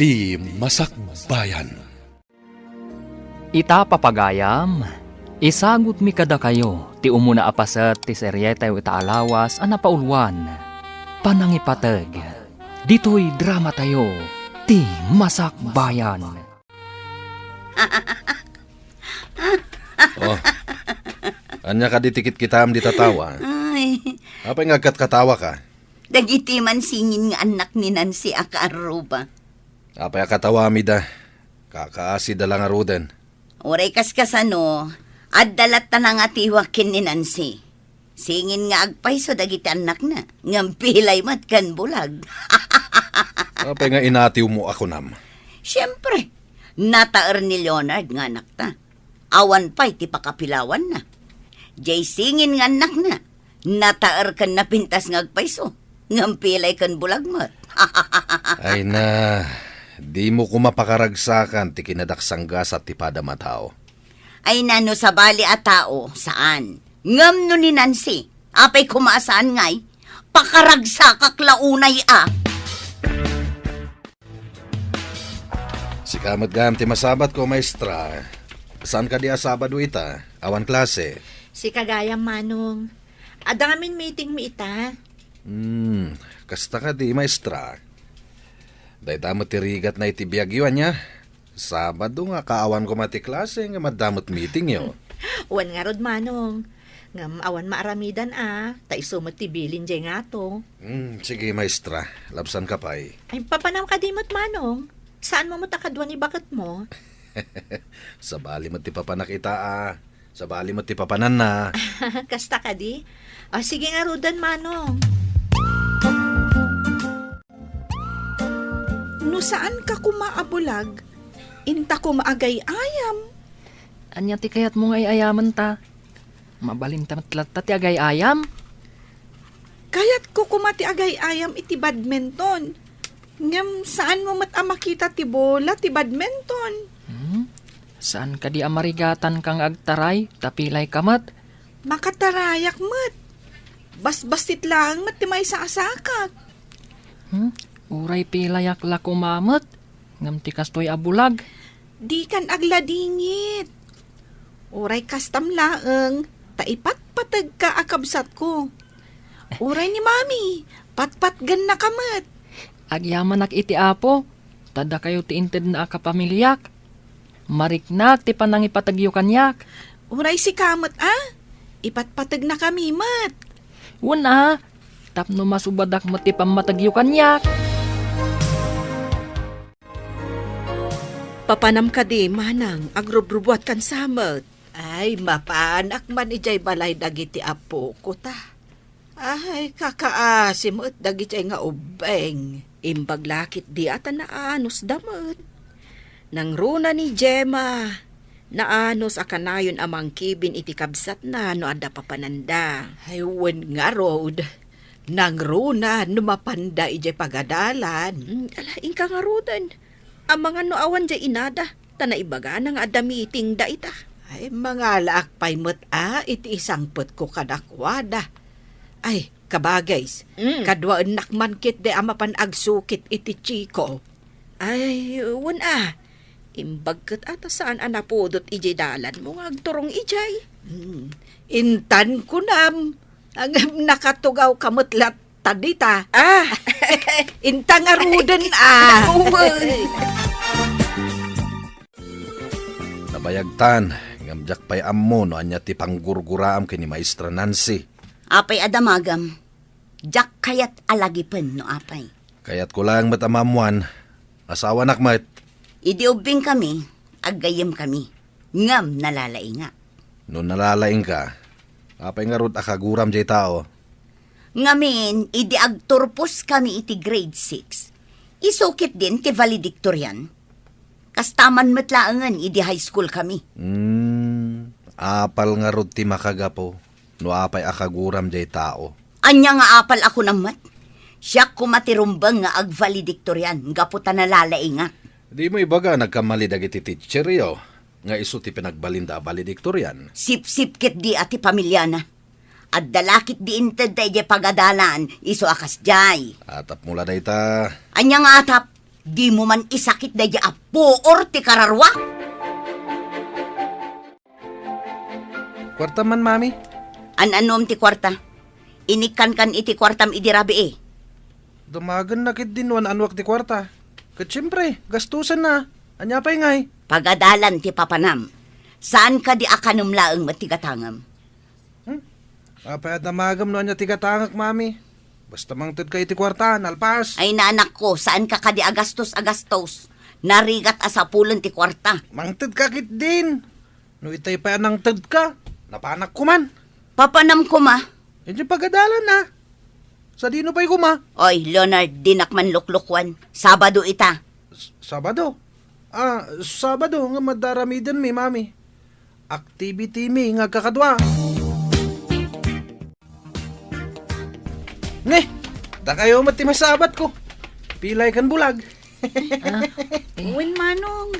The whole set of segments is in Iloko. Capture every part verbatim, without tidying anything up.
Ti Masakbayan. Ita, papagayam, isagutmi kadakayo ti umuna a paset ti serietayo ita a lawas a napauluan, Panangipateg. Ditoy dramatayo, Ti Masakbayan. Oh, ania kadi ti kitkitaem dita tawa? Ay. Apay nga agkatkatawaka? Dagiti mansingin nga annak ni Nancy a kaarruba. Apay a katawami da? Kakaasida la ngaruden. Uray kaskasano, adda latta nangatiwak ken ni Nancy. Singin nga agpayso dagiti annakna, ngem pilay met ken bulag. Apay nga inatiwmo a kunam? Siempre, nataer ni Leonard nga anakta. Awan pay ti pakapilawanna. Jay singin nga annakna, nataer ken napintas nga agpayso, ngem pilay ken bulag met. Ay na, dimo koma pakaragsakan ti kinadaksanggasat ti padam a tao. Ay na, no sabali a tao, saan. Ngem no ni Nancy, apay koma a saan ngay, pakaragsakak la unay a. Sika met gayam ti masabatko, maestra. Saan kadi a Sabado ita? Awan klase. Sika gayam, Manong. Adda ngamin meeting mi ita. Hmm, kasta kadi, maestra. Dayta met ti rigatna iti biagyo, ania? Sabado nga kaawan koma ti klase nga madda met meetingyo. Wen ngarud, Manong. Ngem awan maaramidan a, ta isu met ti bilin jay ngato. Hmm, sige, maestra. Labsanka pay. Ay, papanam kadi met, Manong. Saanmo met a kadua ni baketmo? Sabali met ti papanak ita a. Sabali met ti papananna. Kasta kadi? O, sige ngaruden, Manong. No saanka koma a bulag, inta koma agay-ayam. Ania ti kayatmo nga ay-ayamen ta? Mabalinta met latta ti agay-ayam. Kayatko koma ti agay-ayam iti badminton. Ngem saanmo met a makita ti bola ti badminton. Hmm? Saan kadi a marigatanka nga agtaray, ta pilayka met? Makatarayak met. Basbassit laeng met ti maysa a sakak. Hmm? Uray pilayak la koma met, ngem ti kastoy a bulag. Dikan agladingit. Uray kastam laeng, ta ipatpategka a kabsatko. Uray ni Mami, patpatgennaka met. Agyamanak iti Apo, ta dakayo ti intedna a kapamiliak. Mariknak ti panangipategyo kaniak. Uray sika met a, ipatpategnakami met. Wen a, tapno masubadak met ti pammategyo kaniak. Papanam kadi, Manang, agrubrubuatkan sa met? Ay, mapanak man idiay balay dagiti apoko ta. Ay, kakaasi met dagiti nga ubbeng. Imbag la ketdi a ta naanusda met. Nangruna ni Gemma, naanus a kanayon a mangkibin iti kabsatna no adda papananda. Ay, wen ngarud. Nangruna no mapanda idiay pagadalan. Mm, ala, inka ngaruden. Amangan no awan diay inada, ta naibagana nga adda meeting da ita. Ay, mangalaak pay met a iti isangpetko kadakuada. Ay, kabagays, Mm. kaduaennak man ketdi a mapan agsukit iti Chico. Ay, wen a. Imbag ket a ta saan a napudot idiay dalanmo nga agturong idiay. Mm. Intan kunam, ngem nakatugawka met lat-, ta dita. Ah! Inta ngaruden, ah. Uy. Nabayagtan, ngem diak pay ammo no ania ti panggurguraam ken ni Maestra Nancy. Apay a damagam? Diak kayat a lagipen no apay. Kayatko laeng met a maammoan, asawanak met. Idi ubbingkami, aggayyemkami. Ngem nalalaingak. No nalalaingka, apay ngarud a kaguram jay tao? Ngamin, idi agturposkami iti grade six, isu ketdin ti valedictorian. Kasta man met laengen idi high school kami. Hmm, apal ngarud ti makagapu no apay a kaguram jay tao. Ania nga apal a kunam met? Siak koma ti rumbeng nga agvaledictorian gapu ta nalalaingak. Dimo ibaga nagkamali dagiti teacheryo nga isu ti pinagbalinda a valedictorian? Sipsip ketdi a ti pamiliana. Adda la ketdi intedda idiay pagadalan, isu a kasdiay. Atapmo la dayta. Ania nga atap? Dimo man isakit daydi a puor ti kararuak? Kuarta man, Mami. An-anom ti kuarta? Inikkankan iti kuartam idi rabii. Damagenna ketdin no an-anuak ti kuarta. Ket siempre, gastusenna. Ania pay ngay? Pagadalan ti papanam. Saan kadi a kanem laeng met ti gatangem? Hmm? Apay a damagem no ania ti gatangek, Mami? Basta mangtedka iti kuarta, nalpas. Ay, nanakko, saan ka kadi a gastos a gastos? Narigat a sapulen ti kuarta. Mangtedka ketdin. No itay pay a nangtedka, napanakko man. Papanam koma. Idiay pagadalan, a. Sadino pay koma? Oy, Leonard, dinak man luklukuan. Sabado ita. S-, Sabado? Ah, Sabado nga madaramidenmi, Mami. Activity mi nga agkakadua. Ne, dakayo met ti masabatko. Pilay kan bulag. Ah, eh. Wen, Manong,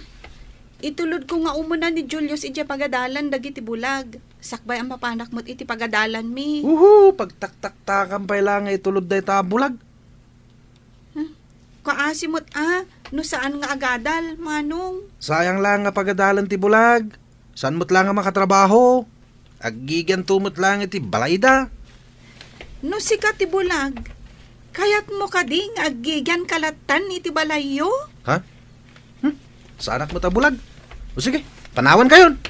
itulodko nga umuna ni Julius idiay pagadalan dagiti bulag. Sakbay a mapanak met iti pagadalanmi. Uhu, pagtaktaktakan pay la nga itulod dayta a bulag. Hmm. Kaasi met a, no saan nga agadal, Manong. Sayang la nga pagadalan ti bulag. Saan met la nga makatrabaho? Aggigianto met la nga iti balayda. No sika ti bulag, kayatmo kadi nga aggigianka lattan iti balayyo? Ha? Hmm? Saanak met a bulag? O sige, panawankayon.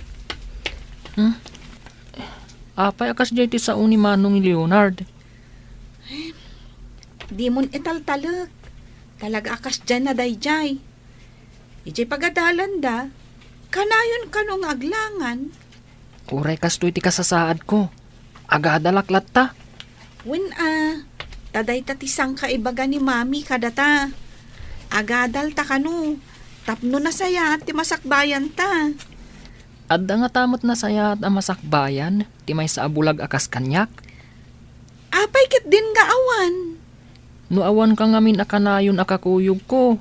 Hmm? Apay a kasdiay ti sao ni Manong Leonard? Dimon italtalek. Talaga a kasdiay na daydiay. Idiay pagadalanda, kanayon kano nga aglangan. Uray kastoy ti kasasaadko. Agadalak latta. Wen a, ta dayta ti sangkaibaga ni Mami kadata. Agadalta kano, tapno nasayaat ti masakbayanta. Adda ngata met nasayaat a masakbayan ti maysa a bulag a kas kaniak? Apay ketdin nga awan? No awanka ngamin a kanayon a kakuyogko,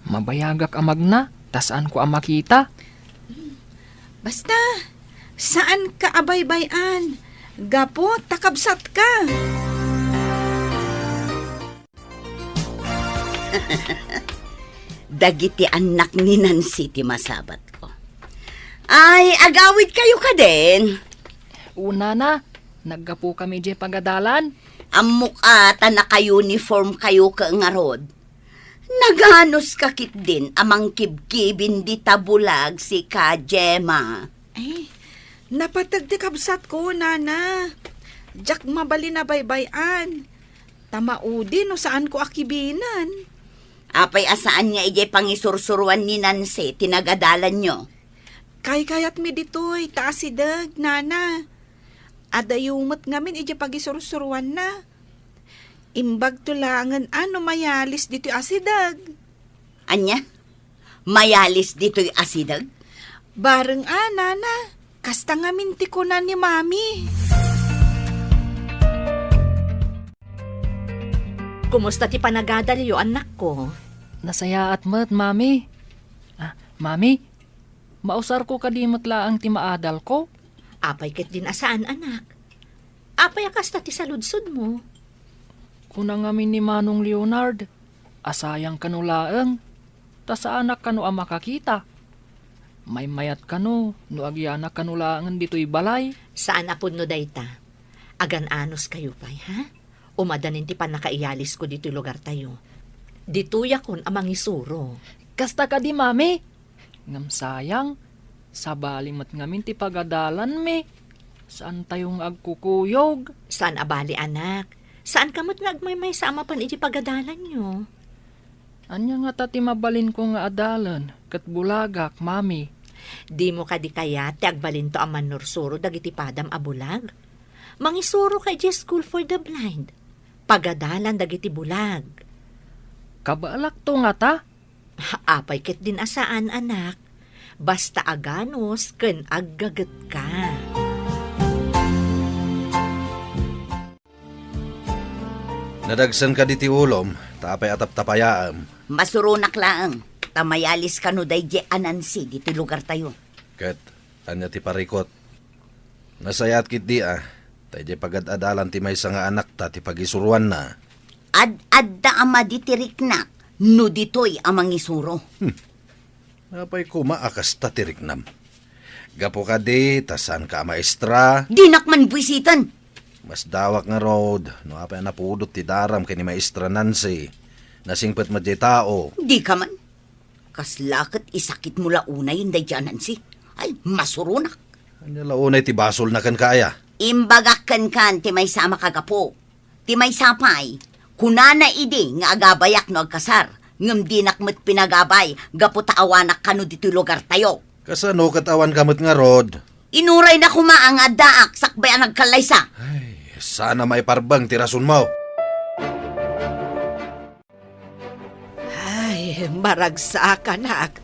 mabayagak a magna, ta saanko a makita. Basta, saanka a baybay-an, gapu ta kabsatka. Dagiti annak ni Nancy ti masabatko. Ay, agawidkayo kadin? Unana, naggapukami idiay pagadalan. Ammok a ta naka-uniform kayo ket ngarud. Naganos ka ketdin a mangkibkibin dita bulag sika, Gemma? Ay, napateg ti kabsatko, Nana. Diak mabalin a baybay-an. Ta maudi no saanko a kibinen. Apay a saan nga idiay pangisursuruan ni Nancy ti nagadalanyo? Kaykayatmi ditoy ta asideg, Nana. Adayo met ngamin idiay pagisursuruanna. Imbagto laengen a no mayalis ditoy asideg. Ania? Mayalis ditoy asideg? Bareng a, Nana. Kasta ngamin ti kuna ni Mami. Kumusta ti panagadalyo, annakko? Nasayaat met, Mami. Ah, Mami, mausarko kadi met laeng ti maadalko? Apay ketdin a saan, anak? Apay a kasta ti saludsodmo? Kuna ngamin ni Manong Leonard, a sayang kano laeng, ta saanak kano a makakita. Maymayat kano no agyanak kano laengen ditoy balay. Saan a pudno dayta. Agan-anos kayo pay, ha? Umadanin ti pannakaiyalisko ditoy lugartayo. Ditoyakon a mangisuro. Kasta kadi, Mami? Ngem sayang, sabali met ngamin ti pagadalanmi. Saantayo nga agkukuyog. Saan a bali, anak. Saanka met nga agmaymaysa a mapan iti pagadalanyo. Ania ngata ti mabalinko nga adalen ket bulagak, Mami? Dimo kadi kayat ti agbalinto a mannursuro dagiti padam a bulag? Mangisuroka idiay School for the Blind. Pagadalan dagiti bulag. Kabaelakto ngata? Apay ketdin a saan, anak. Basta aganus ken aggagetka. Nadagsen kadi ti ulom, ta apay a taptapayaem? Masuronak laeng, ta mayalis kano daydiay a Nancy ditoy lugartayo. Ket ania ti parikut? Nasayaat ketdi a, ta idiay pagad-adalan ti maysa nga anakta ti pagisuroanna. Ad-adda a madi ti riknak, no ditoy a mangisuro. Hmm. Apay koma a kasta ti riknam? Gapu kadi ta saanka a maestra? Dinak man buisiten! Masdawak ngarud no apay a napudot ti daram ken ni Maestra Nancy. Nasingpet met diay tao. Dika man. Kasla ket isakitmo la unayen daydiay a Nancy. Ay, masuronak. Ania la unay ti basolna kenka aya? Imbagak kenka ti maysa a makagapu. Ti maysa pay, kunana idi nga agabayak no agkasar, ngem dinak met pinagabay gapu ta awanak kano ditoy lugartayo. Kasano ket awanka met ngarud? Inuray na koma nga addaak sakbay a nagkallaysa. Ay, saan a maiparbeng ti rasonmo. Ay, maragsakanak.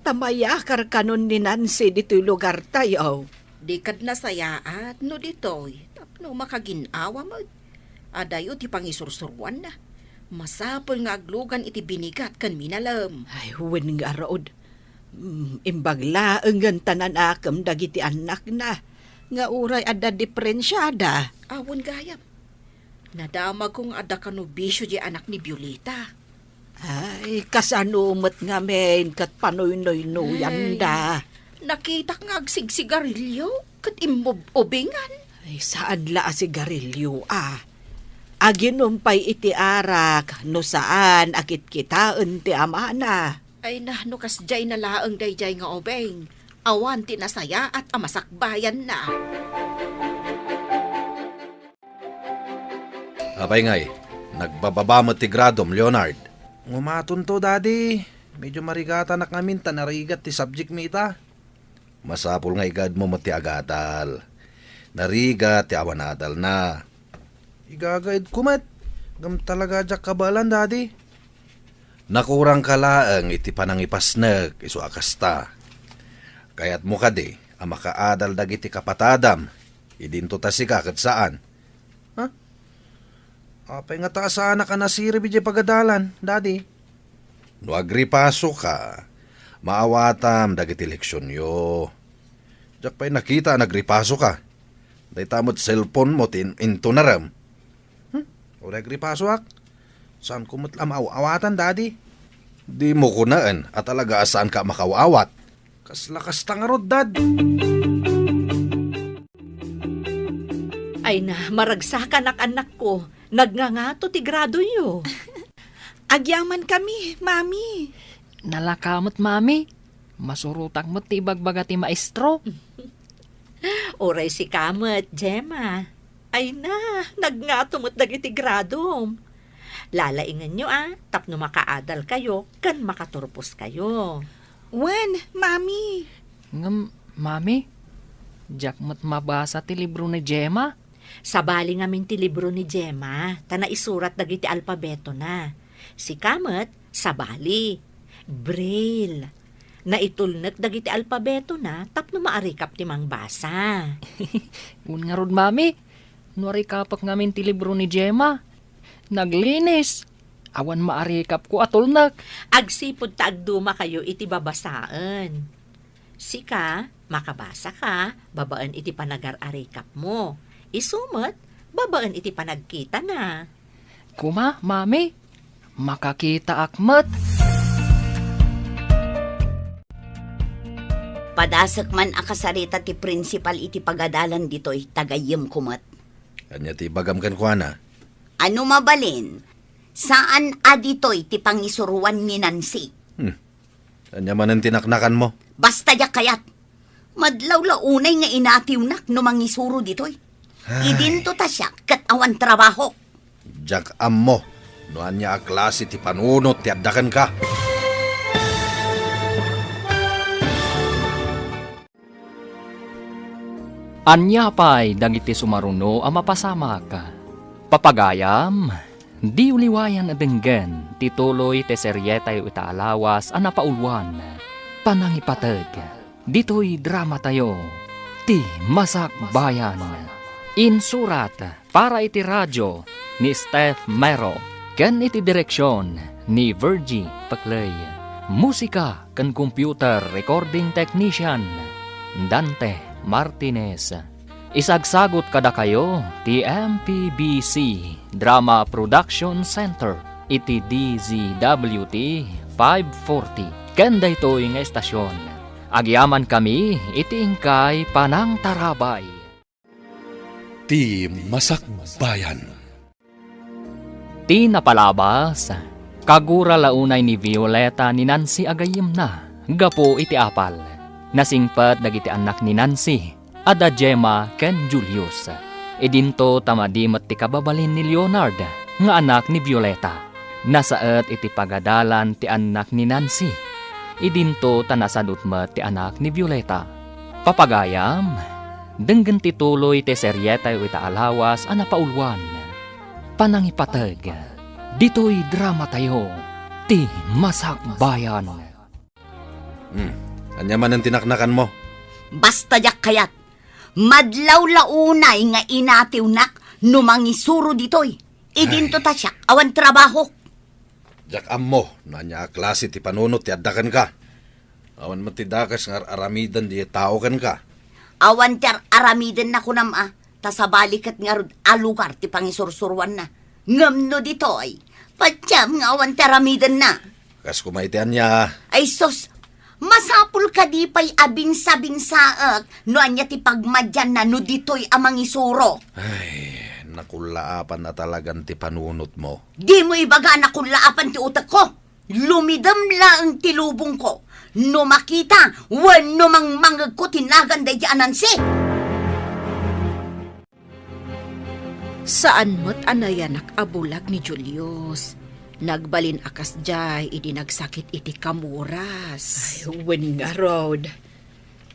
Ta mayakar kanon ni Nancy ditoy lugartayo. Di kad nasayaat no ditoy, tapno makagin-awa met. Adayo ti pangisursuroanna. Masapul nga aglugan iti binigat ken minalem. Ay, wen ngarud. Mm, imbag laengen ta nanakem dagiti annakna, nga uray adda diperensiada. Awan gayam. Nadamagko nga adda kano bisio diay anak ni Violeta. Ay, kasano met ngamin ket panoynoynoyanda? Ay, nakitak nga agsigsigarilio ket immob-obingan. Ay, saan la a sigarilio, a. Aginom pay iti arak no saan a kitkitaen ti amana. Ay na, no kasdiay na laeng daydiay nga ubing, awan ti nasayaat a masakbayanna. Apay ngay, nagbababa met ti gradom, Leonard? Ngumatonto, Daddy. Medyo marigatanak ngamin ta narigat ti subject mi ita. Masapul nga igaedmo met ti agadal. Narigat ti awan adalna. Igagaedko met. Ngem talaga diak kabaelan, Daddy. Nakurangka laeng iti panangipasnek isu a kasta. Kayatmo kadi a makaadal dagiti kapatadam, idinto ta sika ket saan? Ha? Apay ngata a saanak a nasirib idiay pagadalan, Daddy? No agripasoka, maawatam dagiti leksionyo. Diak pay nakita a nagripasoka. Dayta met cellphone mo ti in-, intunarem. Hmm? Uray agripasoak? Saanko met la maaw-awatan, Daddy? Dimo kunaen a talaga a saanka a makaaw-awat. Kasla kasta ngarud, Dad. Ay na, maragsakanak, annakko. Nagngangato ti gradoyo. Agyamankami, Mami. Nalaka met, Mami. Masurotak met ti ibagbaga ti maestro. Uray sika met, Gemma. Ay na, nagngato met dagiti gradom. Lalaingenyo a, tapno makaadalkayo ken makaturposkayo. Wen, Mami. Ngem, Mami, diak met mabasa ti libro ni Gemma. Sabali ngamin ti libro ni Gemma, ta naisurat dagiti alpabetona. Sika met, sabali. Braille. Naitulnek dagiti alpabetona tapno maarikap ti mangbasa. Wen ngarud, Mami, no arikapek ngamin ti libro ni Gemma, naglinis. Awan maarikapko a tulnek. Agsipud ta agdumakayo iti babasaen. Sika, makabasaka babaen iti panagar-arikapmo. Isu met, babaen iti panagkitana. Koma, Mami, makakitaak met. Padasek man a kasarita ti prinsipal iti pagadalan ditoy, ta gayyemko met. Ania ti ibagam kenkuana? Ano mabalin, saan a ditoy ti pangisuroan ni Nancy. Hmm. Ania manen ti naknakanmo? Basta diak kayat. Madlaw la unay nga inatiwnak no mangisuro ditoy. Ay. Idinto ta siak ket awan trabahok. Diak ammo no ania a klase ti panunot ti adda kenka. Ania pay dagiti sumaruno a mapasamak? Papagayam, diyo liwayan a denggen ti tuloy ti serietayo ita a lawas a napauluan, Panangipateg. Ditoy dramatayo, Ti Masakbayan. Insurat para iti radio ni Steph Mero ken iti direksion ni Virgie Peclay. Musika ken computer recording technician, Dante Martinez. Isagsagut kadakayo ti M P B C Drama Production Center. iti D Z W T five forty. Ken daytoy nga estasion, agyamankami iti inkay panangtarabay. Ti Masakbayan. Ti napalabas, kagura la unay ni Violeta ni Nancy a gayyemna gapu iti apal. Nasingpet dagiti annak ni Nancy, a da Gemma ken Julius. Idinto ta madi met ti kababalin ni Leonard nga anak ni Violeta. Nasaet iti pagadalan ti annak ni Nancy. Idinto ta nasadut met ti anak ni Violeta. Papagayam, denggen ti tuloy ti serietayo ita a lawas a napauluan, Panangipateg. Ditoy dramatayo, Ti Masakbayan. Hmm. Ania manen ti naknakanmo? Basta diak kayat. Madlaw la unay nga inatiwnak no mangisuro ditoy. Idinto ta siak, awan trabahok. Diak ammo no ania a klase ti panunot ti adda kenka. Awan met ti dakes nga ar-aramiden diay tao kenka. Awan ti ar-aramiden na kunam a, ta sabali ket ngarud a lugar ti pangisursuruanna. Ngem no ditoy, patiam nga awan ti aramidenna. Kas koma iti ania? Ay sus, masapul kadi pay a binsabinsaek no ania ti pagmadianna no ditoy a mangisuro. Ay, nakullaapan a talagan ti panunotmo. Dimo ibaga a nakullaapan ti utekko. Lumidem laeng ti lubongko no makita wenno mangmangegko ti nagan daydi a Nancy. Saan met a nayanak a bulag ni Julius. Nagbalin a kasdiay idi nagsakit iti kamuras. Ay, wen ngarud,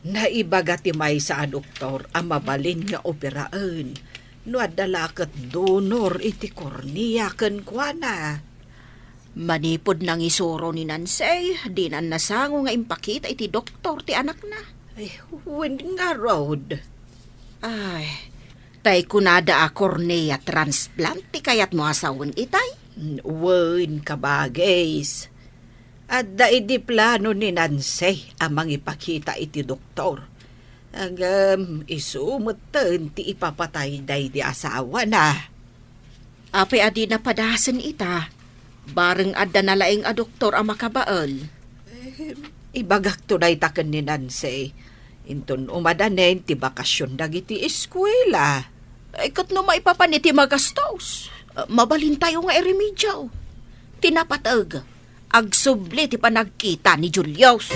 naibaga ti maysa a doktor a mabalin nga operaen no adda la ket donor iti kornea kenkuana. Manipud nangisuro ni Nancy, dinan nasango nga impakita iti doktor ti anakna. Ay, wen ngarud. Ay, tay kunada a cornea transplant ti kayatmo a sawen itay? Wen, kabagis. Adda idi plano ni Nancy a mangipakita iti doktor. Ngem isu metten ti ipapatay daydi asawana. Apay a dina padasen ita? Bareng adda nalaing a doktor a makabael. Eh, ibagakto dayta ken ni Nancy. Inton umadanen ti bakasion dagiti eskuela. Eh, ket no maipapan iti magastos, eh, mabalintayo nga iremedio. Ti napateg, agsubli ti panagkita ni Julius.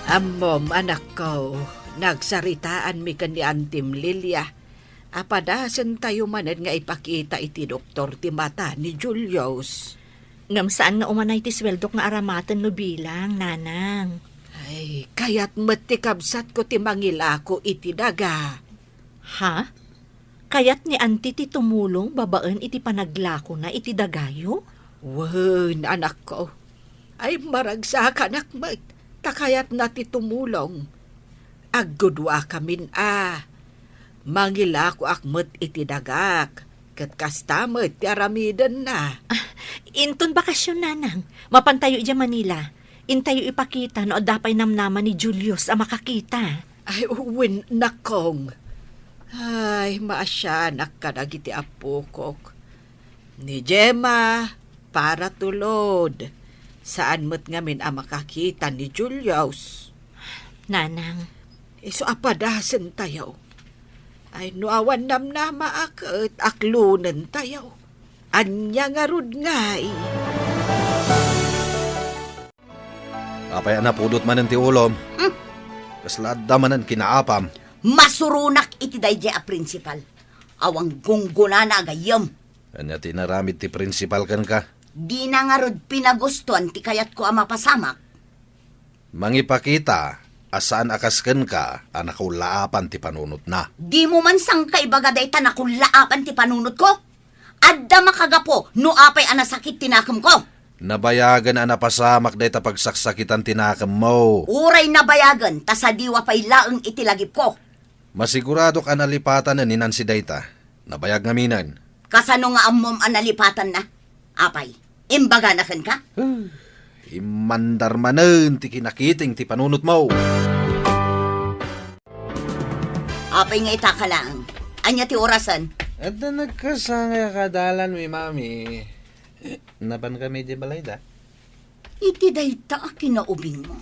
Ammom, anakko, nagsaritaanmi ken ni Antim Lilia a padasentayo manen nga ipakita iti doktor ti mata ni Julius. Ngem saan nga umanay ti sueldok nga aramaten no bilang, nanang. Ay, kayat met ti kabsatko ti mangilako iti daga. Ha? Kayat ni Anti ti tumulong babaen iti panaglakona iti dagayo? Wen, anakko. Ay, maragsakanak met, ta kayatna ti tumulong. Aggudwakamin a. Mangilakoak met iti dagak, ket kasta met ti aramidenna. Ah, inton bakasion, nanang, mapantayo idiay Manila. Intayo ipakita no adda pay namnama ni Julius a makakita. Ay, wen, nakong. Ay, maasianak kadagiti appokok. Ni Gemma, para tulod. Saan met ngamin a makakita ni Julius. Nanang. Isu a padasentayo. Ay, no awan namnama a ket aklonentayo. Ania ngarud ngay? Apay a napudot manen ti ulom? Hmm? Kasla adda manen kinaapam? Masuronak iti daydiay a prinsipal. Awan gunggonana a gayyem. Ania ti inaramid ti prinsipal kenka? Dina ngarud pinagustuan ti kayatko a mapasamak. Mangipakita a saan a kas kenka a nakullaapan ti panunotna. Dimo man sangka ibaga dayta nakullaapan ti panunotko? Adda makagapu no apay a nasakit ti nakemko. Nabayagen a napasamak dayta pagsaksakitan ti nakemmo. Uray nabayagen ta sadiwa pay laeng iti lagipko. Masiguradok a nalipatanen ni Nancy dayta. Nabayag ngaminen. Kasano nga ammom a nalipatanna? Apay, imbagana kenka? Huh, immandar manen ti kinakiting ti panunotmo. Apay nga itaka laeng? Ania ti orasen? Adda nagkasangay a kaadalanmi, Mami. Napankami idiay balayda? Iti dayta a kinaubingmo,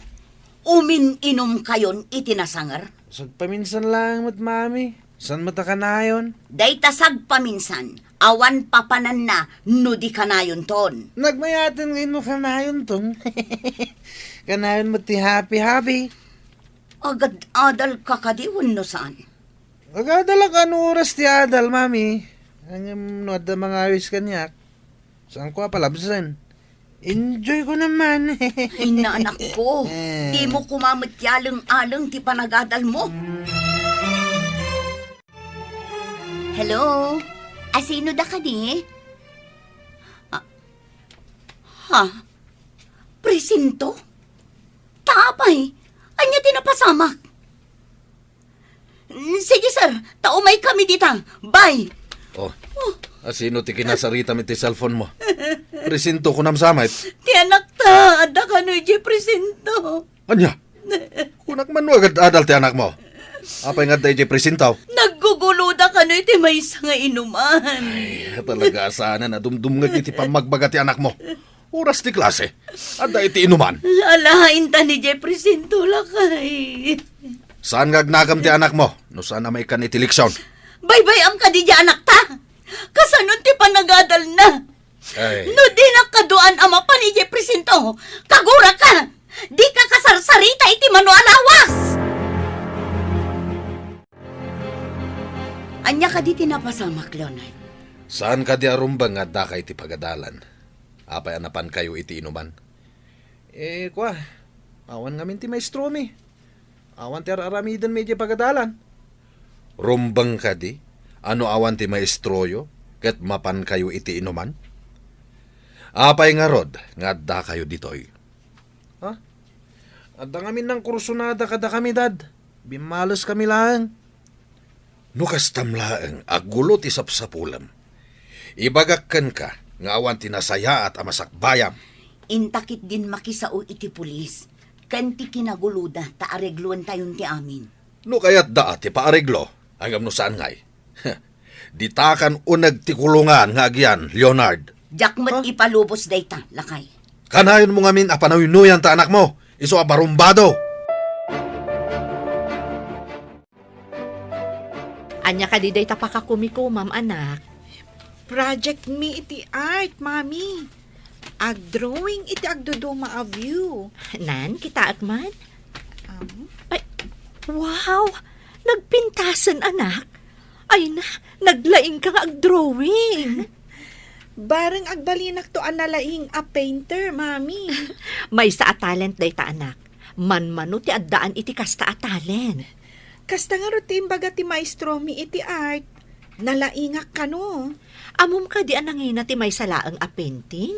umin-inumkayon iti nasanger? Sagpaminsan laeng met, Mami. Saan met a kanayon? Dayta sagpaminsan, awan papananna no di kanayonton. Nagmayaten ngay no kanayonton. Kanayon met ti happy-happy. Agad-adalka kadi wenno saan? Agadalak no oras ti adal, Mami. Ngem no adda mangawis kaniak, saanko a palabsen. Enjoy ko naman. Ay, nanak ko. Eh. Dimo koma met ti aleng-aleng ti panagadalmo. Hello? Asino da kadi? Ah, ha? Presinto? Ta apay? Ania ti napasamak? Sige, sir. Ta umaykami dita. Bye. Oh, asino ti kinasaritam iti cellphone mo? Presinto kunam sa met. Ti anakta, adda kano idiay presinto. Ania? Kunak man no agad-adal ti anakmo. Apay nga adda idiay presinto? Nagguguloda kano iti maysa nga inuman. Ay, talaga a saan a dumdumngeg iti pammagbaga ti anakmo. Oras ti klase. Adda iti inuman. Alaen ta ni Jeffrey Sinto, lakay. Saan nga agnagam ti anakmo no saan a maikkan iti leksion? Baybay-am kadi diay anakta? Kasanon ti panagadalna? Ay. No dinak kaduan a mapan idiay presinto, kaguraka! Dika kasarsarita iti mano a lawas! Ania kadi ti napasamak, Leonard? Saan kadi a rumbeng nga addaka iti pagadalan? Apay a napankayo iti inuman? Eh, kua, awan ngamin ti maestromi. Awan ti ar-aramidenmi idiay pagadalan. Rumbeng kadi a no awan ti maestroyo ket mapankayo iti inuman? Apay ngarud nga addakayo ditoy? Ha? Adda ngamin nangkursonada kadakami, Dad. Bimmaleskami laeng. No kastam laeng a gulo ti sapsapulem, ibagak kenka nga awan ti nasayaat a masakbayam. Inta ketdin makisao iti pulis ken ti kinaguloda ta aregloentayon ti amin. No kayatda a ti paareglo, ngem no saan ngay? Ditakan uneg ti kulongan nga agian, Leonard. Diak met Ha? ipalubos dayta, lakay. Kanayonmo ngamin a panuynuyan ta anakmo, isu a barumbado. Ania kadi dayta pakakumikumam, anak? Project mi iti art, Mami. Agdrawing iti agduduma a view. Nan, kitaek man. Am? Ay, wow! Nagpintasen, anak. Ay na, naglaing ka nga agdrawing. Bareng agbalinakto a nalaing a painter, Mami. Maysa a talent dayta, anak. Manmano ti addaan iti kasta a talent. Kasta ngarud ti imbaga ti maestromi iti art. Nalaingak kano. Ammom kadi a nangina ti maysa laeng a painting?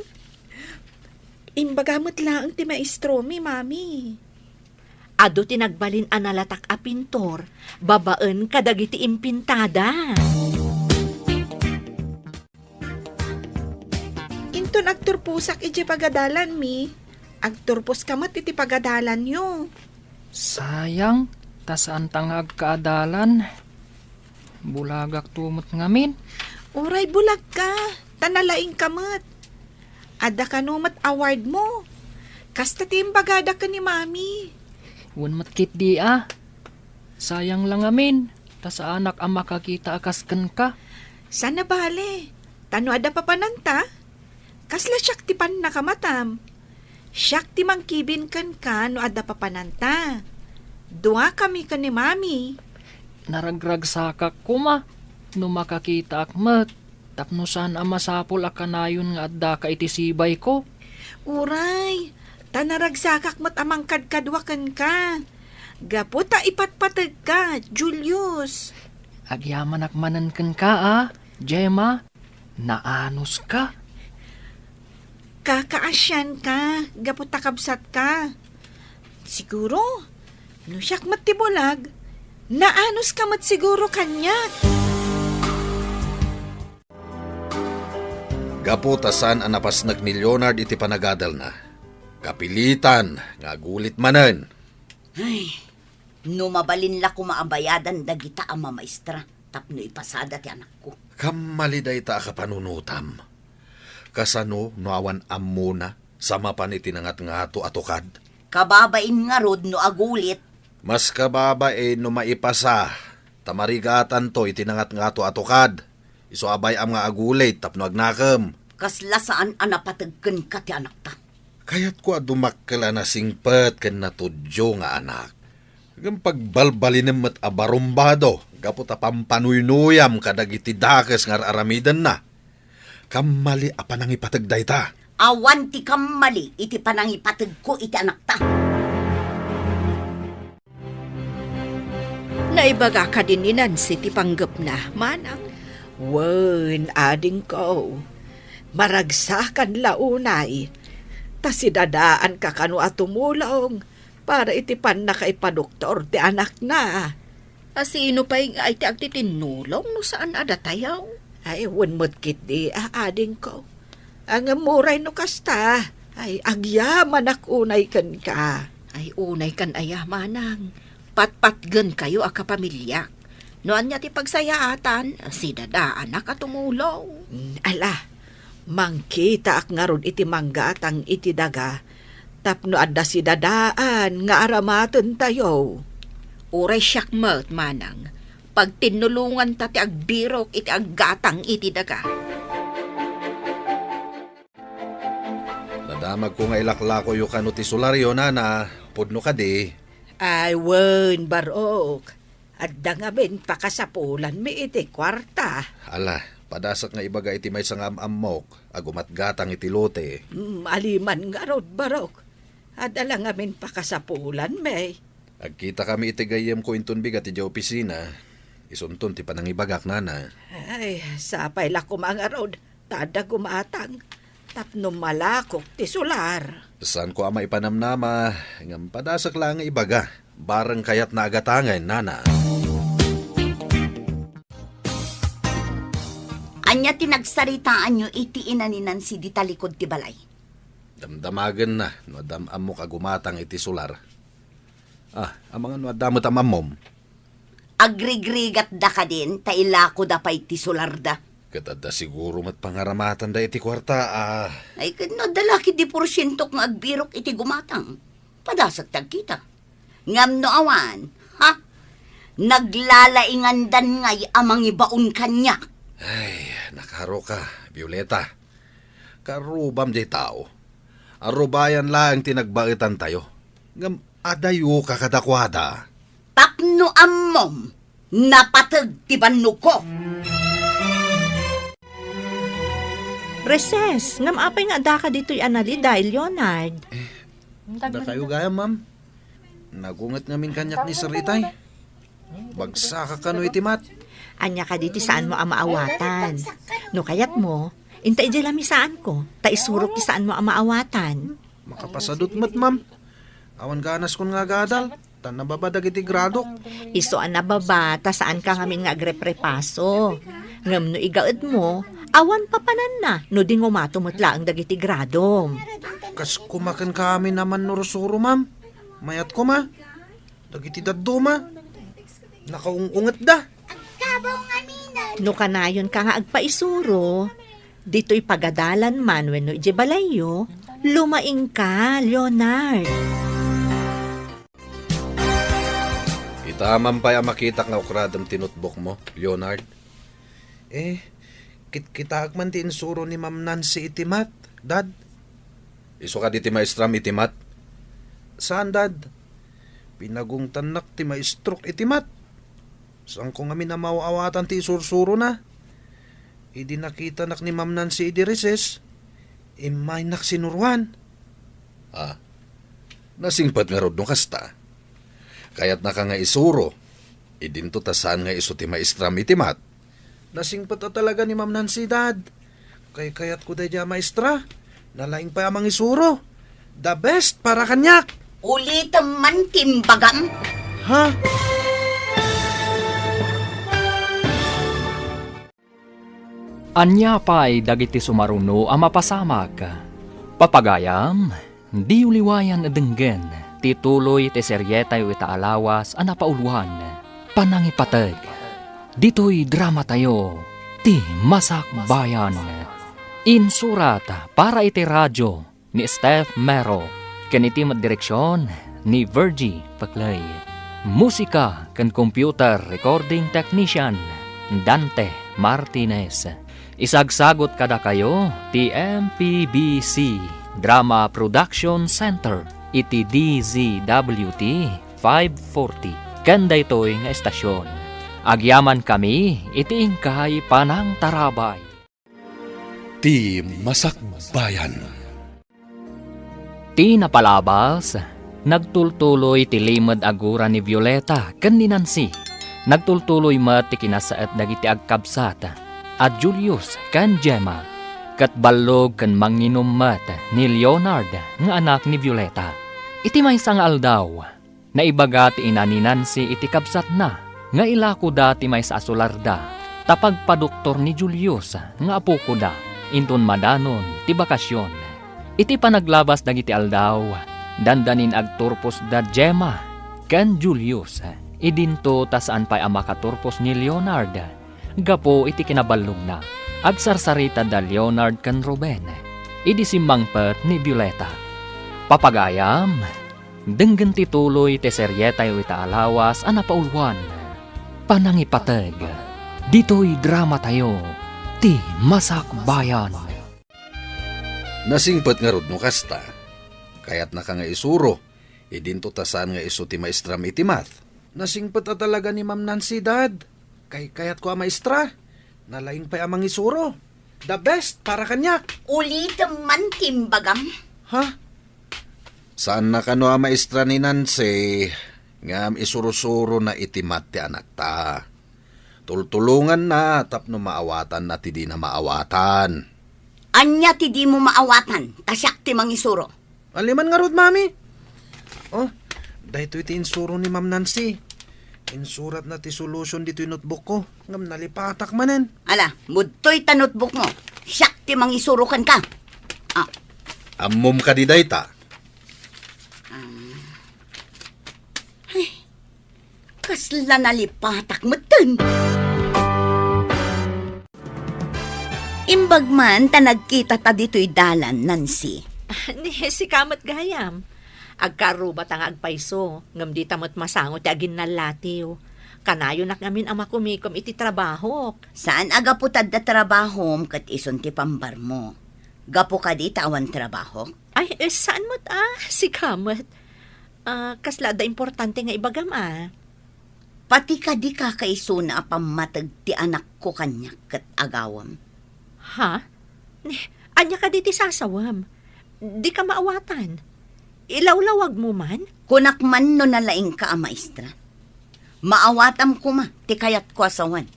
Imbaga met laeng ti maestromi, Mami. Adu ti nagbalin a nalatak a pintor babaen kadagiti impintada. Inton agturposak idiay pagadalanmi, agturposka met iti pagadalanyo. Sayang, ta saanta nga agkaadalan. Bulagakto met ngamin. Uray bulagka, ta nalaingka met. Adda kano met awardmo. Kasta ti imbagada ken ni Mami. Wen met ketdi a. Sayang la ngamin, ta saanak a makakita a kas kenka. Saan a bale, ta no adda papananta, kasla siak ti pannakamatam. Siak ti mangkibin kenka no adda papananta. Duakami ken ni Mami. Naragragsakak koma no makakitaak met tapno saan a masapul a kanayon nga addaka iti sibayko. Uray, ta naragsakak met a mangkadkadua kenka. Gapu ta ipatpategka, Julius. Agyamanak manen kenka a, Gemma. Naanuska. Kakaasianka gapu ta kabsatka. Siguro, no siak met ti bulag, naanuska met siguro kaniak. Gapu ta saan a napasnek ni Leonard iti panagadalna, kapilitan nga agulit manen. Ay, no mabalin la koma a bayadan dagita a mamaestra, tapno ipasada ti anakko. Kammali dayta a kapanunotam. Kasano no awan ammona sa mapan iti nangatngato a tukad? Kababain ngarud no agulit. Mas kababain no maipasa, ta marigatanto iti nangatngato a tukad. Isu a bay-am nga agulit tapno agnakem. Kasla saan a napateg kenka ti anakta. Kayatko a dumakkel a nasingpet ken natudyo nga anak. Ngem pagbalbalinem met a barumbado gapu ta pampanuynuyam kadagiti dakes nga ar-aramidenna. Kammali a panangipateg dayta. Awan ti kammali iti panangipategko iti anakta. Naibaga kadi ni Nancy ti panggepna, manang? Wen, adingko. Maragsakan la unay. Ta si dadaanka kano a tumulong para iti pannakaipadoktor ti anakna. A sino pay ngay ti agtitinnulong no saan a datayo? Ay, wen met ketdi, a, adingko. Ngem uray no kasta, ay, agyamanak unay kenka. Ay, unay kan aya, manang. Patpatgenkayo a kapamiliak. No ania ti pagsayaatan, si dadaanak a tumulong. Mm, ala, mangkitaak ngarud iti manggatang iti daga tapno adda si dadaan nga aramatentayo. Uray siak met, manang, pagtinnulonganta ti agbirok iti aggatang iti daga. Nadamagko nga ilaklakoyo kano ti solaryo, nana. Pudno kadi? Ay, wen, barok. Adda ngamin pakasapulanmi iti kuarta. Ala, padasek nga ibaga iti maysa nga am-ammok a gumatgatang iti lote. Mm, aliman ngarud, barok. Adda la ngamin pakasapulanmi. Agkitakami iti gayyemko inton bigat idiay opisina. Isunton ti panangibagak, nana. Ay, sapay la koma ngarud ta adda gumatang tapno malakok ti solar. Saanko a maipanamnama, ngem padasek laeng nga ibaga. Bareng kayatna a gatangen, nana. Ania ti nagsaritaanyo iti ina ni Nancy dita likud ti balay? Damdamagenna no adda am-ammok a gumatang iti solar. Ah, amangan no adda met am-ammom. Agrigrigatda kadin ta ilakoda pay ti solarda. Ket adda siguro met pangaramatanda iti kuarta, ah. Ay, ket no adda la ketdi porsientok nga agbirok iti gumatang, padasek ti agkita. Ngem no awan, ha? Naglalaingandan ngay a mangibaon kaniak. Ay, nakaruka, Violeta. Karubam diay tao. Arubayan laeng ti nagbaetantayo. Ngem adayoka kadakuada. Tapno ammom, napateg ti bannogko. Recess, ngem apay nga addaka ditoy a naliday, Leonard? Dakayo gayam, ma'am. Nagunget ngamin kaniak ni Sir Itay. Bagsakak kano iti mat. Ania kadi ti saanmo a maawatan? No kayatmo, inta idiay lamisaanko, ta isurok ti saanmo a maawatan. Makapasadut met, ma'am. Awan ganaskon nga agadal, ta nababa dagiti gradok. Isu a nababa, ta saanka ngamin nga agreprepaso. Ngem no igaedmo, awan papananna no dingumato met laeng dagiti gradom. Kas kumaken kami naman nursuro, ma'am. Mayat koma. Dagiti dadduma, nakaung-ungetda. No kanayonka nga agpaisuro, ditoy pagadalan man wenno idiay balayyo, lumaingka, Leonard. Itaman pay a makitak nga ukradem ti notebookmo, Leonard. Eh, kitkitaek man ti insuro ni Ma'am Nancy iti mat, Dad. Isu kadi ti maestram iti mat? Saan, Dad. Pinagungtannak ti maestrok iti mat. Saanko ngamin a maaw-awatan ti isursurona. Idi nakitanak ni Ma'am Nancy idi recess, immaynak sinuroan. Ah, nasingpet ngarud no kasta. Kayatnaka nga isuro, idinto ta saan nga isu ti maestram iti mat. Nasingpet a talaga ni Ma'am Nancy, Dad. Kaykayatko daydiay a maestra. Nalaing pay a mangisuro. The best para kaniak. Ulitem man ti imbagam. Ha? Ania pay dagiti sumaruno a mapasamak? Papagayam, diyo liwayan a denggen ti tuloy ti serietayo ita a lawas a napauloan, Panangipateg. Ditoy dramatayo, ti Masakbayan. Insurat para iti radio ni Steph Mero, ken iti met direksion ni Virgie Paclay. Musika ken computer recording technician, Dante Martinez. Isagsagut kadakayo ti M P B C Drama Production Center iti D Z W T five forty, ken daytoy nga estasion. Agyamankami iti inkay panangtarabay. Ti Masakbayan. Ti napalabas, nagtultuloy ti limed a gura ni Violeta ken ni Nancy. Nagtultuloy met ti kinasaet dagiti agkabsat a Julius ken Gemma, ket ballog ken manginum met ni Leonard nga anak ni Violeta. Iti maysa nga aldaw, naibaga ti ina ni Nancy iti kabsatna nga ilakoda ti maysa a solarda ta pagpadoktor ni Julius nga apokoda inton madanon ti bakasion. Iti panaglabas dagiti aldaw, dandanin agturposda Gemma ken Julius. Idinto ta saan pay a makaturpos ni Leonard gapu iti kinaballogna. Agsarsarita da Leonard ken Ruben idi simmangpet ni Violeta. Papagayam, denggen ti tuloy ti serietayo ita a lawas a napauluan, Panangipateg. Ditoy dramatayo, ti Masakbayan. Nasingpet ngarud no kasta. Kayatnaka nga isuro, idinto ta saan nga isu ti maestram iti math. Nasingpet a talaga ni Ma'am Nancy, Dad. Kaykayatko a maestra. Nalaing pay a mangisuro. The best para kaniak. Ulitem man ti imbagam. Ha? Saanna kano a maestra ni Nancy, ngem isurusurona iti math ti anakta. Tultulonganna tapno maawatanna ti dina maawatan. Ania ti dimo maawatan, ta siak ti mangisuro? Ania man ngarud, Mami? Oh, daytoy ti insuro ni Ma'am Nancy. Insuratna ti solution ditoy notebookko, ngem nalipatak manen. Ala, budtoy ta notebookmo. Siak ti mangisuro kenka. Ah. Ammom kadi dayta? Ah. Ay, kasla nalipatak metten. Imbag man ta nagkitata ditoy dalan, Nancy. Ni, sika met gayam. Agkarrubata nga agpayso, ngem dita met masango ti aginnallatiw. Kanayonak ngamin a makumikom iti trabahok. Saan a gapu ta adda trabahom ket isun ti pambarmo. Gapu kadi ta awan trabahok? Ay, eh, saan met a? Sika met. Ah, kasla adda importante nga ibagam a. Pati kadi kakaisuna a pammateg ti anakko kaniak ket agawem. Ha? Ni, ania kadi ti sasawem? Dika maawatan. Ilawlawagmo man? Kunak man no nalaingka a maestra. Maawatam koma ti kayatko a sawen.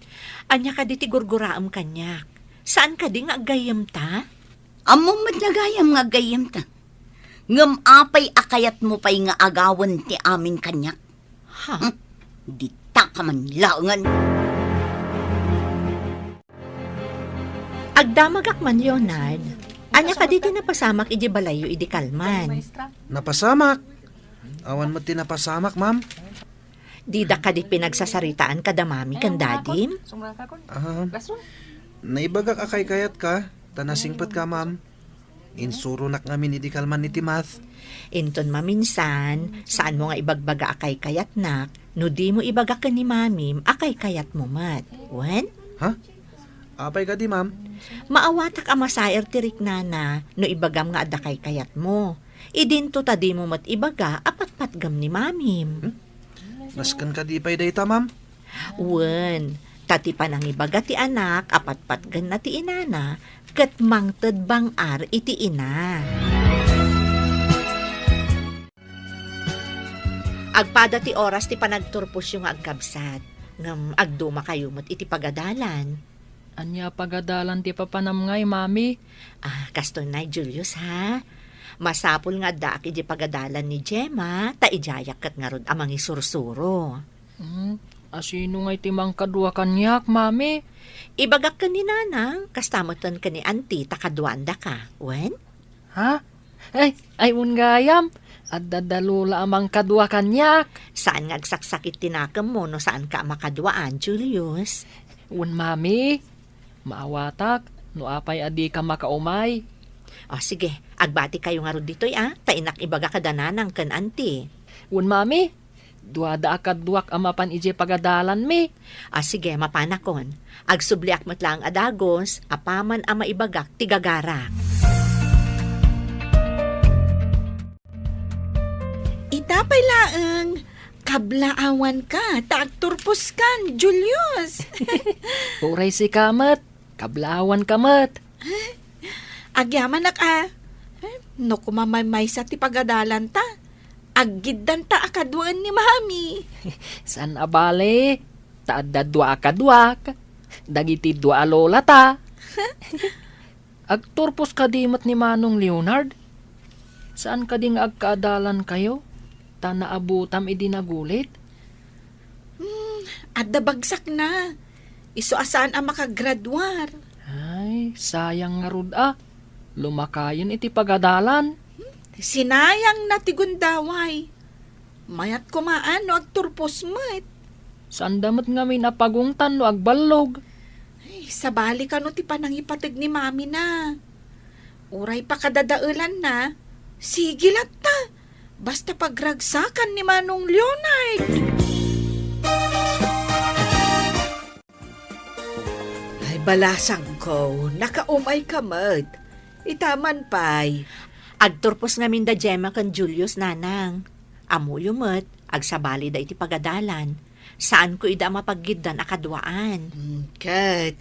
Ania kadi ti gurguraem kaniak? Saan kadi nga aggayyemta? Ammom met nga gayam nga aggayyemta. Ngem apay a kayatmo pay nga agawen ti amin kaniak? Ha? Hmm? Dita ka man laengen. Agdamagak man, Leonard. Ania kadi ti napasamak idiay balayyo idi kalman? Napasamak? Awan met ti napasamak, ma'am. Dida kadi pinagsasaritaan kada mami ken dadim? Ah, naibagak a kaykayatka, ta nasingpetka, ma'am. Insuronak ngamin idi kalman iti math. Inton maminsan, saanmo nga ibagbaga a kaykayatnak, no dimo ibaga ken ni mamim a kaykayatmo met. Wen? Ha? Apay kadi, ma'am? Maawatak a masair ti riknana no ibagam nga adda kaykayatmo. Idinto ta dimo met ibaga a patpatgem ni mamim. Hmm? Nasken kadi pay dayta, ma'am? Wen, ta ti panangibaga ti anak a patpatgenna ti inana ket mangted bang-ar iti ina. Agpada ti oras ti panagturposyo nga agkabsat, ngem agdumakayo met iti pagadalan. Ania a pagadalan ti papanam ngay, Mami? Ah, kastoy nay, Julius, ha? Masapul nga addaak idiay pagadalan ni Gemma, ta idiayak ket ngarud a mangisursuro. Hmm, asino ngay ti mangkadua kaniak, Mami? Ibagak ken ni Nanang, kasta metten ken ni Auntie ta kaduaandaka. Wen? Ha? Ay, ay, wen gayam. Adda da Lola a mangkadua kaniak. Saan nga agsaksakit ti nakemmo no saanka a makaduaan, Julius? Wen, Mami, maawatak no apay a dika makaumay. O, sige, agbatikayo ngarud ditoy, a, ta innak ibaga kada nanang ken anti. Wen, Mami, duada a kaduak a mapan idiay pagadalanmi. A, sige, mapanakon. Agsubliak met laeng a dagus, apaman a maibagak ti gagarak. Ita pay laeng, kablaawanka ta agturposkan, Julius. Uray sika met, kablaawanka met. Agyamanak a, eh, no kumamaymaysa ti pagadalanta, aggiddanta a kaduaen ni Mami. Saan a bale, ta adda dua a kaduak, dagiti dua a lolata. Agturpos kadi met ni Manong Leonard? Saan kadi nga agkaadalankayo? Ta naabutam idi nagulit? Hmm, adda bagsakna. Isu a saan a makagraduar. Ay, sayang ngarud a. Lumakayen iti pagadalan. Sinayangna ti gundaway. Mayat kumaan no agturpos met. Saanda met ngamin a pagungtan no agballog. Ay, sabali kano ti panangipateg ni Mami na. Uray pakadadaelanna, sige latta. Basta pagragsakan ni Manong Leonard. Ay, balasangko, nakaumay ka met. Ita man pay. Agturpos ngamin da Gemma ken Julius, nanang. Ammoyo met, agsabalida iti pagadalan. Saanko ida a mapaggiddan a kaduaan. Hmm, ket,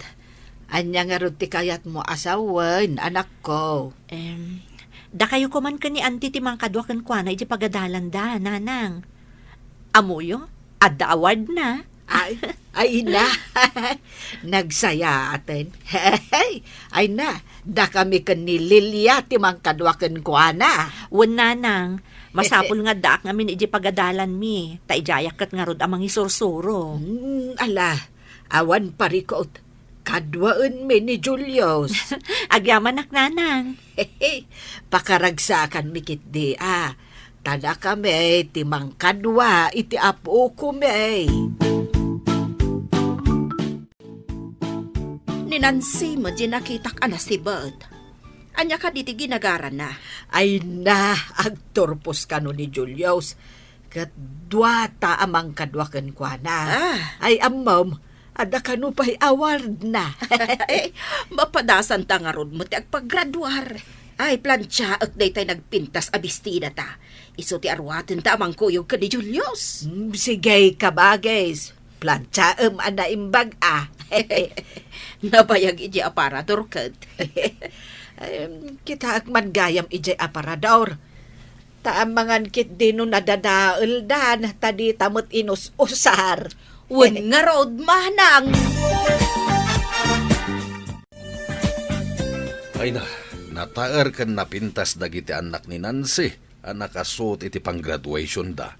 ania ngarud ti kayatmo a sawen, anakko? Em, dakayo koman ken ni Auntie ti mangkadua kenkuana iti pagadalanda, nanang. Ammoyo, adda awardna. Ay, ay na. Nagsayaaten. Ay na, dakami ken ni Lilia ti mangkadua kenkuana. Wen, nanang, masapul nga addaak ngamin iti pagadalanmi, ta idiayak ket ngarud a mangisursuro. Hmm, ala, awan parikut. Kaduaenmi ni Julius. Agyamanak, nanang. Pakaragsakanmi ketdi a. Ta dakami ti mangkadua iti apokomi. Ni Nancy met diay nakitak a nasibet. Ania kadi ti ginagarana? Ay na, agturpos kano ni Julius. Ket duata a mangkadua kenkuana. Ah. Ay, ammom, adda kano pay awardna. Mapadasanta ngarud met ti agpagraduar. Ay, plantiaek daytay nagpintas a bestidata. Isu ti aruatenta a mangkuyog ken ni Julius. Mm, sige, kabagis. Plantiaem a naimbag a. Nabayag idiay aparador ket. Em, kitaek man gayam idiay aparador. Ta amangan ketdi no nadadaeldan, ta dita met inus-usar. Wen ngarud, manang. Ay na, nataer ken napintas dagiti annak ni Nancy a nakasuot iti panggraduationda.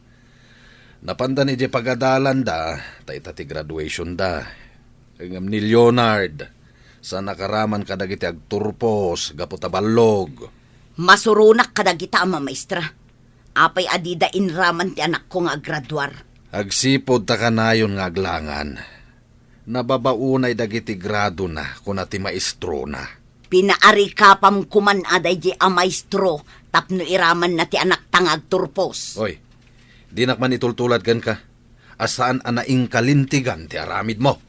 Napandan idiay pagadalanda, ta ita ti graduationda. Ngem ni Leonard, sa nakaraman kadagiti agturpos gapu ta ballog. Masuronak kadagita a mamaestra. Apay a dida inraman ti anakko nga aggraduar? Agsipud ta kanayon nga aglangan. Nababaonay dagiti gradona, kuna ti maestrona. Pinaarikapam koman a daydi a maestro tapno iramanna ti anakta nga agturpos. Oy, dinak man itultulad kenka, a saan a naingkalintigan ti aramidmo.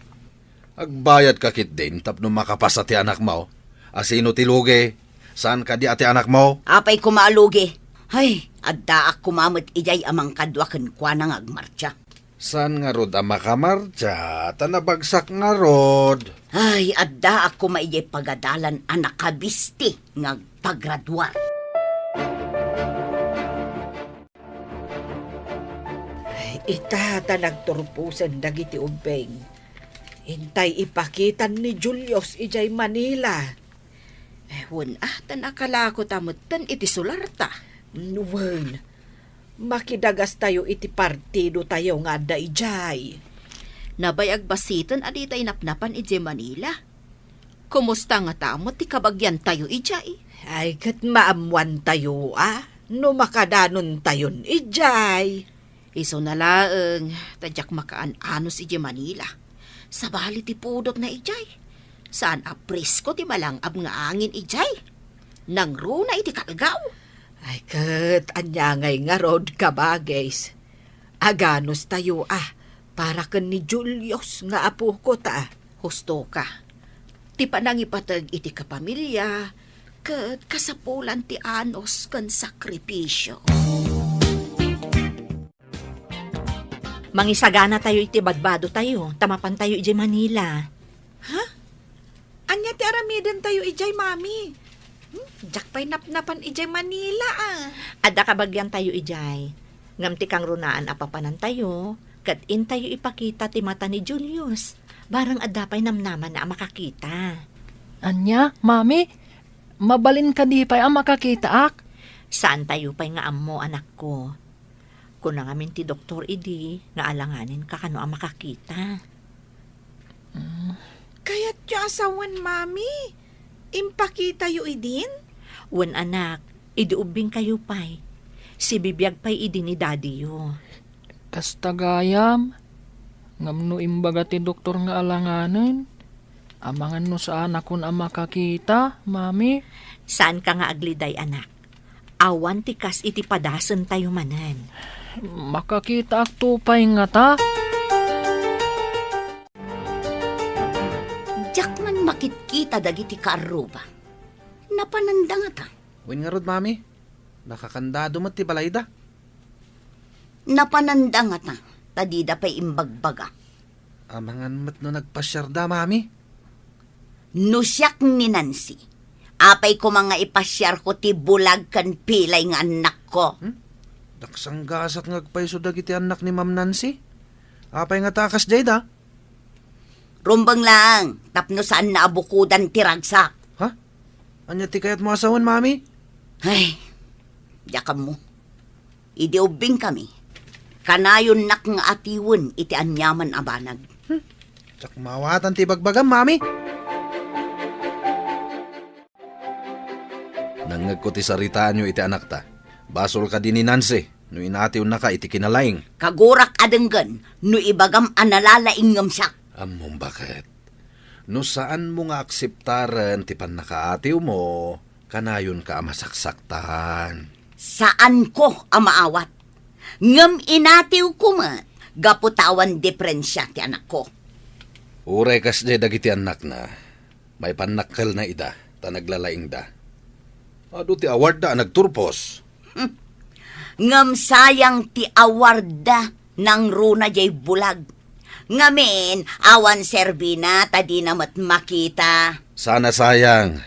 Agbayadka ketdin tapno makapasa ti anakmo. A sino ti lugi? Saan kadi a ti anakmo? Apay koma a lugi? Ay, addaak koma met idiay a mangkadua kenkuana nga agmartsa. Saan ngarud a makamartsa, ta nabagsak ngarud. Ay, addaak koma idiay pagadalan a nakabisti nga agpagraduar. Ita ta nagturposen dagiti ubbing. Intay ipakitan ni Julius idiay Manila. Eh, wen, ah, ta nakalako ta metten iti sularta. Wen, makidagastayo iti partidotayo nga adda idiay. Nabayag basiten a ditay napnapan idiay Manila. Kumusta ngata met ti kabagiantayo idiay? Ay, ket maammoantayo, a? No makadanontayon idiay. Isuna laeng, ta diak makaan-anos idiay Manila. Sabali ti pudotna idiay. Saan a presko ti malang-ab nga angin idiay. Nangruna iti kalgaw. Ay, ket ania ngay ngarud, kabagis? Aganos tayo, a, para ken ni Julius nga apoko ta. Husto ka. Ti panangipateg iti kapamilya, ket kasapulan ti anos ken sakripisio. Mangisagana tayo iti badbado tayo, ta mapan tayo idiay Manila. Ha? Ania ti aramiden tayo idiay, Mami? Hmm, diak pay napnapan idiay Manila, a. Adda kabagian tayo idiay. Ngem ti kangrunaan a papanan tayo, ket intayo ipakita ti mata ni Julius. Barang adda pay namnamanna a makakita. Ania, Mami? Mabalin kadi pay a makakitaak? Saan tayo pay nga ammo, anakko. Kuna ngamin ti doktor idi nga alanganen ka kano a makakita. Mm. Kayatyo a sawen, Mami? Impakitayo idin? Wen, anak, idi ubbing kayo pay. Sibibiag pay idi ni Daddy yo. Kasta gayam, ngem no imbaga ti doktor nga alanganen, amangan no saanakon a makakita, Mami? Saan ka nga agliday, anak. Awan ti kas iti padasen tayo manen. Makakitaak to pay ngata? Diak man makitkita dagiti kaarruba. Napananda ngata? Wen ngarud, Mami. Nakakandado met ti balayda. Napananda ngata, ta dida pay imbagbaga. Amangan met no nagpasiarda, Mami. No siak ni Nancy, apay koma nga ipasiarko ti bulag ken pilay nga annakko? Hmm? Daksanggasak nga agpayso dagiti annak ni Ma'am Nancy. Apay ngata a kasdiayda? Rumbeng laeng tapno saanna a bukodan ti ragsak. Ha? Ania ti kayatmo a sawen, Mami? Ay, diak ammo. Idi ubbingkami, kanayonnak nga atiwen iti aniaman a banag. Hmm. Diak maawatan ti ibagbagam, Mami. Nangngegko ti saritaanyo iti anakta. Basol kadi ni Nancy no inatiwennaka iti kinalaing? Kagurak a denggen no ibagam a nalalaing ngem siak. Ammom baket. No saanmo nga akseptaren ti pannakaatiwmo, kanayonka a masaksaktan. Saanko a maawat. Ngem inatiwko met gapu ta awan diferensia ti anakko. Uray kasdiay dagiti annakna, maipannakkelna ida ta naglalaingda. Adu ti awarda a nagturpos. Hmm. Ngem sayang ti awarda nangruna diay bulag. Ngamin, awan serbina ta dina met makita. Sana sayang.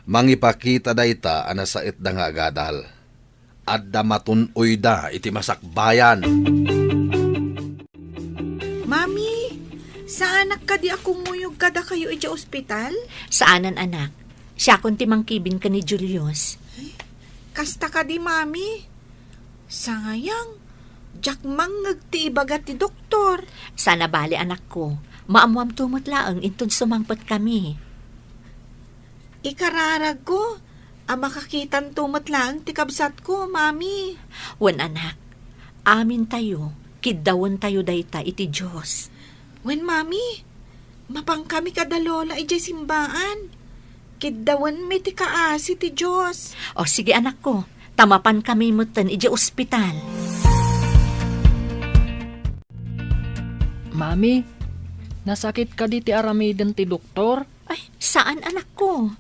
Mangipakita dayta a nasaetda nga agadal. Adda matun-oyda iti masakbayan. Mami, saanak kadi a kumuyog kadakayo idiay ospital? Saanen, anak. Siakon ti mangkibin ken ni Julius. Kasta kadi, Mami. Sangayang, diak mangngeg ti ibaga ti doktor. Sana bali, anakko. Maammoamto met laeng inton sumangpetkami. Ikararagko a makakitanto met laeng ti kabsatko, Mami. Wen, anak, amintayo, kiddawentayo dayta iti Dios. Wen, Mami, mapankami kada Lola idiay simbaan. Kiddawenmi ti kaasi ti Dios. O, sige, anakko, ta mapankami metten idiay ospital. Mami, nasakit kadi ti aramiden ti doktor? Ay, saan, anakko.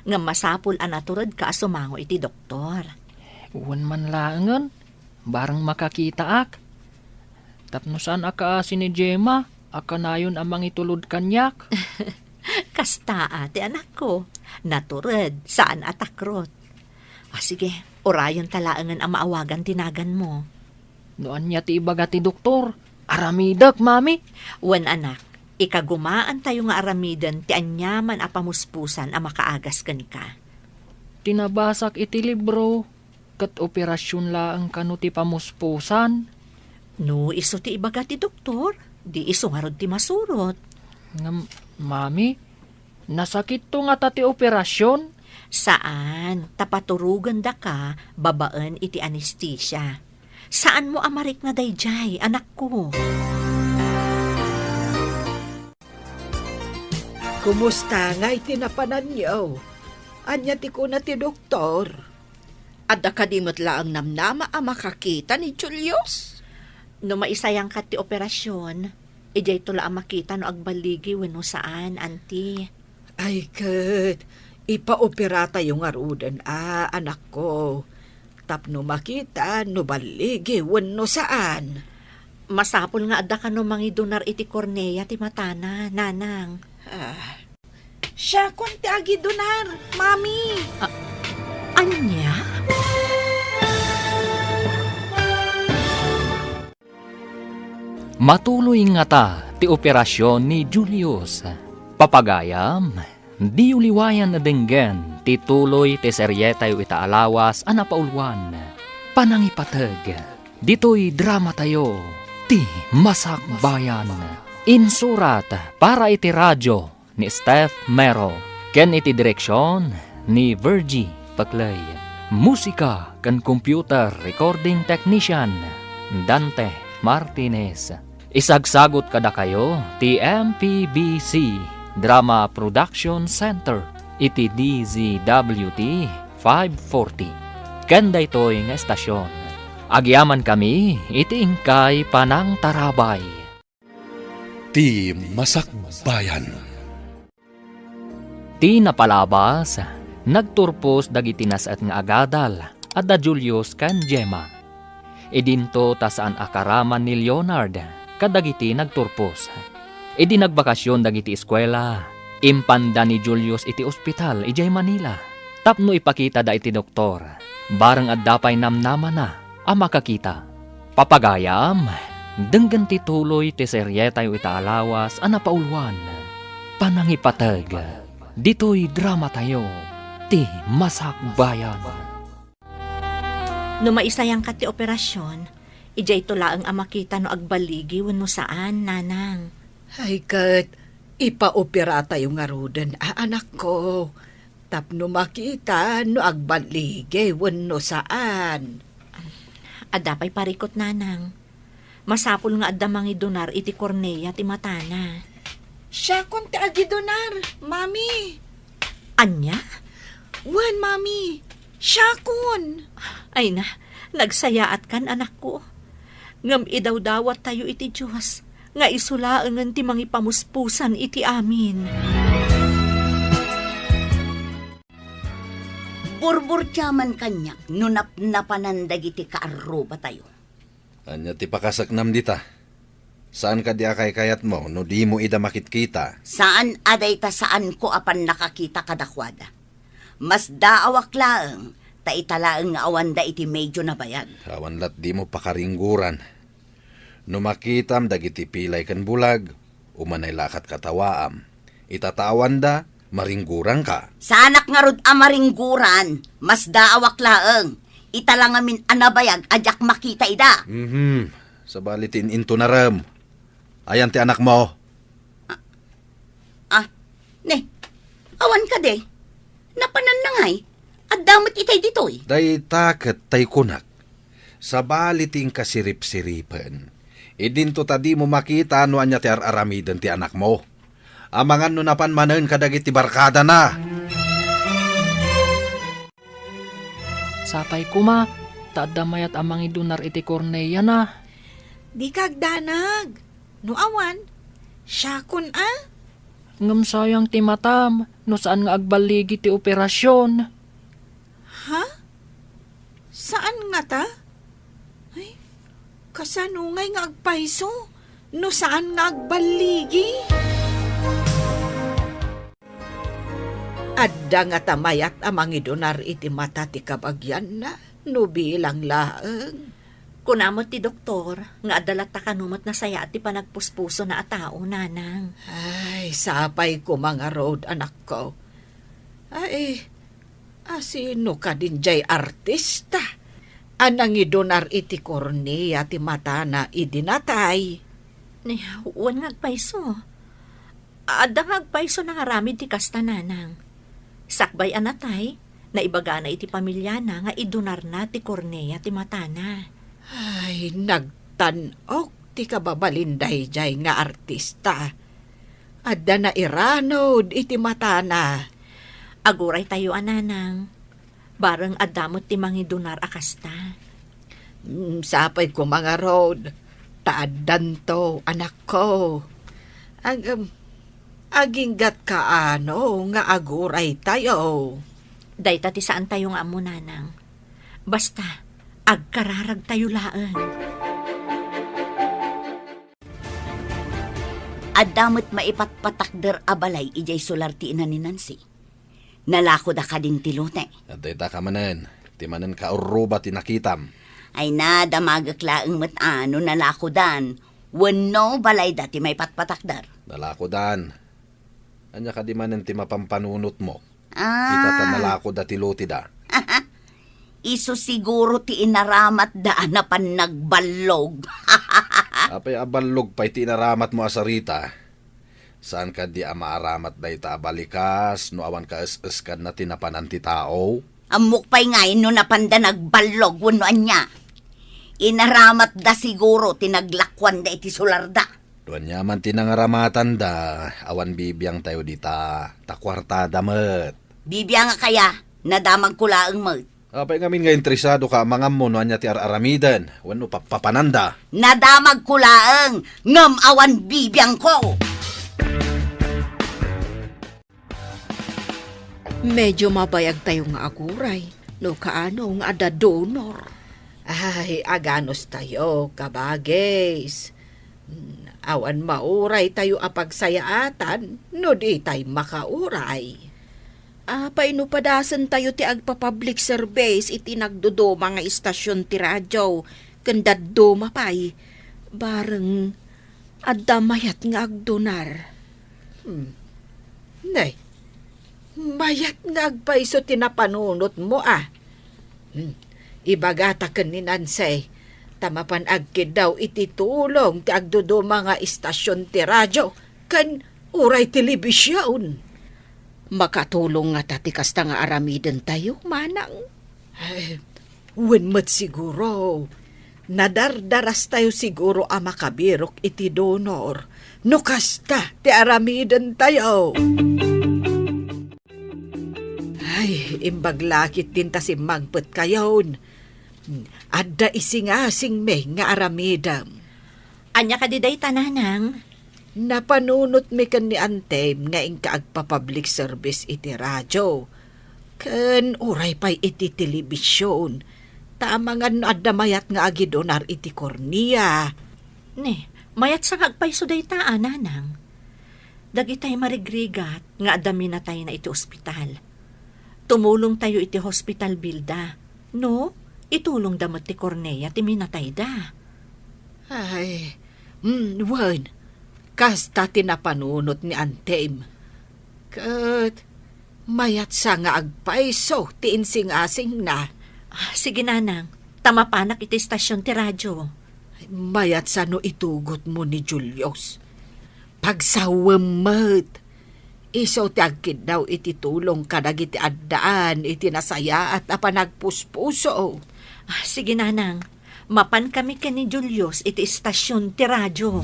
Ngem masapul a naturedka a sumango iti doktor. Wen man laengen, bareng makakitaak. Tapno saan a kaasi ni Gemma a kanayon a mangitulod kaniak. Kasta a ti anakko. Natured, saan a takrot. A, sige, urayenta laengen a maawagan ti naganmo. No ania ti ibaga ti doktor, aramidek, Mami. Wen, anak, ikagumaantayo nga aramiden ti aniaman a pamuspusan a makaagas kenka. Ti nabasak iti libro, ket operasion laeng kano ti pamuspusan? No isu ti ibaga ti doktor, di isu ngarud ti masurot. Ngem, Mami, nasakitto ngata ti operasion? Saan, ta paturogendaka babaen iti anestesia. Saanmo a marikna daydiay, anakko. Kumusta ngay ti napananyo? Ania ti kuna ti doktor? Adda kadi met laeng namnama a makakita ni Julius? No maisayangka ti operasion, idiayto la a makita no agballigi wenno saan, anti. Ay ket, ipaoperatayo ngaruden a, anakko, tapno makita no balligi wenno saan. Masapul nga adda kano mangidunar iti kornea ti matana, nanang. Ah, siakon ti agidunar, Mami. A-, ania? Matuloy ngata ti operasion ni Julius. Papagayam, diyo liwayan a denggen ti tuloy ti serietayo ita a lawas a napauluan, Panangipateg. Ditoy dramatayo, Ti Masakbayan. Insurat para iti radio ni Steph Mero, ken iti direksion ni Virgie Paclay. Musika ken computer recording technician, Dante Martinez. Isagsagut kadakayo ti M P B C Drama Production Center iti D Z W T five forty. Ken daytoy nga estasion, agyamankami iti inkay panangtarabay. Ti Masakbayan. Ti napalabas, nagturpos dagiti nas-et nga agadal a da Julius ken Gemma. Idinto ta saan a karaman ni Leonard kadagiti nagturpos. Idi nagbakasion dagiti eskuela, impanda ni Julius iti ospital idiay Manila tapno ipakitada iti doktor, bareng adda pay namnamana a makakita. Papagayam, denggen ti tuloy ti serietayo ita a lawas a napauluan, Panangipateg. Ditoy dramatayo, Ti Masakbayan. No maisayangka ti operasion, idiayto laeng a makita no agballigi wenno saan, nanang. Ay ket, ipaoperatayo ngaruden a, anakko, tapno makita no agballigi wenno saan. Adda pay parikut, nanang. Masapul nga adda mangidunar iti kornea ti matana. Siakon ti agidunar, Mami. Ania? Wen, Mami. Siakon. Ay na, nagsayaatkan, anakko. Ngem idawdawattayo iti Dios nga isu laengen ti mangipamuspusan iti amin. Burburtiaman kaniak no napnapanan dagiti kaarrubatayo. Ania ti pakasaknam dita? Saan kadi a kaykayatmo no dimo ida makitkita? Saan a dayta saanko a pannakakita kadakuada. Masdaawak laeng, ta ita laeng nga awanda iti medio nabayag. Awan lat dimo pakaringguran. No makitam dagiti pilay ken bulag, umanay la a katkatawaam. Ita ta awanda, maringguranka. Saanak ngarud a maringguran, masdaawak laeng. Ita la ngamin a nabayag a diak makita ida. Mhm. Sabali ti in-intunarem. Ayan ti anakmo? Ah, ne, awan kadi. Napanan na ngay. Adda met itay ditoy. Dayta ket tay kunak. Sabali ti inkasiripsiripen. Idinto ta dimo makita no ania ti ar-aramiden ti anakmo. Amangan no napan manen kadagiti barkadana. Sapay koma, ta adda mayat a mangidunar iti korneana. Dika agdanag. No awan, siakon a. Ngem sayang ti matam, no saan nga agballigi ti operasion. Ha? Saan ngata? Ay, kasano ngay nga agpayso no saan nga agballigi? Adda ngata mayat a mangidunar iti mata ti kabagianna no bilang laeng. Kuna met ti doktor nga adda latta kano met nasayaat ti panagpuspusona a tao, nanang. Ay, sapay koma ngarud, anakko. Ay, asino kadin jay artista a nangidunar iti kornea ti matana idi natay? Ni, wen nga agpayso. Adda nga agpayso nangaramid ti kasta, nanang. Sakbay a natay, Naibagana iti pamiliana nga idonarna ti kornea ti matana. Ay, nagtan-ok ti kababalin daydiay nga artista. Adda nairanud iti matana. Aguraytayo a, nanang. Bareng adda met ti mangidonar a kasta. Mm, sapay koma ngarud, ta addanto, anakko. Ag-, um, aginggatka ano nga aguraytayo? Dayta ti saantayo nga ammo, nanang. Basta, agkararagtayo laeng. Adda met maipatpatakder a balay idiay solar ti ina ni Nancy. Nalakoda kadin ti lote. Dayta ka manen, ti manen kaurruba ti nakitam. Ay na, damagek laeng met a no nalakodan. Wenno balayda ti maipatpatakder. Nalakodan. Ania kadi manen ti mapampanunotmo? Ah. Ita ta nalakoda ti loteda. Isu siguro ti inaramatda a napan nagballog. Apay a ballog pay ti inaramatmo a Sarita? Saan kadi a maaramat dayta a balikas no awan kaes-eskanna ti napanan ti tao? Ammok pay ngay no napanda nagballog wenno ania. Inaramatda siguro ti naglakuanda iti solarda. No ania man ti nangaramatanda, awan bibiangtayo dita, ta kuartada met. Bibiangak aya, nadamagko laeng met. Apay ngamin nga interesado ka a mangammo no ania ti ar-aramiden wenno pappapananda? Nadamagko laeng, ngem awan bibiangko. Medyo mabayagtayo nga aguray no kaano nga adda donor. Ay, aganustayo, kabagis. Hmm, awan mauraytayo a pagsayaatan no ditay makauray. Apay no padasentayo ti agpa-public service iti nagduduma nga istasyon ti radio ken dadduma pay, bareng adda mayat nga agdonar. Hmm. Nay, mayat nga agpayso ti napanunotmo a. Hmm. Ibagata ken ni Nancy, ta mapan agkiddaw iti tulong ti agduduma nga istasyon ti radio ken uray telebision. Makatulong ngata ti kasta nga aramidentayo, manang? Ay, wen met siguro. Nadardarastayo siguro a makabirok iti donor no kasta ti aramidentayo. Ay, imbag la ketdin ta simmangpetkayon. Adda isingasingmi nga aramidem. Ania kadi dayta, nanang? Napanunotmi ken ni Antem nga inka agpa-public service iti radio, ken uray pay iti telebision, ta amangan no adda mayat nga agidonar iti kornea. Ne, mayat sa nga agpayso dayta a, nanang. Dagitay marigrigat nga adda minatayna iti ospital. Tumulongtayo iti hospital bill da. No, itulongda met ti kornea ti minatayda. Ay, mm, wen, kasta ti napanunot ni Antem. Ket mayat sa nga agpayso ti insingasingna. Ah, sige, nanang, ta mapanak iti istasyon ti radio. Mayat sa no itugotmo ni Julius. Pagsawem met. Isu ti agkiddaw iti tulong kadagiti addaan iti nasayaat a panagpuspuso. Ah, sige, nanang. Mapankami ken ni Julius iti istasyon ti radio.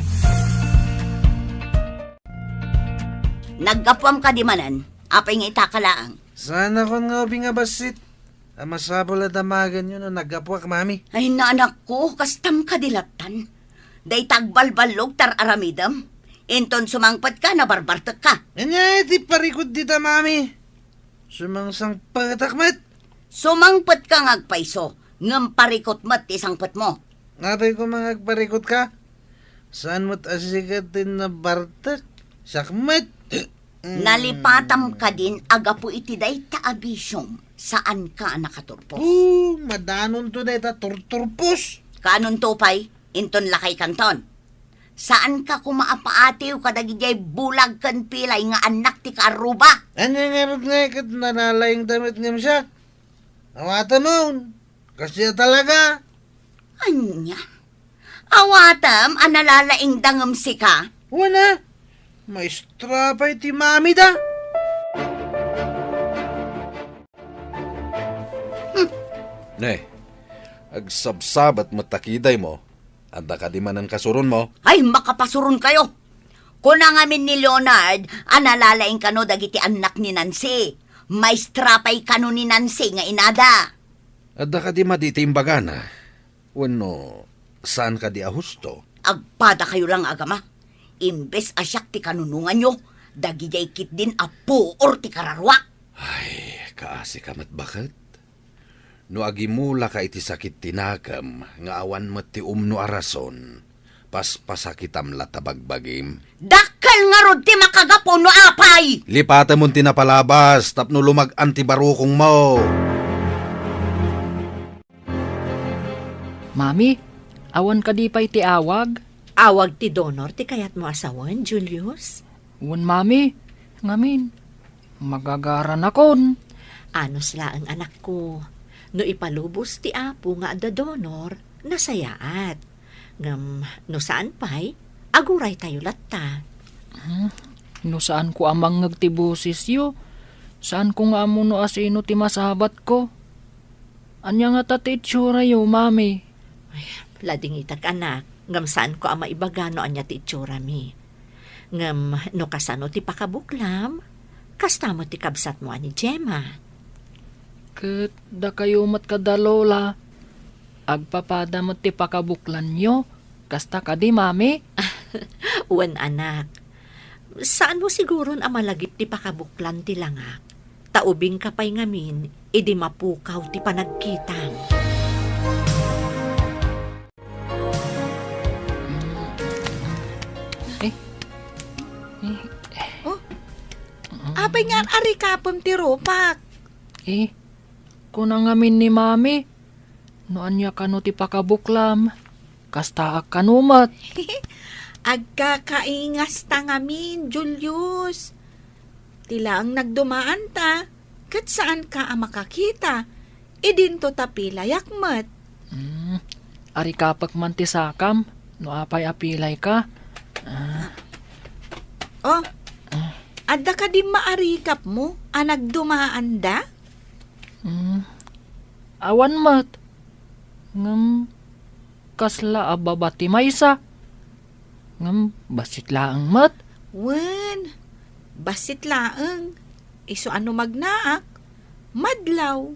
Naggapuam kadi manen? Apay nga itaka laeng? Saanakon nga ubing a bassit. A masapul a damagenyo no naggapuak, Mami. Ay, na, anakko, kastam kadi lattan. Dayta agbalballog ti ar-aramidem. Inton sumangpetka, nabarbartekka. Ania ti parikut dita, Mami? Sumangsangpetak met. Sumangpetka nga agpayso, ngem parikut met ti sangpetmo. Apay koma nga agparikutka? Saan met a sika ti nabartek? Siak met. Mm. Nalipatam kadin a gapu iti dayta a bisiom, saanka a nakaturpos. Oh, madanonto dayta turturpos. Kaanonto pay, inton lakaykanton. Saanka koma a paatiw kadagidiay bulag ken pilay nga annak ti kaarruba. Ania ngarud ngay ket nalalaingda met ngem siak? Awatemon. Kastoy a talaga. Ania? Awatem a nalalaingda ngem sika? Wen a, maestra pay ti mamida. Ne, agsabsabat met ta kidaymo. Adda kadi manen kasuronmo? Ay, makapasuron kayo! Kuna ngamin ni Leonard a nalalaing kano dagiti annak ni Nancy. Maestra pay kano ni Nancy nga inada. Adda kadi madi ti imbagana? Wenno, saan kadi a husto? Agpada kayo lang, agama. Imbes a siak ti kanunonganyo, dagidiay ketdin a puor ti kararuak. Ay, kaasi ka met baket. No agimula ka iti sakit ti nakem nga awan met ti umno a rason, paspasakitam la ta bagbagim. Dakkel ngarud ti makagapu no apay! Lipatemon ti napalabas tapno lumag-an ti barukongmo. Mami, awan kadi pay ti awag? Awag ti donor ti kayatmo a sawen, Julius? Wen, Mami. Ngamin, magagaranakon. Anus laeng, anakko. No ipalubos ti Apo nga adda donor, nasayaat. Ngem no saan pay, aguraytayo latta. Hmm, no saanko a mangngeg ti bosesyo, saanko nga ammo no asino ti masabatko. Ania ngata ti itsuratayo, Mami? Ay, ladingitak, anak, ngem saanko a maibaga no ania ti itsurami. Ngem no kasano ti pakabuklam, kasta met ti kabsatmo a ni Gemma. Ket dakayo met kada Lola, agpapada met ti pakabuklanyo, kasta kadi, Mami? Wen, anak. Saanmo siguron a malagip ti pakabuklan ti langak, ta ubingka pay ngamin idi mapukaw ti panagkitam. Eh, eh, Oh, apay nga arikapem ti rupak? Eh, kuna ngamin ni Mami, no ania kano ti pakabuklam, kastaak kano met. Agkakaingasta ngamin, Julius. Ti laeng nagdumaanta, ket saanka a makakita. Idinto ta pilayak met. Hmm, arikapek man ti sakam, no apay a pilayka. Ah. Oh, adda kadi maarikapmo a nagdumaanda? Hmm, awan met. Ngem, kasla a baba ti maysa. Ngem, bassit laeng met. Wen, bassit laeng. Isu a no magnaak, madlaw.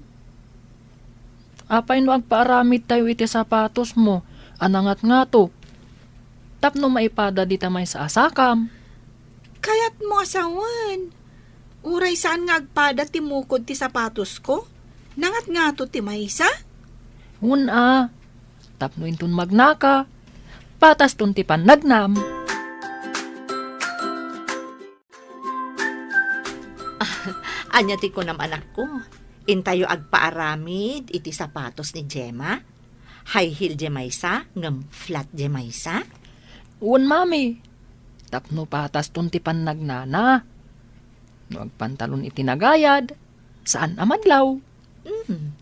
Apay no agpaaramidtayo iti sapatosmo a nangatngato, tapno maipada dita maysa a sakam? Kayatmo a sawen, uray saan nga agpada ti mukod ti sapatosko, nangatngato ti maysa? Wen a, tapno inton magnaka, pataston ti pannagnam. Ania ti kunam, anakko? Intayo agpaaramid iti sapatos ni Gemma? High heel diay maysa, ngem flat diay maysa? Wen, Mami. Tapno pataston ti pannagnana. No agpantalon iti nagayad, saan a madlaw. Hmm.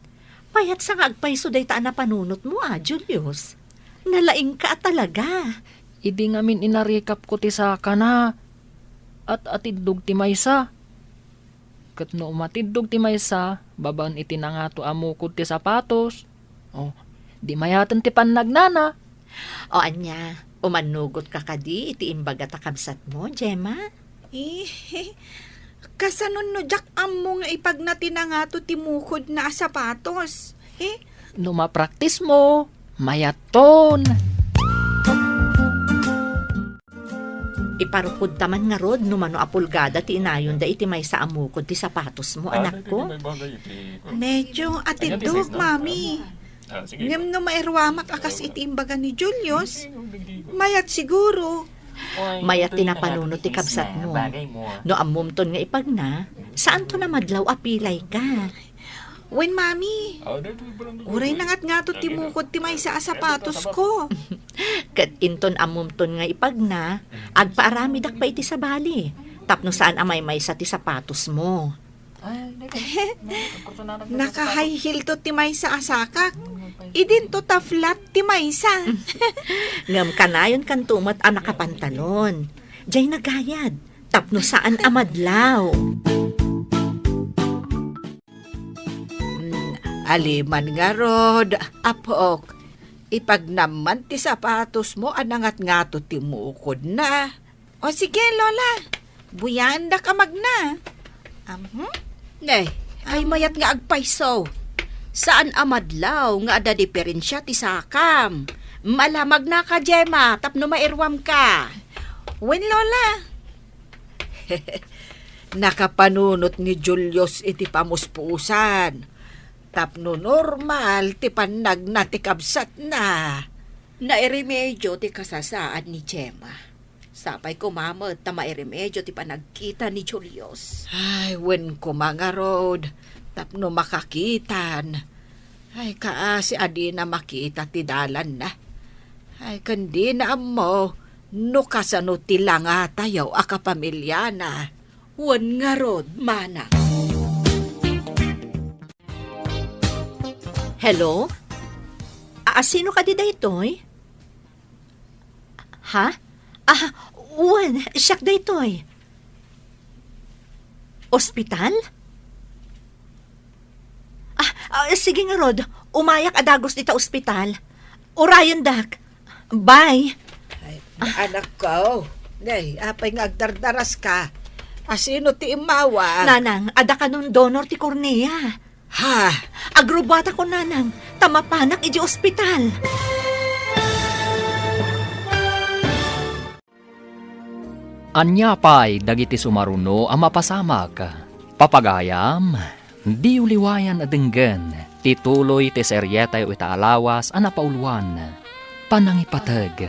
Mayat sa nga agpayso dayta a napanunotmo a, Julius. Nalaingka a talaga. Idi ngamin inarikapko ti sakana, at-atiddog ti maysa. Ket no umatiddog ti maysa babaen iti nangato a mukod ti sapatos, o, di mayaten ti pannagnana. O ania, umannugotka kadi iti imbaga ta kabsatmo, Gemma? Eh, kasanon no diak ammo nga ipagna ti nangato ti mukodna a sapatos? Eh? No mapraktismo, mayatton. Iparukodta man ngarud no mano a pulgada ti inayonda iti maysa a mukod ti sapatosmo, anakko? Medyo atiddog, Mami. Ngem no mairuamak a kas iti imbaga ni Julius, mayat siguro. Mayat ti napanunot ti kabsatmo. No ammomton nga ipagna, saanton a madlaw a pilayka. Wen, Mami. Uray nangatngato ti mukod ti maysa a sapatosko. Ket inton ammomton nga ipagna, agpaaramidak pay iti sabali, tapno saan a maymaysa ti sapatosmo. Naka-high heel to ti maysa a sakak. Idinto ta flat ti maysa. Ngem kanayonkanto met a nakapantalon. Diay nagayad, tapno saan a madlaw. Mm, Aleman ngarud, apok, ipagnamman ti sapatosmo a nangatngato ti mukodna. O sige, Lola, buyaendak a magna. Amhm? Ay, mayat nga agpayso. Saan a madlaw nga adda diperensia ti sakam. Malamagnaka, Gemma, tapno mairuamka. Wen, Lola. Nakapanunot ni Julius iti pamuspusan. Tapno normal ti pannagna ti kabsatna. Nairemedio ti kasasaad ni Gemma. Sapay koma met ta mairemedio ti panagkita ni Julius. Ay, wen koma ngarud, tapno makakitan. Ay, kaasi a dina makita ti dalanna. Ay, ken dina ammo no kasano ti langatayo a kapamiliana. Wen ngarud, manang. Hello? A, sino kadi daytoy? Ha? Ah, wen, siak daytoy. Ospital? Ah, ah, sige ngarud, umayak a dagus dita ospital. Urayendak. Bye. Ay, anak ko. Nay, apay nga agdardaraska? Asino ti immawag? Nanang, adda kanon donor ti kornea. Ha? Agrubuatakon, nanang, ta mapanak iti ospital. Ania pay dagiti sumaruno a mapasamak? Papagayam, diyo liwayan a denggen ti tuloy ti serietayo ita a lawas a napauluan, Panangipateg.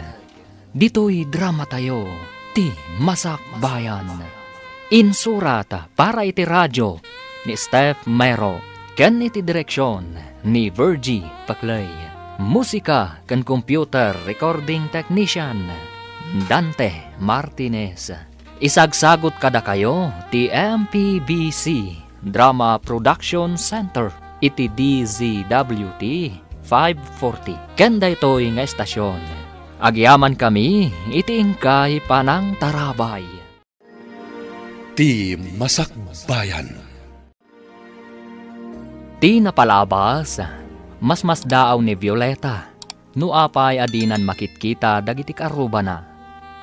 Ditoy dramatayo, ti Masakbayan. Insurat para iti radio ni Steph Mero ken iti direksion ni Virgie Paclay. Musika ken computer recording technician, Dante Martinez. Isagsagut kadakayo ti M P B C Drama Production Center iti D Z W T five forty. Ken daytoy nga estasion, agyamankami iti inkay panangtarabay. Ti Masakbayan. Ti napalabas, masmasdaaw ni Violeta no apay a dinan makitkita dagiti kaarrubana.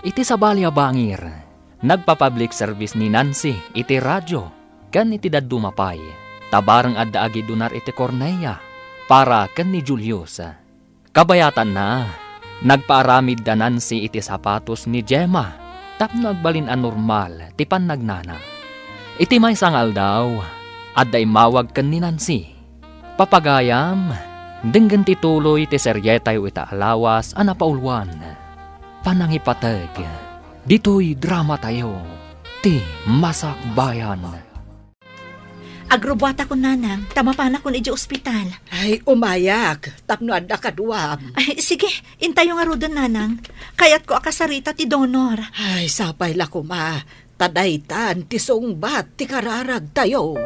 Iti sabali a bangir, nagpa-public service ni Nancy iti radio ken iti dadduma pay, ta bareng adda agidunar iti kornea para ken ni Julius. Kabayatanna, nagpaaramid da Nancy iti sapatos ni Gemma tapno agbalin a normal ti pannagnana. Iti maysa nga aldaw, adda immawag ken ni Nancy. Papagayam, denggen ti tuloy ti serietayo ita a lawas a napauluan, Panangipateg. Ditoy dramatayo, ti Masakbayan. Agrubuatakon, nanang, ta mapanakon idiay ospital. Ay, umayak, tapno adda kaduam. Ay, sige, intayo ngaruden, nanang. Kayatko a kasarita ti donor. Ay, sapay la koma, ta daytan ti sungbat ti kararagtayo.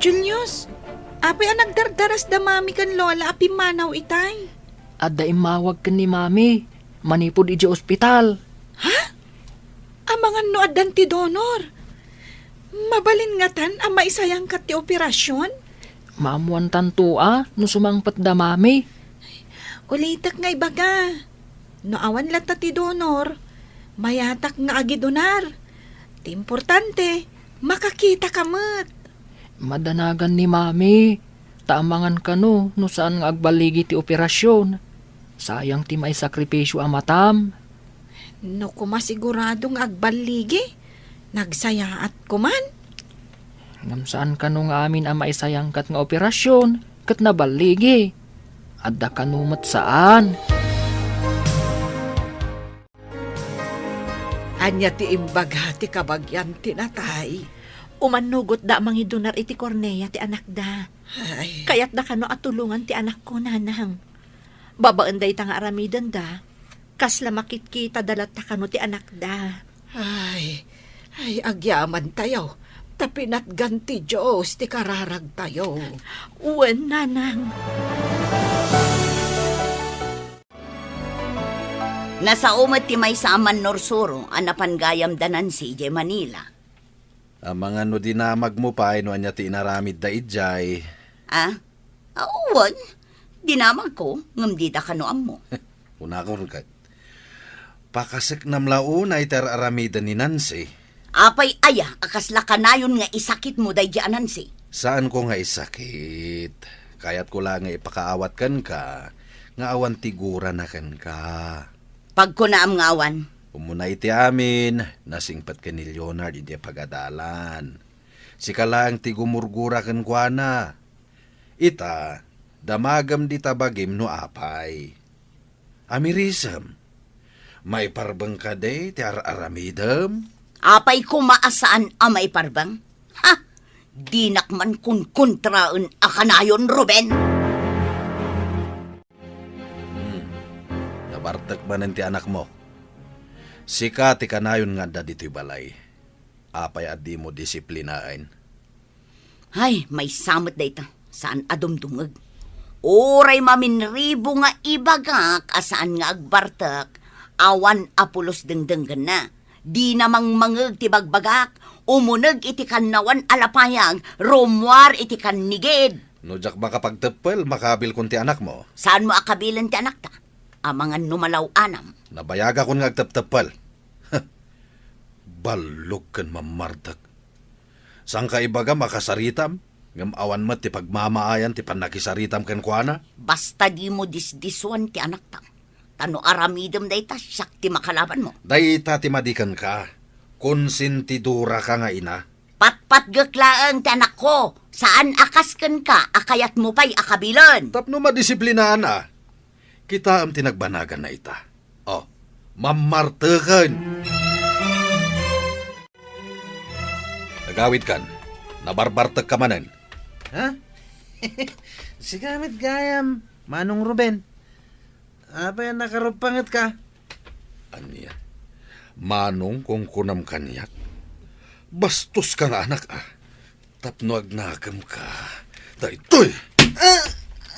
Julius, apay a nagdardaras da Mami ken Lola a pimmanaw itay? Adda immawag ken ni Mami manipud idiay ospital. Ha? Amangan no addan ti donor? Mabalin ngatan a maisayangkat ti operasyon? Maammoantanto a no sumangpet da Mami. Ulitek nga ibaga, no awan latta ti donor, mayatak nga agidunar. Ti importante, makakitaka met. Madanagan ni Mami, ta amangan kano no saan nga agballigi ti operasyon. Sayang ti maisakripisio a matam. No koma sigurado nga agballigi, nagsayaat koman. Ngem saan kano nga amin a maisayangkat nga operasyon ket naballigi? Adda kano met saan. Ania ti imbaga ti kabagian ti natay? Umannugotda a mangidunar iti kornea ti anakda. Ay. Kayatda kano a tulongan ti anakko, nanang. Babaen dayta nga aramidenda, kasla makitkitada latta kano ti anakda. Ay, ay, agyamantayo, ta pinatgan ti Dios ti kararagtayo. Wen, nanang. Nasao met ti maysa a mannursuro a napan gayam da Nancy idiay Manila. Amangan no dinamagmo pay no ania ti inaramidda idiay. Ah? Awan. Dinamagko, ngem dida kano ammo. Kunakon ket, pakaseknam la unay ti ar-aramiden ni Nancy. Apay aya a kasla kanayon nga isakitmo daydi a Nancy? Saanko nga isakit. Kayatko la nga ipakaawat kenka nga awan ti gurana kenka. Pagkunaam nga awan. Umuna iti amin, nasingpet ken ni Leonard idiay pagadalan. Sika laeng ti gumurgura kenkuana. Ita, damagem dita bagim no apay. Amirisem, maiparbeng kadi ti ar-aramidem? Apay koma a saan a maiparbeng? Ha! Dinak man kunkuntraen a kanayon, Ruben! Hmm. Nabartek manen ti anakmo. Sika ti kanayon nga adda ditoy balay. Apay a dimo disiplinaen? Ay, maysa met dayta. Saan a dumdumngeg. Uray maminribo nga ibagak a saan nga agbartek, awan a pulos dengdenggenna. Dina mangmangeg ti bagbagak, umuneg iti kannawan a lapayag, rummuar iti kannigid. No diak makapagteppel, makabilkon ti anakmo. Saanmo a kabilen ti anakta? Amangan no malaw-anam. Nabayagakon nga agtepteppel. Ballog ken mammartek. Sangka ibagam a kasaritam, ngem awan met ti pagmamaayan ti pannakisaritam kenkuana. Basta dimo disdisuan ti anaktam. Ta no aramidem dayta, siak ti makalabanmo. Dayta ti madi kenka. Konsentidoraka nga ina. Patpatgek laeng ti anakko. Saan a kas kenka a kayatmo pay a kabilen. Tapno madisiplinaanna. Kitaem ti nagbanaganna ita. Oh, mammarteken. Nagawidkan, nabarbartekka manen. Ha? Sika met gayam, Manong Ruben. Apay a nakaruppangetka? Ania? Manong kunkunam kaniak? Bastoska nga anak, a. Tapno agnakemka. Daytoy! Ah,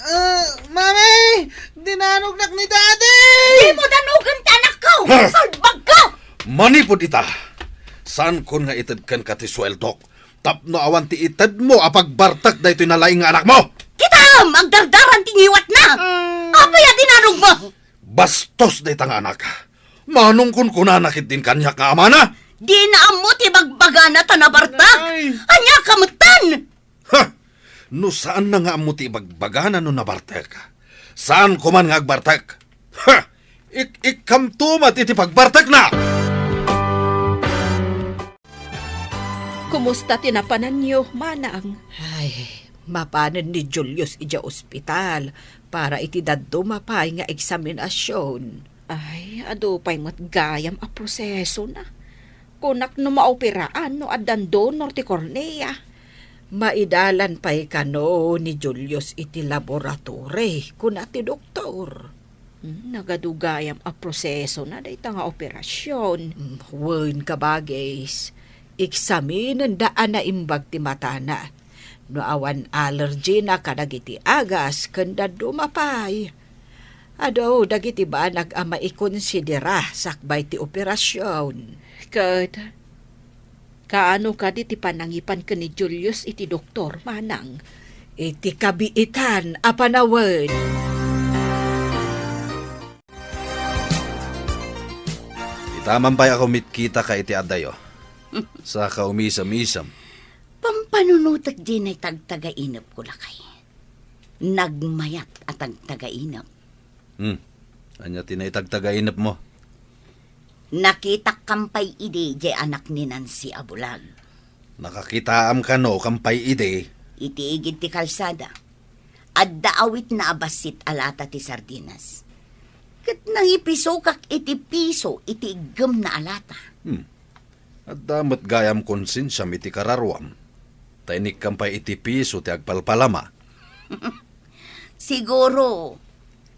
ah, Mami! Dinanognak ni Daddy! Dimo danogen ti anakko! Ha? Salbagko! Manipud ita, saankon nga ited kenka ti sueldok tapno awan ti itedmo a pagbartek daytoy nalaing nga anakmo! Kitaem, agdardaran ti ngiwatna! Mm. Apay a dinanogmo? Bastos dayta nga anak. Manong kunkunana ketdin kaniak nga amana? Dina ammo ti bagbagana ta nabartek. Ay. Ania ka metten? Ha! No saanna nga ammo ti ibagbagana no nabartek, saanko man nga agbartek. Ha! Ik-, ikkamto met iti pagbartekna! Kumusta ti napananyo, Manang? Ay, mapanen ni Julius idiay ospital para iti dadduma pay nga eksaminasion. Ay, adu pay met gayam a prosesona. Kunak no maoperaan no addan donor ti kornea. Maidalan pay kano ni Julius iti laboratory, kuna ti doktor. Hmm, nagadu gayam a prosesona dayta nga operasion. Hmm, wen, kabagis. Eksaminenda a naimbag ti matana. No awan allergy na kadagiti agas ken dadduma pay. Adu dagiti banag a maikonsidera sakbay ti operasion. Ket kaano kadi ti panangipan ken ni Julius iti doktor, Manang? Iti kabiitan a panawen. Itaman pay a kumitkitaka iti adayo. Saka umisem-isem. Pampanunotek diay tagtagainepko, lakay. Nagmayat a tagtagainep. Hmm. Ania ti naitagtagainepmo? Nakitak kampay idi diay anak ni Nancy a bulag. Nakakitaam kano kampay idi? Iti igid ti kalsada. Adda awitna a bassit a lata ti sardinas. Ket nangipisokak iti piso iti iggemna a lata. Hmm. Adda met gayam konsensiam iti kararuam, ta inikkam pay iti piso ti agpalpalama. Siguro,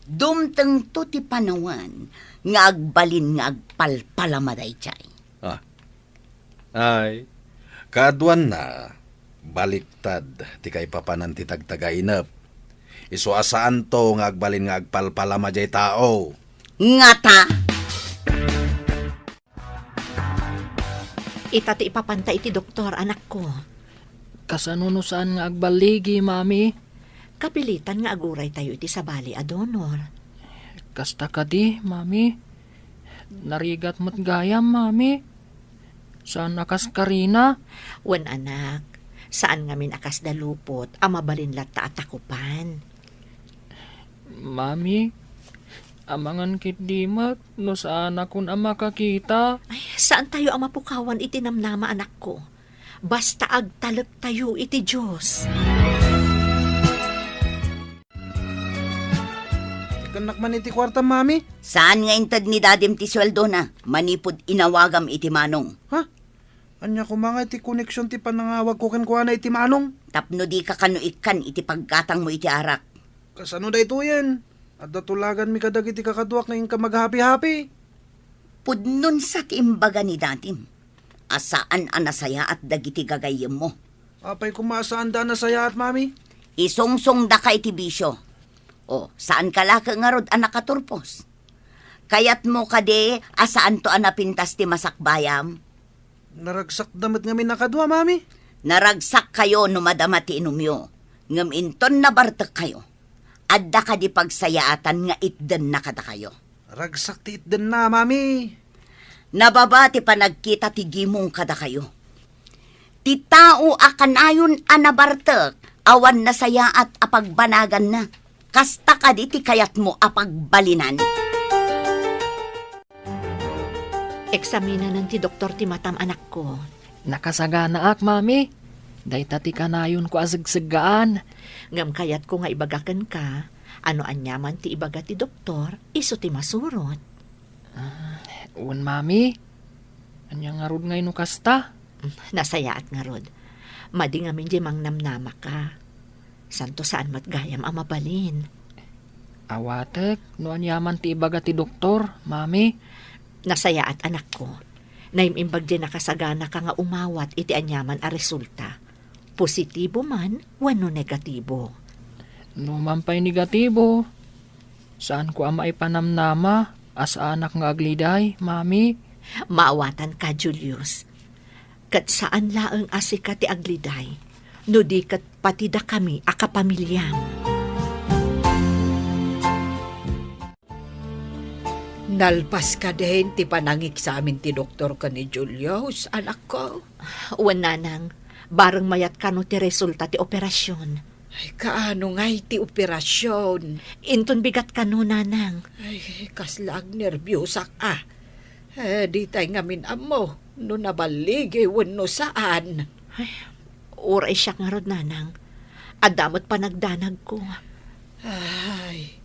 dumtengto ti panawen nga agbalin nga agpalpalama daydiay. Ah. Ay, kaaduanna, baliktad ti kaipapanan ti tagtagainep. Isu a saanto nga agbalin nga agpalpalama diay tao. Ngata! Ita ti ipapanta iti doktor, anakko. Kasano no saan nga agballigi, Mami? Kapilitan nga aguraytayo iti sabali a donor. Kasta kadi, Mami? Narigat met gayam, Mami. Saan a kas Karina. Wen, anak, saan ngamin a kasda lupot a mabalin latta a takupan. Mami, amangan ketdi met no saanakon a makakita. Ay, saantayo a mapukawan iti namnama, anakko. Basta agtalektayo iti Dios. Ikannak man iti kuarta, Mami. Saan nga inted ni Dadim ti sueldona manipud inawagam iti Manong? Ha? Ania koma nga iti koneksion ti panangawagko kenkuana iti Manong? Tapno dika kano ikkan iti paggatangmo iti arak. Kasano daytoyen? Adda tulaganmi kadagiti kakaduak nga inka maghapi-hapi. Pudno sa ti imbaga ni Dadim a saan a nasayaat dagiti gagayyemmo. Apay koma a saanda a nasayaat, Mami? Isungsongdaka iti bisio. O, saanka la ngarud a nakaturpos? Kayatmo kadi a saanto a napintas ti masakbayam? Naragsakda met ngamin a kadua, Mami. Naragsakkayo no madama ti inumyo. Ngem inton nabartekkayo, adda kadi pagsayaatan nga itdenna kadakayo? Ragsak ti itdenna, Mami. Nababa ti panagkita ti gimong kadakayo. Ti tao a kanayon a nabartek, awan nasayaat a pagbanaganna. Kasta kadi ti kayatmo a pagbalinan? Eksaminanen ti doktor ti matam, anakko. Nakasaganaak, Mami. Dayta ti kanayonko a segseggaan. Ngem kayatko nga ibaga kenka, a no aniaman ti ibaga ti doktor, isu ti masurot. Ah, wen, Mami. Ania ngarud ngay no kasta? Mm, nasayaat ngarud. Madi ngamin diay mangnamnamaka. Santo saan met gayam a mabalin. Awatek no aniaman ti ibaga ti doktor, Mami. Nasayaat, anakko. Naim-imbag diay nakasaganaka nga umawat iti aniaman a resulta. Positibo man wenno negatibo. No man pay negatibo, saanko a maipanamnama a saanak nga agliday, Mami. Maawatanka, Julius. Ket saan laeng a sika ti agliday, no di ket pati dakami a kapamiliam. Nalpas kadin ti panangeksamin ti doktor ken ni Julius, anakko? Wen, nanang, bareng mayat kano ti resulta ti operasion. Ay, kaano ngay ti operasion? Inton bigat kano, nanang. Ay, kasla agnerbiosak a. Eh, ditay ngamin ammo no naballigi wenno saan. Ay, uray siak ngarud, nanang. Adda met panagdanagko. Ay,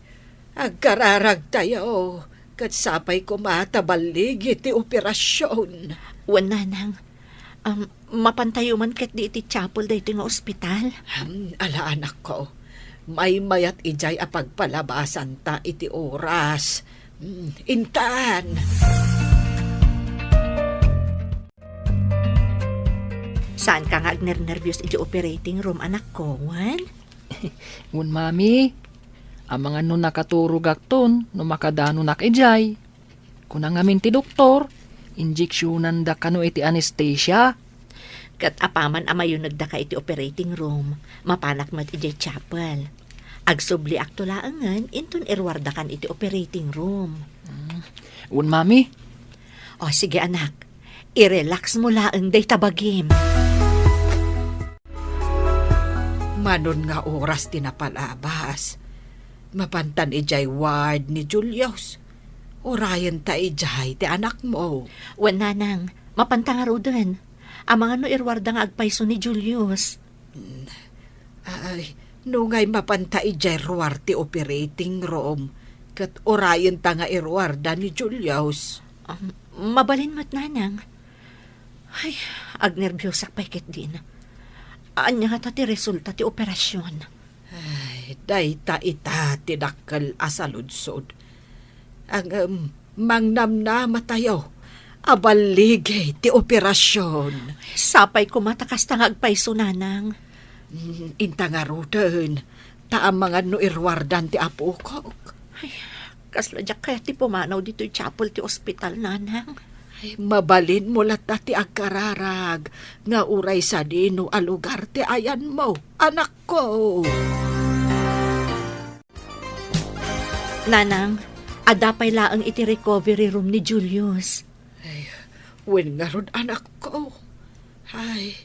agkararagtayo, ket sapay koma ta balligi ti operasion. Wen, nanang. Um, mapantayo man ketdi iti chapel daytoy nga ospital? Hmm, ala, anakko. Maymayat idiay a pagpalabasanta iti oras. Hmm, intan. Saanka nga agnernerbios iti operating room, anakko, wen? Wen, Mami. Amangan no nakaturogakton no makadanonak idiay. Kuna ngamin ti doktor, injeksionanda kano iti anesthesia. Ket apaman a mayunegdaka iti operating room, mapanak met idiay chapel. Agsubliakto laengen inton iruardakan iti operating room. Mm. Wen, Mami. O, sige, anak. I-relax mo laeng dayta bagim. Manon nga oras ti napalabas, mapantan idiay ward ni Julius. Urayenta idiay ti anakmo. Wen, nanang, mapanta ngaruden. Amangan no iruarda nga agpayso ni Julius. Mm. Ay, no ngay mapanta idiay ruar ti operating room, ket urayenta nga iruarda ni Julius. Um, mabalin met, nanang. Ay, agnerbiosak pay ketdin. Ania ngata ti resulta ti operasion? Ay, dayta ita ti dakkel a saludsod. Ngem, mangnamnamatayo a balligi ti operasion. Sapay koma ta kasta nga agpayso, nanang. Mm, inta ngaruden, ta amangan no iruardan ti apokok. Ay, kasla diak kayat ti pumanaw ditoy chapel ti ospital, nanang. Ay, mabalinmo latta ti agkararag nga uray sadino a lugar ti ayanmo, anakko. Nanang, adda pay laeng iti recovery room ni Julius. Ay, wen ngarud, anakko. Ay,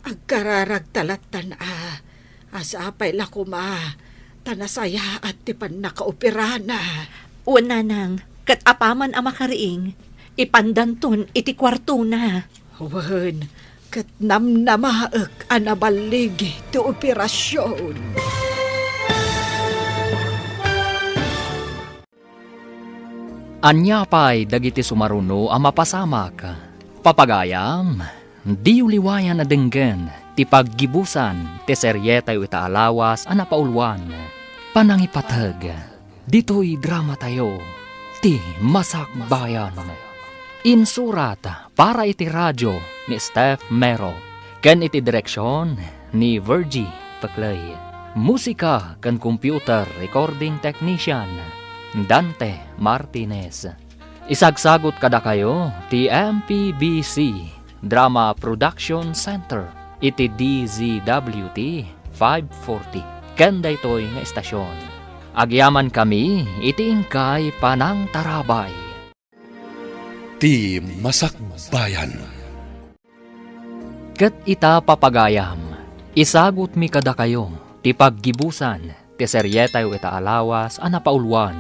agkararagta lattan a, a sapay la koma ta nasayaat ti pannakaoperana. Wen, nanang, ket apaman a makariing, ipandanton iti kuartona. Wen, ket namnamaek a naballigi ti operasion. Ania pay dagiti sumaruno a mapasamak? Papagayam, diyo liwayan a denggen ti paggibusan ti serietayo ita a lawas a napauluan, Panangipateg. Ditoy dramatayo, ti Masakbayan. Insurat para iti radio ni Steph Mero, ken iti direksion ni Virgie Peclay. Musika ken computer recording technician, Dante Martinez. Isagsagut kadakayo ti M P B C Drama Production Center iti D Z W T five forty ken daytoy nga estasion. Agyamankami iti inkay panangtarabay. Ti Masakbayan. Ket ita, papagayam, isagutmi kadakayo ti paggibusan ti serietayo ita a lawas a napauluan,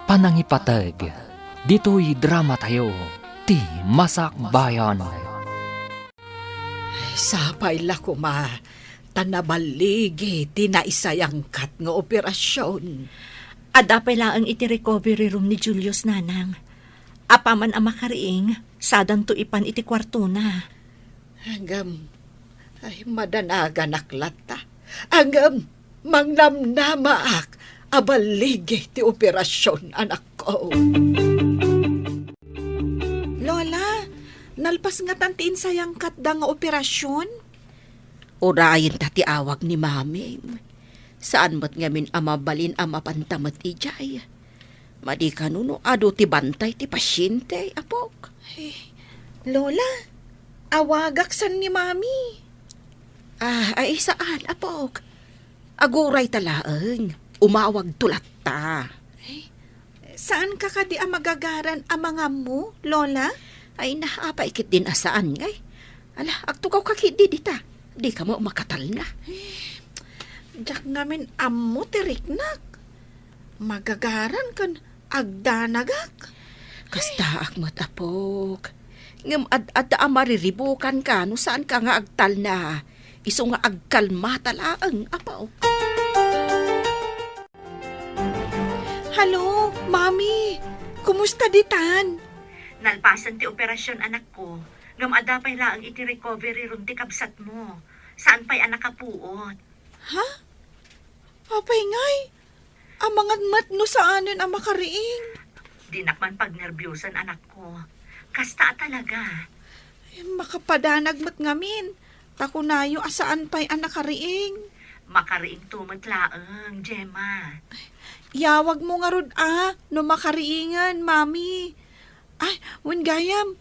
Panangipateg, ditoy dramatayo, ti Masakbayan. Sapay la koma ta naballigi ti naisayangkat nga operasion. Adda pay laeng iti recovery room ni Julius, nanang. Apaman a makariing, sadanto ipan iti kuartona. Ngem, ay, madanaganak latta. Ngem, mangnamnamaak a balligi ti operasion, anakko. Lola, nalpas ngatan ti insayangkatda nga operasion? Urayen ta ti awag ni Maming. Saan met ngamin a mabalin a mapanta met idiay. Madi kano no adu ti bantay ti pasiente, apok? Ay, Lola, awagak san ni Mami. Ah, ay, saan, apok? Aguray ta laeng, umawagto latta. Ay, saan ka kadi a magagaran a mangammo, Lola? Ay, na, apay ketdin a saan ngay. Ala, agtugaw ka ketdi dita. Di ka mo makatalna. Ay, diak ngamin ammo ti riknak. Magagaran ken agdanagak. Kastaak met, apok. Ngem ad-adda a mariribukanka no saanka nga agtalna. Isu nga agkalmata laeng, apok. Hello, Mami. Kumusta ditan? Nalpasen ti operasyon, anakko. Ngem adda pay laeng iti recovery room ti kabsatmo. Saan pay a nakapuot. Ha? Apay ngay? Amangan met no saanen a makariing. Dinak man pagnerbiosan, anakko. Kasta a talaga. Ay, makapadanag met ngamin. Ta kunayo a saan pay a nakariing. Makariingto met laeng, Gemma. Yawagmo ngarud a, no makariingen, Mami. Ay, wen gayam,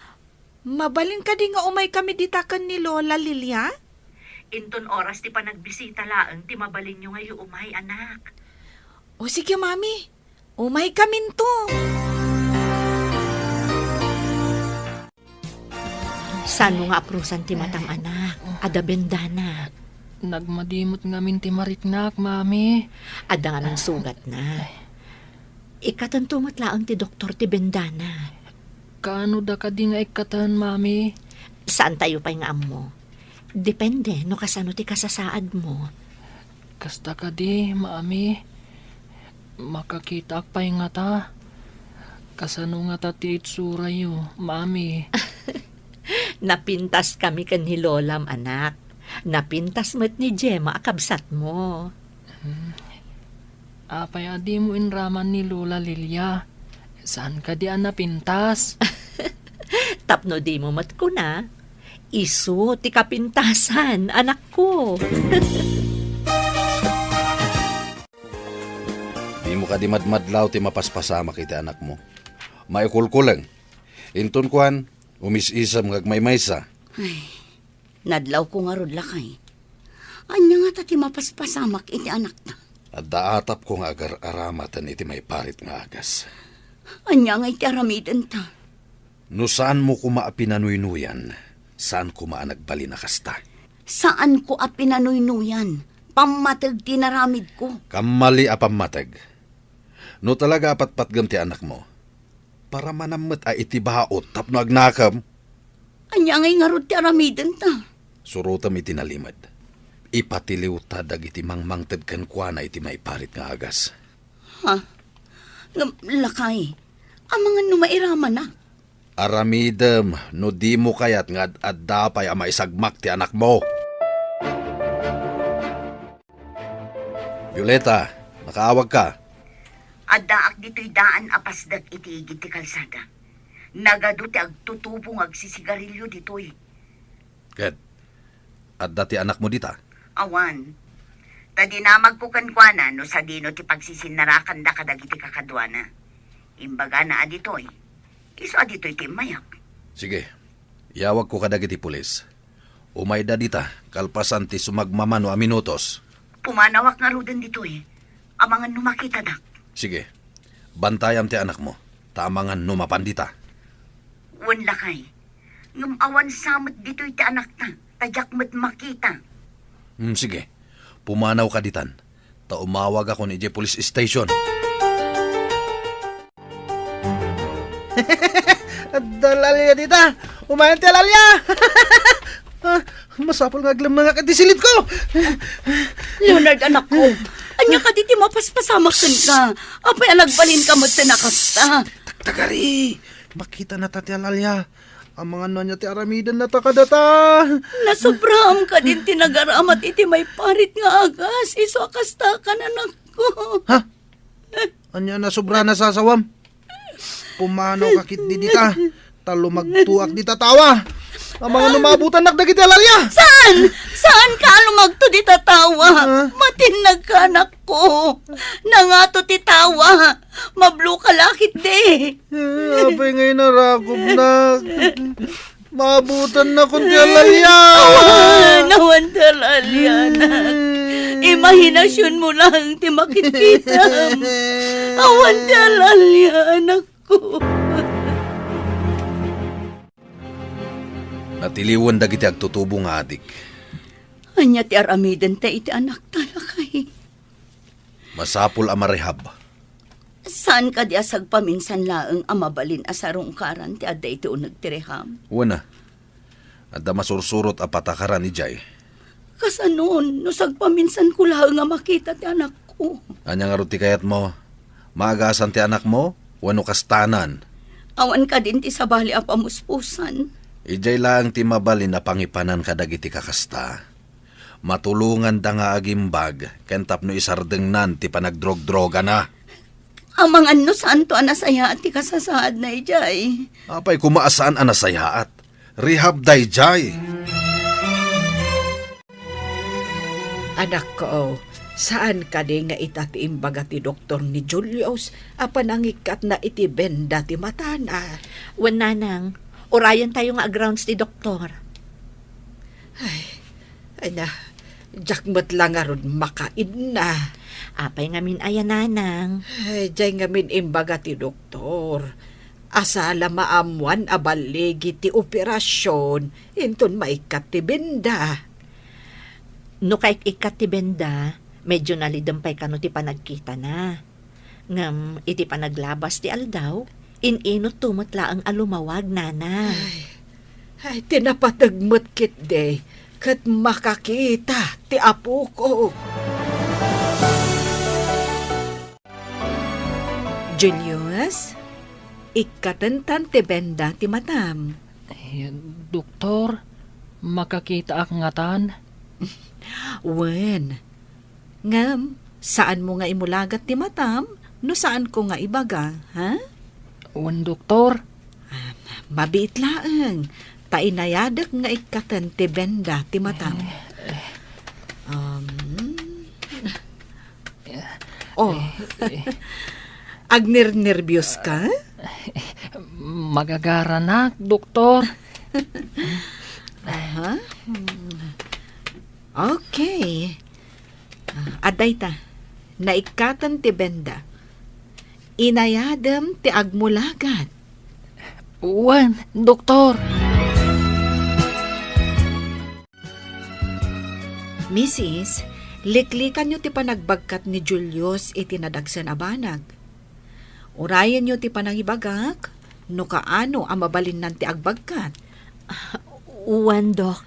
mabalin kadi nga umaykami dita ken ni Lola Lilia? Inton oras ti panagbisita laeng ti mabalinyo nga iumay, anak. O sige, Mami. Umaykaminto. Sano nga aprusan ti matam, anak? Adda bendana. Nagmadi met ngamin ti mariknak, Mami. Adda ngamin sugatna. Ikkatanto met laeng ti doktor ti bendana. Kaano da kadi nga ikkaten, Mami? Saantayo pay nga ammo. Depende no kasano ti kasasaadmo. Kasta kadi, Mami. Makakitaak pay ngata. Kasano ngata ti itsurayo, Mami? Napintaskami ken ni Lolam, anak. Napintas met ni Gemma a kabsatmo. Hmm. Apay a dimo inraman ni Lola Lilia? Saan kadi a napintas? Tapno dimo met kuna, isu ti kapintasan, anakko. Dimo kadi madmadlaw ti mapaspasamak iti anakmo? Maikulkuleng. Inton kuan, umis-isem nga agmaymaysa. Ay, nadlawko ngarud, lakay. Ania ngata ti mapaspasamak iti anakta? Adda atapko nga agar-aramaten iti maiparit nga agas. Ania nga iti aramidenta? No saanmo koma a pinanuynuyan, saan koma a nagbalin a kasta. Saanko a pinanuynuyan. Pammateg ti naramidko. Kammali a pammateg. No talaga a patpatgem ti anakmo, paramanam met a iti baut tapno agnakem. Ania ngay ngarud ti aramidenta? Surotem iti nalimed. Ipatiliwta dagiti mangmangted kenkuana iti maiparit nga agas. Ha? Ngem, lakay, amangan no mairamanak? Aramidem no dimo kayat nga ad-adda pay a maisagmak ti anakmo. Violeta, nakaawagka? Addaak ditoy daan a pasdek iti igid ti kalsada. Nagadu ti agtutubo nga agsisigarilio ditoy. Ket adda ti anakmo dita? Awan. Ta dinamagko kenkuana no sadino ti pagsisinnarakanda kadagiti kakaduana. Imbagana a ditoy. Isu a ditoy ti immayak. Sige. Iyawagko kadagiti pulis. Umayda dita, kalpasan ti sumagmamano a minutos. Pumanawak ngaruden ditoy. Amangan no makitadak. Sige. Bantayam ti anakmo, ta amangan no mapan dita. Wen, lakay. Ngem awan sa met ditoy ti anakta, ta diak met makita. Hmm, sige. Pumanawka ditan, ta umawagakon idiay police station. Adda lalia dita! Umayan ti alalia! Ah, masapul nga aglemnengak iti silidko! Leonard, anakko, ania kadi ti mapaspasamak kenka? Apay a nagbalinka met ken a kasta? Tagtagari! Makita na ta ti alalia. Amangan no ania ti aramidennata kadata. Nasobraam kadin ti nagaramat iti maiparit nga agas, isu a kasta kan, anakko. Ha? Ania nasobra a nasasawam? Pumanawka ketdi dita, ta lumagtoak dita tawa. Amangan no maabutannak dagiti alalia. Saan? Saanka a lumagto dita tawa? Ha? Matinnagka, anakko. Nangato ti tawa. Mabloka la ketdi. Eh, apay nga inarakopnak? Maabutannakon ti alalia. Awan, awan ti alalia, anak. Imahinasionmo lang ti makitkitam. Awan ti alalia, anakko. Natiliwen dagiti agtutubo nga adik. Ania ti aramidenta iti anakta, lakay? Masapul a marehab. Saan kadi a sagpaminsan laeng a mabalin a sarungkaran ti adda iti uneg ti rehab? Wen a, adda masursurot a patakaran idiay. Kasanon no sagpaminsanko laeng a makita ti anakko? Ania ngarud ti kayatmo? Maagasan ti anakmo wenno kastanan? Awan kadin ti sabali a pamuspusan. Idiay laeng ti mabalin a pangipanan kadagiti kakasta. Matulonganda nga agimbag ken tapno isardengnan ti panagdrogdrogana. Amangan no saanto a nasayaat ti kasasaadna idiay. Apay koma a saan a nasayaat? Rehab daydiay. Anakko, saan kadi nga ita ti imbaga ti doktor ni Julius a panangikkatna iti benda ti matana? Wen, nanang, urayentayo nga agrounds ti doktor. Ay, ay na, diak met la ngarud makaidna. Apay ngamin aya, nanang? Ay, diay ngamin imbaga ti doktor a saan la maammoan a balligi ti operasion inton maikkat ti benda. No kaik-ikkat ti benda, medyo nalidem pay kano ti panagkitana. Ngem iti panaglabas ti aldaw, in-inutto met laeng a lumawag, nana. Ay, ay, ti napateg met ketdi, ket makakita ti apoko. Julius, ikkatentan ti benda ti matam. Eh, doktor, makakitaak ngatan? Wen, ngem, saanmo nga imulagat ti matam no saanko nga ibaga, ha? Wen, doktor. Ah, mabiit laeng, ta inayadek nga ikkaten ti benda ti matam. Eh, eh. Um, oh, eh, eh. Agnernerbios ka? Magagaranak, doktor. Aha. Hmm. Okay. Ah, adda ita. Naikkaten ti benda. Inayadem ti agmulagat. Wen, doktor. Misis, liklikanyo ti panagbagkat ni Julius iti nadagsen a banag. Urayenyo ti panangibagak no kaano a mabalinnan ti agbagkat. Wen, Dok.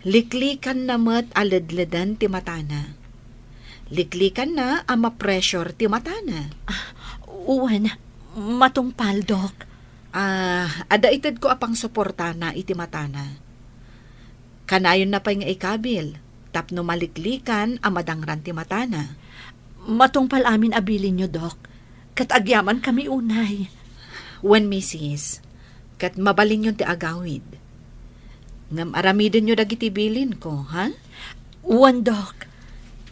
Liklikanna met a ledleden ti matana. Liklikanna a ma-pressure ti matana. Wen, matungpal, Dok. Ah, adda itedko a pangsuportana iti matana. Kanayonna pay nga ikabil tapno maliklikan a madangran ti matana. Matungpal amin a bilinyo, Dok. Ket agyamankami unay. Wen, misis, ket mabalinyon ti agawid. Ngem aramidenyo dagiti bilinko, ha? Wen, Dok.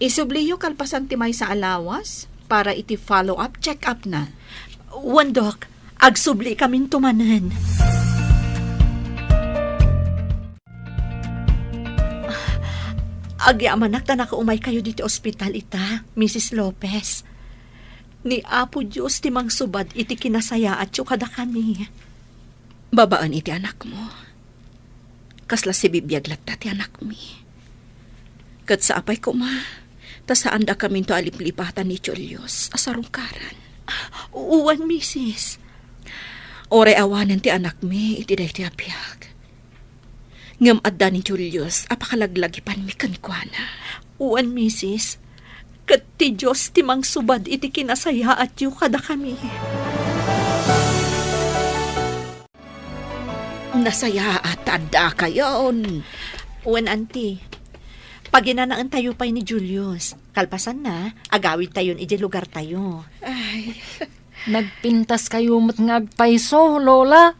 Isubliyo kalpasan ti maysa a lawas para iti follow-up check-up na. Wen, Dok. Agsubli kaminto manen. Agyamanak ta nakaumay kayo diti ospital ita, Misis Lopez. Ni Apo Dios ti mangsubad iti kinasayaatyo kadakami. Babaen iti anakmo, kasla sibibiag latta ti anakmi. Ket sapay koma, ta saandakaminto a liplipatan ni Julius a sarungkaran. Wen, misis. Uray awanen ti anakmi iti daytoy a biag. Ngem adda ni Julius a pakalaglagipanmi kenkuana. Wen, misis. Ket ti Dios ti mangsubad iti kinasayaatyo kadakami. Nasayaat ta addakayon. Wen, anti. Paginanaentayo pay ni Julius. Kalpasanna, agawidtayon idiay lugartayo. Ay. Nagpintaskayo met nga agpayso, Lola.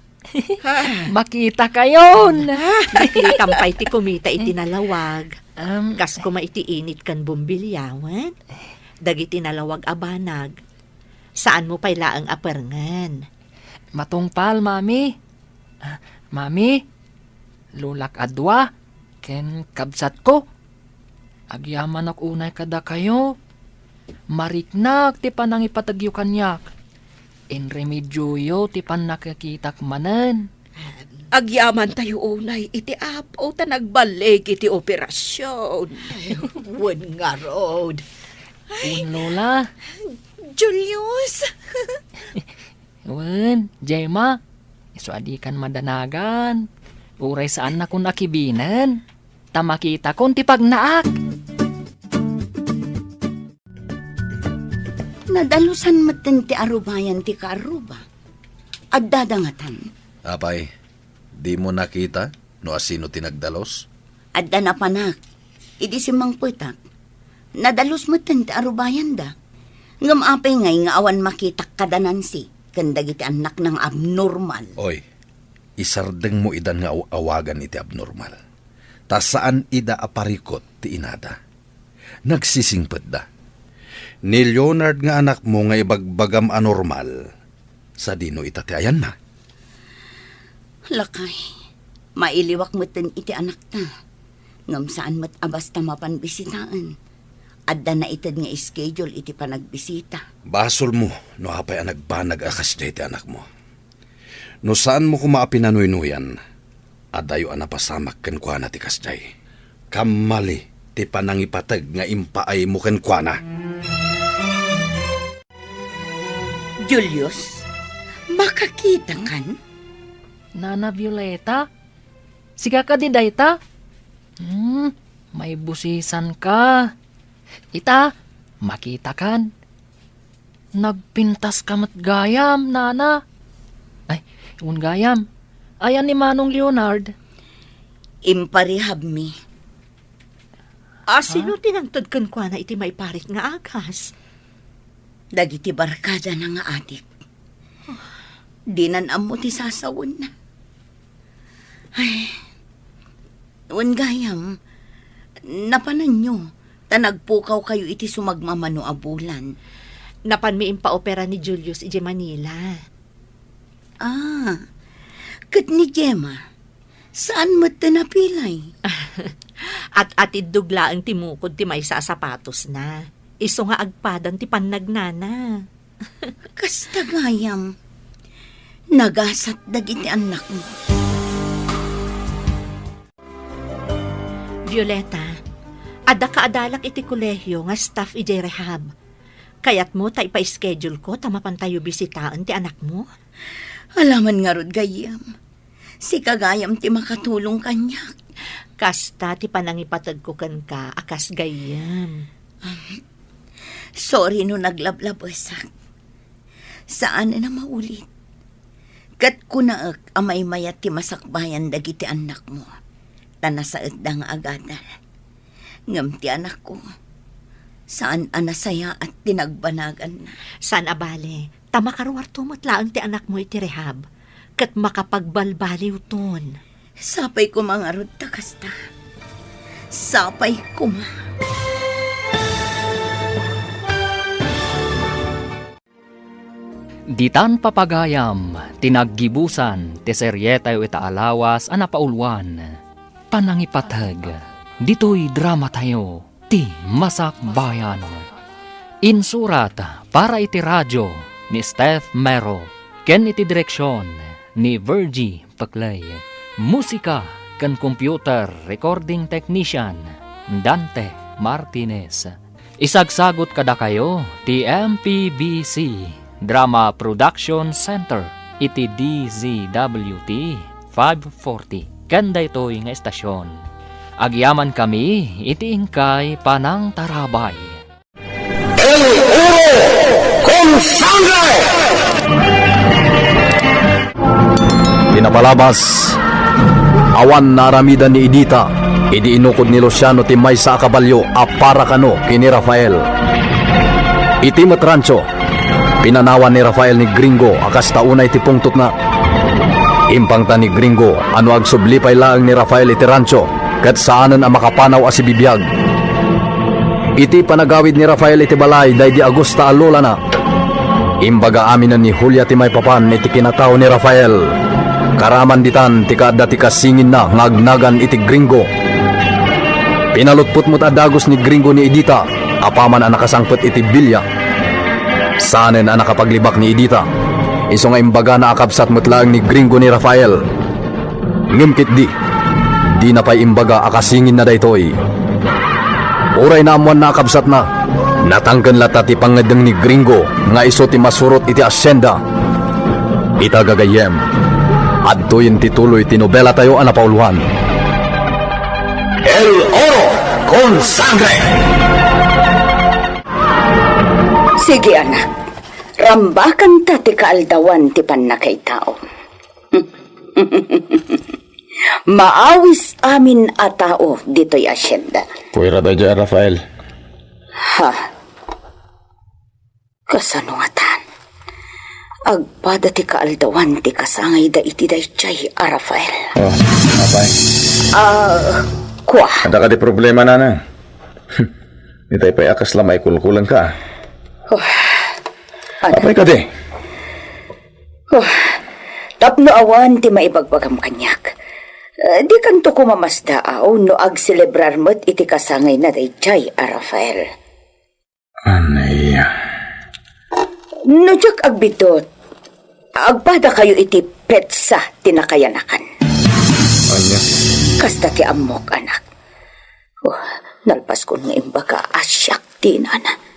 Ha? Makitakayon. Liklikan pay ti kumita iti nalawag. Am. Kas koma iti init ken bumbilyawan. Dagiti nalawag a banag, saanmo pay laeng a perngen. Matungpal, Mami. Ah, Mami, lolak a dua, ken kabsatko. Agyamanak unay kadakayo. Mariknak ti panangipategyo kaniak. Inremedioyo ti pannakikitak manen. Agyamantayo unay iti Apo ta nagballig iti operasyon. Ay, wen ngarud. Ay, wen, Lola. Julius! Wen, Gemma, isu a dikan madanagan. Uray saannakon a kibinen, ta makitakon ti pagnaak. Nadalusan metten ti arubayan ti kaarruba. Addada ngatan. Apay, dimo nakita no asino ti nagdalus? Adda napanak. Idi simmangpetak, nadalus metten ti arubayanda. Ngem apay ngay nga awan makitak kada Nancy ken dagiti annakna nga abnormal? Oy, isardengmo idan nga aw-awagan iti abnormal. Ta saan ida a parikut ti inada. Nagsisingpetda. Ni Leonard nga anakmo nga ibagbagam a normal, sadino ita ti ayanna? Lakay, mailiwak metten iti anakta. Ngem saan met a basta mapan bisitaen. Adda naited nga schedule iti panagbisita. Basolmo no apay a nagbanag a kasdiay ti anakmo. No saanmo koma a pinanuynoyan, adayo a napasamak kenkuana ti kasdiay. Kammali ti panangipateg nga impaaymo kenkuana. Julius, makakitakan? Nana Violeta, sika kadi dayta? Hmm, maibusisan ka. Ita, makitakan. Nagpintas ka met gayam, nana. Ay, wen gayam. Ayan ni Manong Leonard? Imparehabmi. Asino ti nangted kenkuana iti maiparit nga agas? Dagiti barkadana nga adik. Dinan ammo ti sasawenna. Ay, wen gayam, napananyo, ta nagpukaw kayo iti sumagmamano a bulan. Napanmi impaopera ni Julius idiay Manila. Ah, Ket ni Gemma, saan met ti napilay? At-atiddog laeng ti mukod ti maysa a sapatosna. Isu nga agpadan ti pannagnana. Kasta gayam, nagasat dagiti annakmo. Violeta, adda kaadalak iti kolehio nga staff idiay rehab. Kayatmo ta ipa-schedule ko ta mapantayo bisitaen ti anakmo? Alaman ngarud gayyem. Sika gayam ti makatulong kaniak. Kasta ti panangipategko kenka a kas gayyem. Sorry no naglablabesak. Saanen a maulit. Ket kunaek a maymayat ti masakbayan dagiti annakmo, ta nasaedda nga agadal. Ngem ti anakko, saan a nasayaat ti nagbanaganna. Saan a bale, ta makaruarto met laeng ti anakmo iti rehab, ket makapagbalbaliwton. Sapay koma ngarud ta kasta. Sapay koma. Ditan papagayam ti naggibusan ti serietayo ita a lawas a napauluan, Panangipateg. Ditoy dramatayo, Ti Masakbayan. Insurat para iti radio ni Steph Mero ken iti direksion ni Virgie Peclay. Musika ken computer recording technician, Dante Martinez. Isagsagut kadakayo ti M P B C Drama Production Center iti D Z W T five forty ken daytoy nga estasion. Agyamankami iti inkay panangtarabay. El oro con sangre! Ti napalabas, awan naaramidan ni Edita idi inukod ni Luciano ti maysa a kabalio a para kano ken ni Rafael. Iti met rancho, pinanawan ni Rafael ni Gringo a kasta unay ti pungtotna. Impangtan ni Gringo a no agsubli pay laeng ni Rafael iti rancho, ket saanen a makapanaw a sibibiag. Iti panagawid ni Rafael iti balay daydi Agusta a lolana, imbaga aminen ni Julia ti maipapan iti kinatao ni Rafael. Karaman ditan ti kaadda ti kasinginna nga agnagan iti Gringo. Pinalutpot met a dagus ni Gringo ni Edita apaman a nakasangpet iti bilia. Saanen a nakapaglibak ni Edita, isu nga imbagana a kabsat met laeng ni Gringo ni Rafael. Ngem ketdi, dina pay imbaga a kasinginna daytoy. Uray naammoanna a kabsatna, natangken latta ti pangngeddeng ni Gringo nga isu ti masurot iti hacienda. Ita gagayyem, adtoyen ti tuloy ti nobelatayo a napauluan. El oro con sangre! Sige, anak. Rambakanta ti kaaldawan ti pannakaitaom. Maawis amin a tao ditoy hacienda. Puera daydiay a Rafael. Ha? Kasano ngatan? Agpada ti kaaldawan ti kasangayda iti daydiay a Rafael. Oh, apay. Ah, kua. Adda kadi problema, nana? Itay pay a kasla maikulkulanka. Oh, ano? Apay kadi? Oh, tapno awan ti maibagbagam kaniak. Eh, dikanto koma masdaaw no agselebrar met iti kasangayna daydiay a Rafael. Ania? No diak agbiddut, agpadakayo iti petsa ti nakayanakan. Ania? Kasta ti ammok, anak. Oh, nalpaskon nga imbaga a siak ti inana.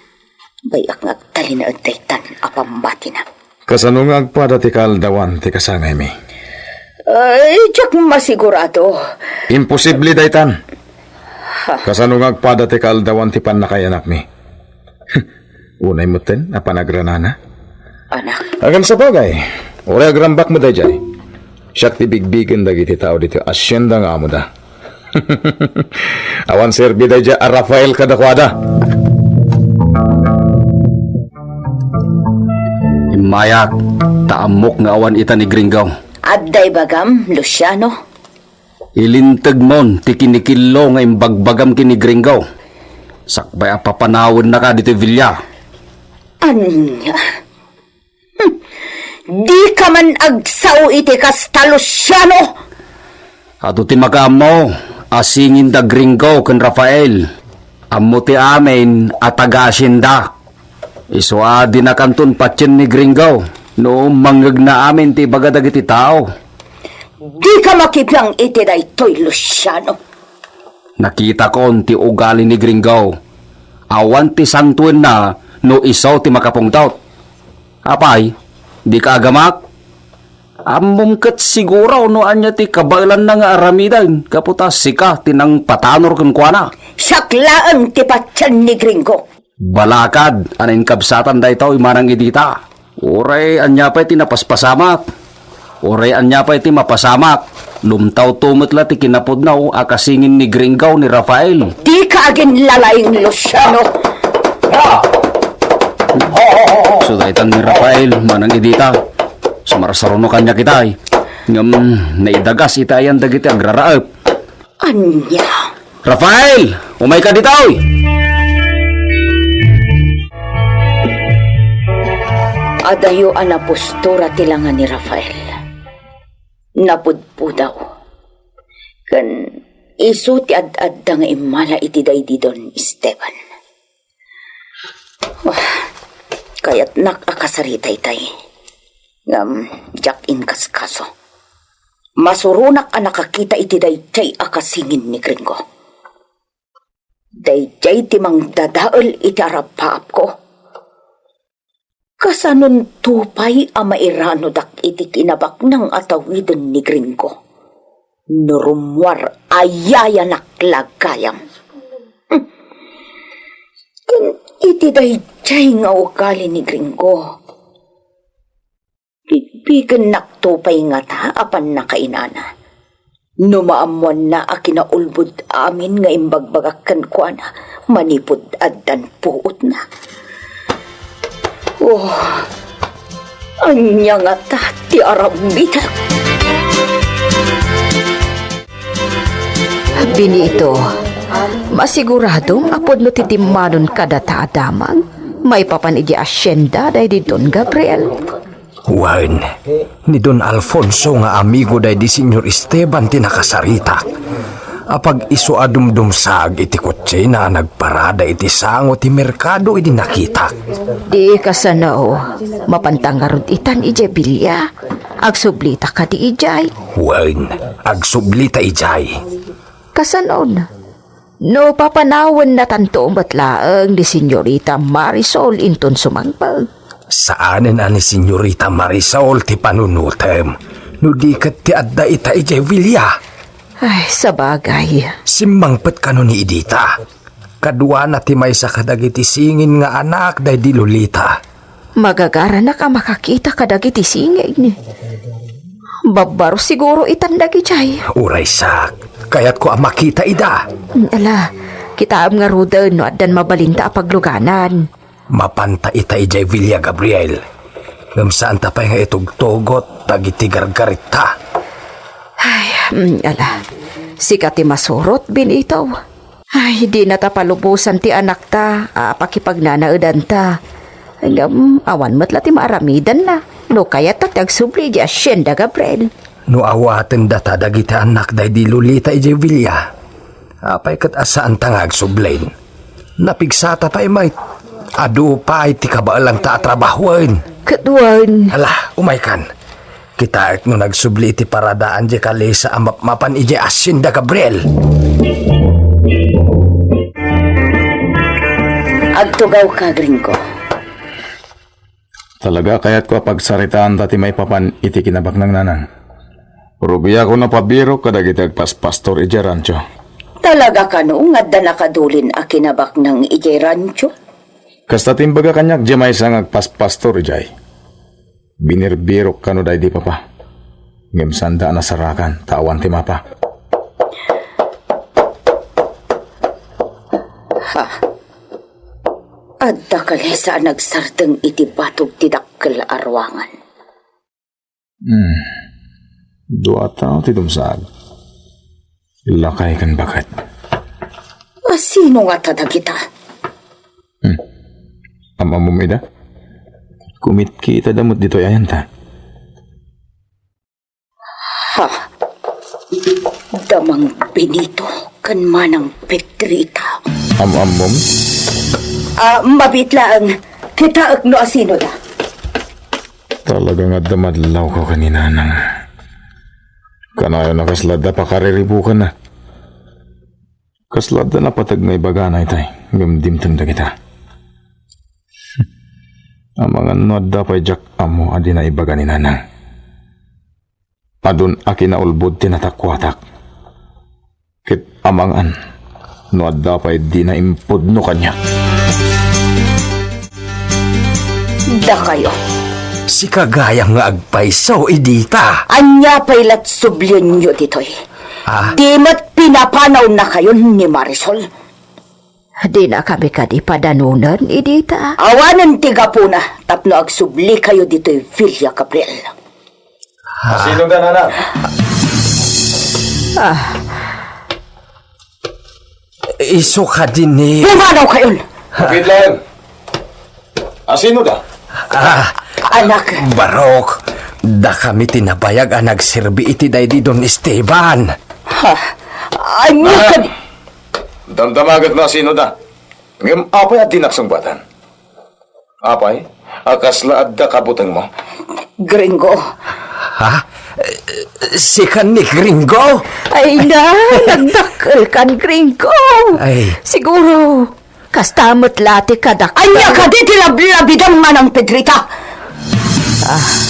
Bay-ak nga agtalinaed daytan a pammatina. Kasano nga agpada ti kaaldawan ti kasangaymi? Ay, diak masigurado. Imposible daytan. Ha? Kasano nga agpada ti kaaldawan ti pannakayanakmi? Unay metten a panagranana. Anak. Ngem sabagay, uray agrambak met daydiay. Siak ti bigbigen dagiti tao ditoy hacienda nga amoda. Awan serbi daydiay a Rafael kadakuada. Immayak, ta ammok nga awan ita ni Gringo. Adda ibagam, Luciano? Ilintegmon ti kinikillo nga imbagbagam ken ni Gringo. Sakbay a papanawennaka ditoy villa. Ania? Hmm. Dika man agsao iti kasta, Luciano! Adu ti makaammo a singin da Gringo ken Rafael. Ammo ti amin a taga-asienda. Isu a dinakanton patien ni Gringo no mangngegna amin ti ibaga dagiti tao. Dika makibiang iti daytoy, Luciano. Nakitakon ti ugali ni Gringo. Awan ti santoenna no isu ti makapungtot. Apay, dika agamak? Ammom ket siguro no ania ti kabaelanna nga aramiden gapu ta sika ti nangpatanor kenkuana. Siak laeng ti patien ni Gringo. Balakad a nainkabsatan daytoy manang idi ta. Uray ania pay ti napaspasamak. Uray ania pay ti mapasamak. Lumtawto met la ti kinapudno a kasingin ni Gringo ni Rafael. Dika aginlalaing, Luciano. Sudaytan ni Rafael manang idi ta. Sumarsaruno kaniak itay. Ngem naidagas iti ayan dagiti agraraep. Ania? Rafael, umayka ditoy! Adayo a napostura ti langa ni Rafael. Napudpudaw. Ken isu ti ad-adda nga immala iti daydi Don Esteban. Wah, kayatnak a kasarita itay. Ngem diak inkaskaso. Masuronak a nakakita iti daydiay a kasingin ni Gringo. Daydiay ti mangdadael iti arapaapko. Kasanonto pay a mairanodak iti kinabaknang a tawiden ni Gringo no rummuar a yayanak la gayam. Ken iti daydiay nga ugali ni Gringo, bigbigennakto pay ngata a pannakainana no maammoanna a kinaulbod amin nga imbagbagak kenkuana manipud addan puotna. Oh, ania ngata ti aramidek? Benito, masiguradom a pudno ti dimmanon kadata a damag maipapan idiay asienda daydi Don Gabriel? Wen, ni Don Alfonso nga amigo daydi Señor Esteban ti nakasaritak. Apag-isu a dumdumsag iti kotsina a nagparada iti sango ti merkado idi nakitak. Di kasano, mapanta ngarud itan idiay bilia. Agsublita kadi idiay? Wen, agsublita idiay. Kasanon? No papanawennatanto met laeng ni Señorita Marisol inton sumangpet. Saanen a ni Señorita Marisol ti panunotem, no di ket ti adda ita idiay bilia. Ay, sabagay. Simmangpet kano ni Edita. Kaduana ti maysa kadagiti singin nga anak daydi Lolita. Magagaranak a makakita kadagiti singin. Babbaro siguro itan dagidiay. Uray sak, kayatko a makita ida. Ala, kitaem ngaruden no addan mabalinta a pagluganan. Mapanta ita idiay bilia, Gabriel. Ngem saanta pay nga itugtugot dagiti gargaritta. Ay, mm, ala. Sika ti masurot, Benito. Ay, dinata palubosan ti anakta a pakipagnanaedanta. Ngem awan met la ti maaramidanna no kayatta ti agsubli idiay asienda, Gabriel. No awaten data dagiti anak daydi Lolita idiay bilia, apay ket a saanta nga agsublen? Napigsata pay met. Adu pay ti kabaelanta a trabahoen. Ket wen. Ala, umaykan. Kitaek no nagsubli iti paradaan diay kalesa a mapmapan idiay asienda, Gabriel. Agtugawka, Gringo. Talaga, kayatko a pagsaritaanta ti maipapan iti kinabaknang, nanang. Rugiakon a pabirok kadagiti agpaspastor idiay rancho. Talaga kano nga adda nakadulin a kinabaknang idiay rancho? Kasta ti imbaga kaniak diay maysa nga agpaspastor idiay. Binirbirok kano daydi papa. Ngem saanda a nasarakan, ta awan ti mapa. Ha? Adda kalesa a nagsardeng iti batog ti dakkel a ruangan. Hmm. Dua tao ti dumsag. Lakay ken baket. A sino ngata dagita? Hmm. Am-ammom ida? Kumitkitada met ditoy ayanta. Ha? Da Mang Benito ken Manang Pedrita. Am-ammom? Ah, mabiit laeng. Kitaek no asinoda. Talaga nga adda madlawko ken ni Nanang. Kanayon a kasla adda pakariribukanna. Kasla adda napateg nga ibagana itay, ngem dimteng dagita. Amangan no adda pay diak ammo a dina ibaga ni Nanang. Adun a kinaulbod ti natakuatak. Ket amangan no adda pay dina impudno kaniak. Dakayo. Sika gayam nga agpayso, Edita. Ania pay lat sublienyo ditoy? Ah. Di met pinapanawnakayon ni Marisol? Dinakami kadi padanonen, Edita? Awanen ti gapuna tapno agsublikayo ditoy villa, Gabriel. Asinoda, Nanang? Ah. Isu kadi ni... Pumanawkayon! Kapit laeng. Asinoda? Ah, Anak. Barok, dakami ti nabayag a nagserbi iti daydi Don Esteban. Ha? Ania kadi? Damdamagek no asinoda. Ngem apay a dinak sungbatan? Apay, a kasla adda kabutengmo? Gringo. Ha? Sikan ni Gringo? Ay na, nagdakkel kan Gringo. Ay. Siguro, kasta met la ti kadak- Ania kadi ti lablabidam, Manang Pedrita?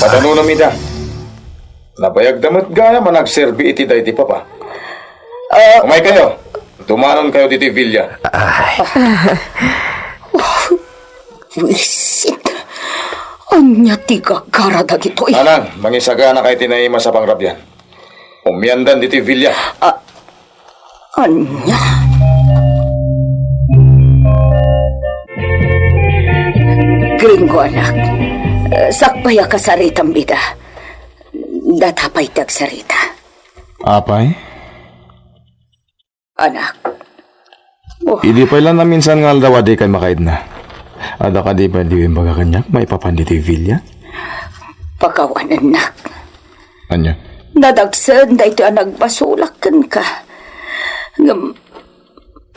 Padanonam ida. Nabayagda met gayam a nagserbi iti daydi papa. Ah. Umaykayo. Dumanonkayo ditoy villa. Ay. Buisit. Ania ti gagara dagitoy? Nanang, mangisaganakayo ti naimas a pangrabian. Umiandan ditoy villa. Ah, ania? Gringo, anak. Eh, sakbay a kasaritam ida. Data pay ti agsarita. Apay? Anak. Oh. Idi pay la naminsan nga aldaw a dikay makaidna. Adda kadi pay diyo imbaga kaniak maipapan ditoy villa? Pakawanennak. Ania? Nadagsen daytoy a nagbasolak kenka. Ngem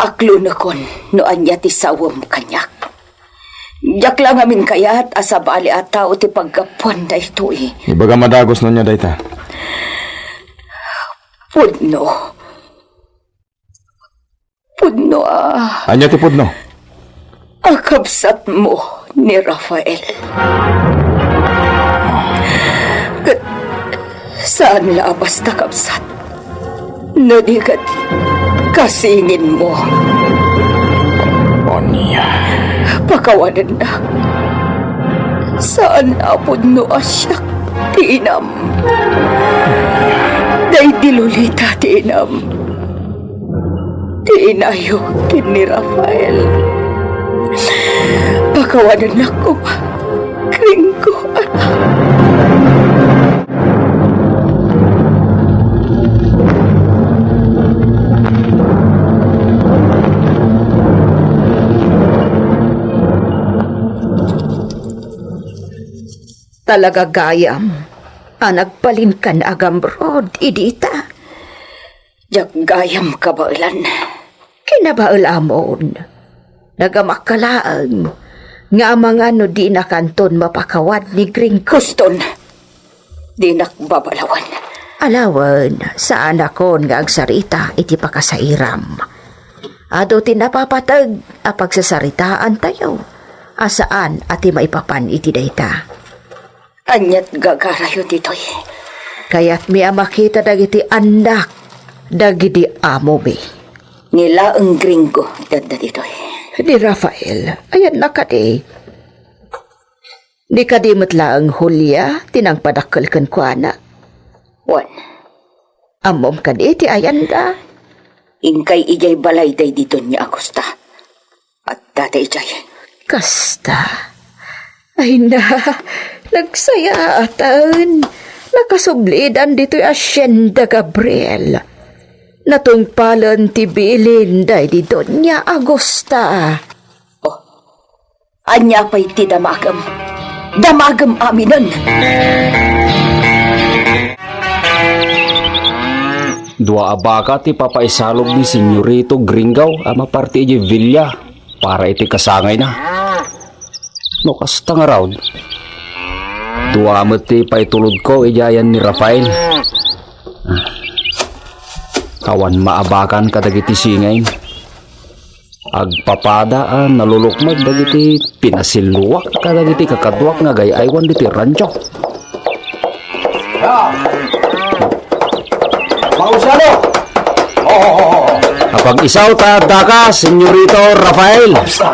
aklonekon no ania ti sawem kaniak. Diak la ngamin kayat a sabali a tao ti paggapuan daytoy. Ibagam a dagus no ania dayta. Pudno. Pudno a... Ania ti pudno? A kabsatmo ni Rafael. Ket saan la a basta kabsat. No di ket kasinginmo. Ania? Pakawanennak. Saan a pudno a siak ti inam. Daydi Lolita ti inam. Ti inayo ken ni Rafael. Pakawanennak koma, Gringo, anak. Talaga gayam a nagbalinkan a gamrod, Edita. Diak gayam kabaelan. Kinabael amon. Nagamakka laeng nga amangan no dinakanton mapakawan ni Gringo. Kuston, dinak babalawen. Alawen, saanakon nga agsarita iti pakasairam. Adu ti napapateg a pagsasaritaantayo a saan a ti maipapan iti dayta. Aniat gagarayo ditoy? Kayatmi a makita dagiti annak dagidi amomi. Ni laeng Gringo ti adda ditoy. Ni Rafael, ayanna kadi? Ni kadi met laeng Julia ti nangpadakkel kenkuana? Wen. Ammom kadi ti ayanda? Inkay idiay balay daydi Doña Agusta. Adda daydiay. Kasta. Ay na, nagsayaatan. Nakasublidan ditoy asienda, Gabriel. Natungpalen ti bilin daydi Doña Agusta. Oh, ania pay ti damagem? Damagem aminen. Dua a baka ti papaisalog ni Senyorito Gringo a maparti idiay villa para iti kasangayna. No kasta ngarud, dua met ti paitulodko idiay ayan ni Rafael. Ah, awan maabakan kadagiti singayna. Agpapada a nalulukmeg dagiti pinasilluak kadagiti kakaduak nga agay-aywan ditoy rancho. Ah! Mausado! Oh, oh, oh, oh. Apag-isaw ta addaka, Senyorito Rafael. Basta.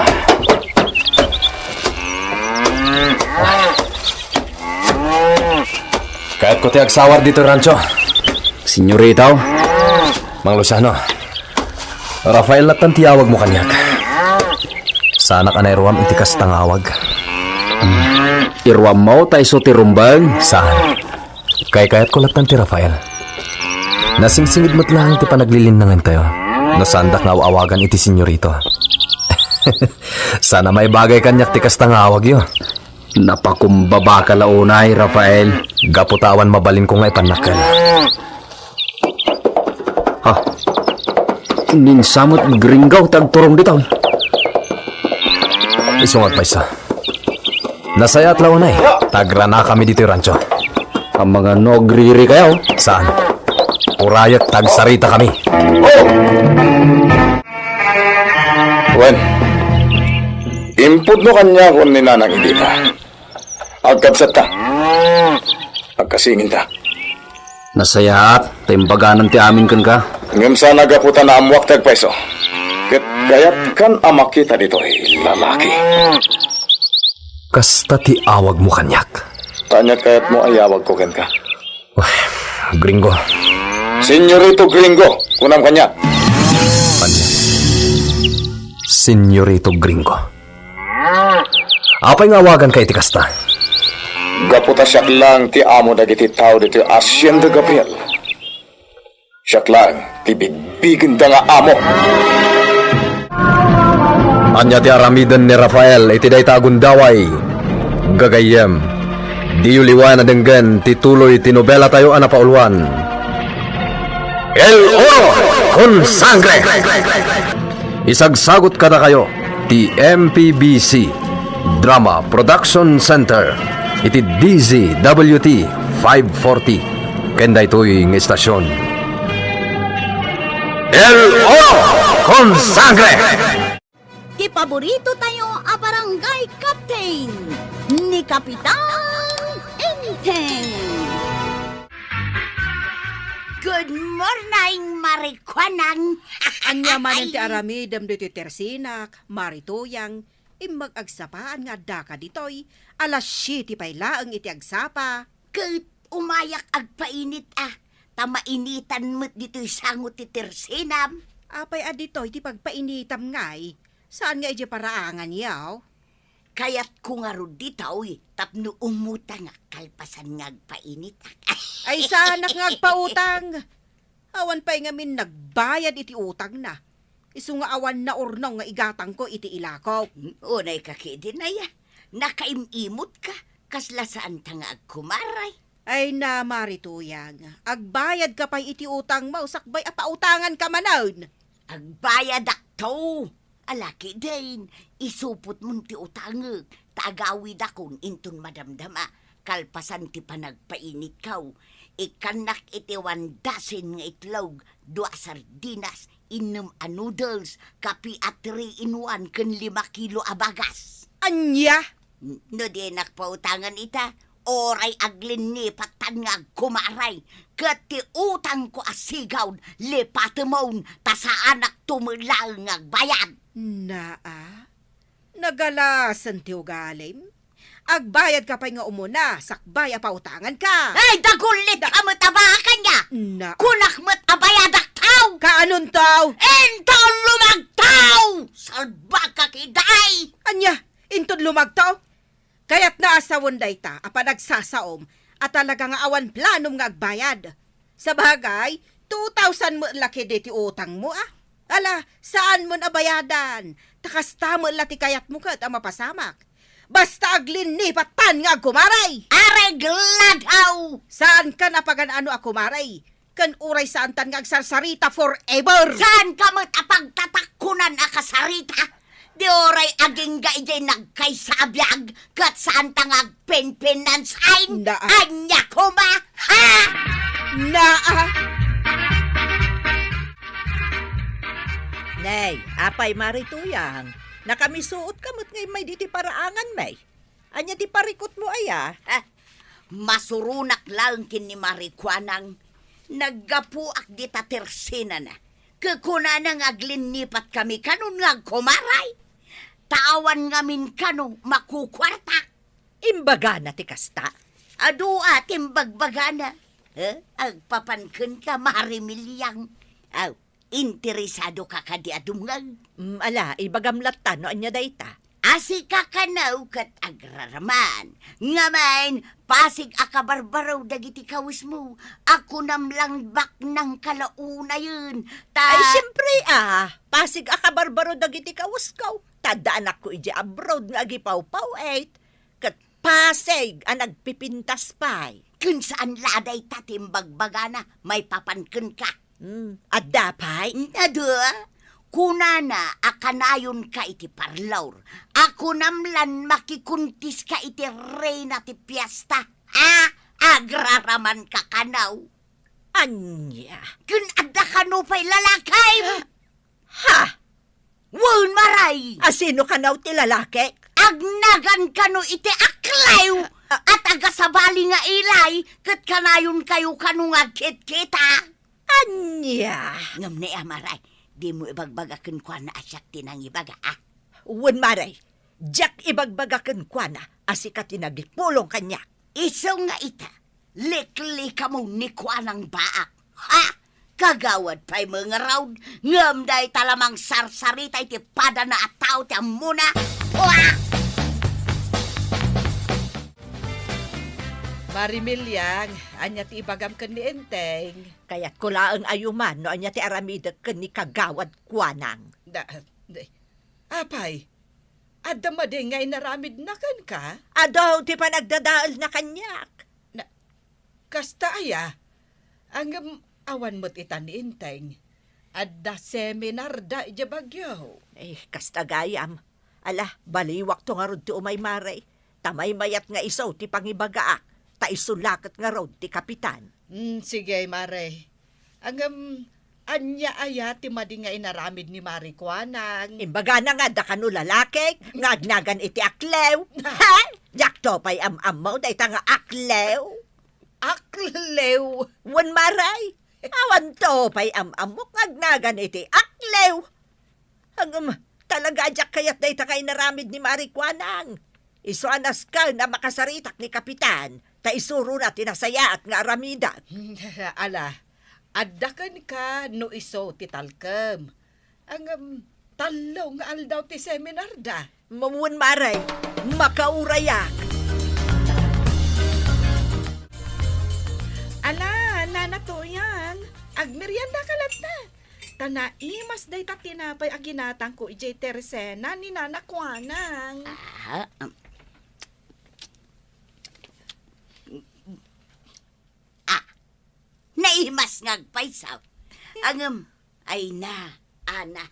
Kayatko ti agsawar ditoy rancho. Senyorito. Mang Luciano, Rafael lattan ti awagmo kaniak. Saanak a nairuam iti kasta nga awag. Hmm. Iruammo ta isu ti rumbeng? Saan. Kaykayatko lattan ti Rafael. Nasingsingid met laeng ti panaglilinnangantayo no saandak nga aw-awagan iti senyorito. Saan a maibagay kaniak ti kasta nga awagyo. Napakumbabaka la unay, Rafael. Gapu ta awan mabalinko nga ipannakkel. Ha? Ni Sam met Gringo ti agturong ditoy. Isu nga agpayso. Nasayaat la unay ta agranakami ditoy rancho. Amangan no agririkayo? Saan. Urayek ta agsaritakami. Oh! Wen, impudno kaniakon ni Nanang Edita. Agkabsatta. Agkasinginta. Nasayaat ta imbaganan ti amin kenka. Ngem saan a gapu ta naammoak ti agpayso. Ket kayatkan a makita ditoy lalaki. Kasta ti awagmo kaniak. Ania ti kayatmo a iawagko kenka? Uy, Gringo. Senyorito Gringo, kunam kaniak. Ania? Senyorito Gringo. Apay nga awaganka iti kasta? Gapu ta siak laeng ti amo dagiti tao ditoy Hacienda Gabriel. Siak laeng ti bigbigenda nga amo. Ania ti aramiden ni Rafael iti dayta a gundaway? Gagayyem, diyo liwen a denggen ti tuloy ti nobelatayo a napauluan, El Oro con Sangre. Isagsagut kadakayo ti M P B C Drama Production Center iti D Z W T five forty ken daytoy nga istasyon. El Oro con Sangre! Ti paborito tayo a barangay captain, ni Kapitan Enteng. Good morning, Mari Kuanang. Ania manen ti aramidem ditoy Tersinak, Mari Tuyang, immag agsapaan nga addaka ditoy, alas siete pay laeng iti agsapa. Ket umayak agpainit a, ta mainitan met ditoy sango ti tersinam. Apay a ditoy ti pagpainitam ngay? Saan nga idiay paraangan yaw? Kayatko ngarud ditoy tapno umutangak kalpasan nga agpainitak. Ay, saanak nga agpautang? Awan pay ngamin nagbayad iti utangna. Isu nga awan naurnong nga igatangko iti ilako. Unay ka ketdin aya, nakaim-imutka, kasla saanta nga agkumaray. Ay na, Mari Tuyang, agbayadka pay iti utangmo sakbay a pautanganka manen. Agbayadakto. Ala ketdin, isupotmon ti utangek, ta agawidakon inton madamdama, kalpasan ti panagpainitko. Ikkannak iti one dozen nga itlog, dua a sardinas, innem a noodles, kape a three-in-one, ken lima kilo a bagas. Ania? N-, no dinak pautangan ita, oray aglinnipat tan nga agkumaray, ket ti utangko a sigud, lipatemon, ta saanak to met laeng nga agbayad. Naa, nagalasen ti ugalim. Agbayadka pay nga umuna, sakbay a pautanganka. Ay, dagullit ka met a baka nia! Na- Kunak met a bayadak tao! Kaanonto? Inton lumagtaw! Salbaka kiday! Ania, inton lumagtaw? Kayatna a sawen dayta a panagsasaom a talaga nga awan planom nga agbayad. Sabagay, two thousand met la ketdi ti utangmo, a. Ala, saanmon a bayadan, ta kasta met la ti kayatmo ket a mapasamak. Basta aglinnipat tan nga agkumaray! Areglado! Saankan a pagan-ano a kumaray. Ken uray saantan nga agsarsarita forever. Saanka met a pagtatakkunan a kasarita? Di uray agingga idiay nagkaysa a biag, ket saanta nga agpinpinansain? Naa. Ania koma? Ha? Naa. Nay, apay, Mari Tuyang, nakamisuotka met ngay may diti paraangan, may? Ania ti parikutmo aya? Ha? Masuronak laeng ken ni Mari Kuanang. Naggapuak dita tersenana. Ket kunana nga aglinnipat kami kanon nga agkumaray. Ta awan ngamin kano makukuartak. Imbagana ti kasta? Adu a ti imbagbagana. Eh, agpapan kenka, Mari Miliang. Aw, interesado ka kadi a dumngeg? Mm, ala, ibagam latta no ania dayta. Asika kano ket agraraman. Ngamin, pasig a kabarbaro dagiti kawesmo. A kunam lang baknang kalaunayen. Ta Ay, siempre, ah, pasig a kabarbaro dagiti kawesko. Ta adda anakko idiay abroad nga agipawpaw-et. Ket pasig a nagpipintas pay. Ken saan la dayta ti imbagbagana, maipapan kenka. Hmm, adda pay? Adu, kunana a kanayonka iti parlor. A kunam lan makikuntiska iti reyna ti piesta. Ha? Agraramanka kano? Ania? Ken adda kano pay lalaki? Ha? Wen, Maray! A sino kano ti lalaki? Agnagan kano iti aklew! A- At agasabali nga ilay, ket kanayonkayo kano nga agkitkita? Ania? Ngem ni Amaray, dimo ibagbaga kenkuana a siak ti nangibaga, a? Wen, Maray, diak ibagbaga kenkuana a sika ti nagipulong kaniak. Isu nga ita, liklikamo ni Kuanang Baak. Ha? Kagawad pay met ngarud, ngem dayta la mangsarsarita iti padana a tao ti ammona. Pua! Mari Miliang, ania ti ibagam ken ni Enteng? Kayatko laeng a yuman no ania ti aramidek ken ni Kagawad Kuanang. Da, da, apay, adda madi nga inaramidna kenka? Adu ti panagdadaelna kaniak. Na, kasta aya? Ngem awan met ita ni Enteng. Adda seminarda idiay Baguio. Eh, kasta gayam. Ala, baliwakto ngarud ti umay, Mare. Ta maymayat nga isu ti pangibagaak, ta isu la ket ngarud ti kapitan. Mm, sige, Mare. Ngem, ania aya ti madi nga inaramid ni Mari Kuanang? Imbagana nga adda kano lalaki nga agnagan iti aklew. Ha? Diakto pay am-ammo dayta nga aklew. Aklew? Wen, Mare. Awanto pay am-ammok nga agnagan iti aklew. Ngem, talaga a diak kayat dayta nga inaramid ni Mari Kuanang. Isu a nasken a makasaritak ni Kapitan, ta isuna ti nasayaat nga aramidek. Ala, adda kenka no isu ti talkem. Ngem, tallo nga aldaw ti seminarda. Wen, Mare, makaurayak. Ala, Nana Tuyang, agmeriendaka latta. Ta naimas dayta tinapay a ginatangko idiay tersena ni Nana Kuanang. Ah, um. Ah, naimas nga agpayso. Ngem, ay na, Ana,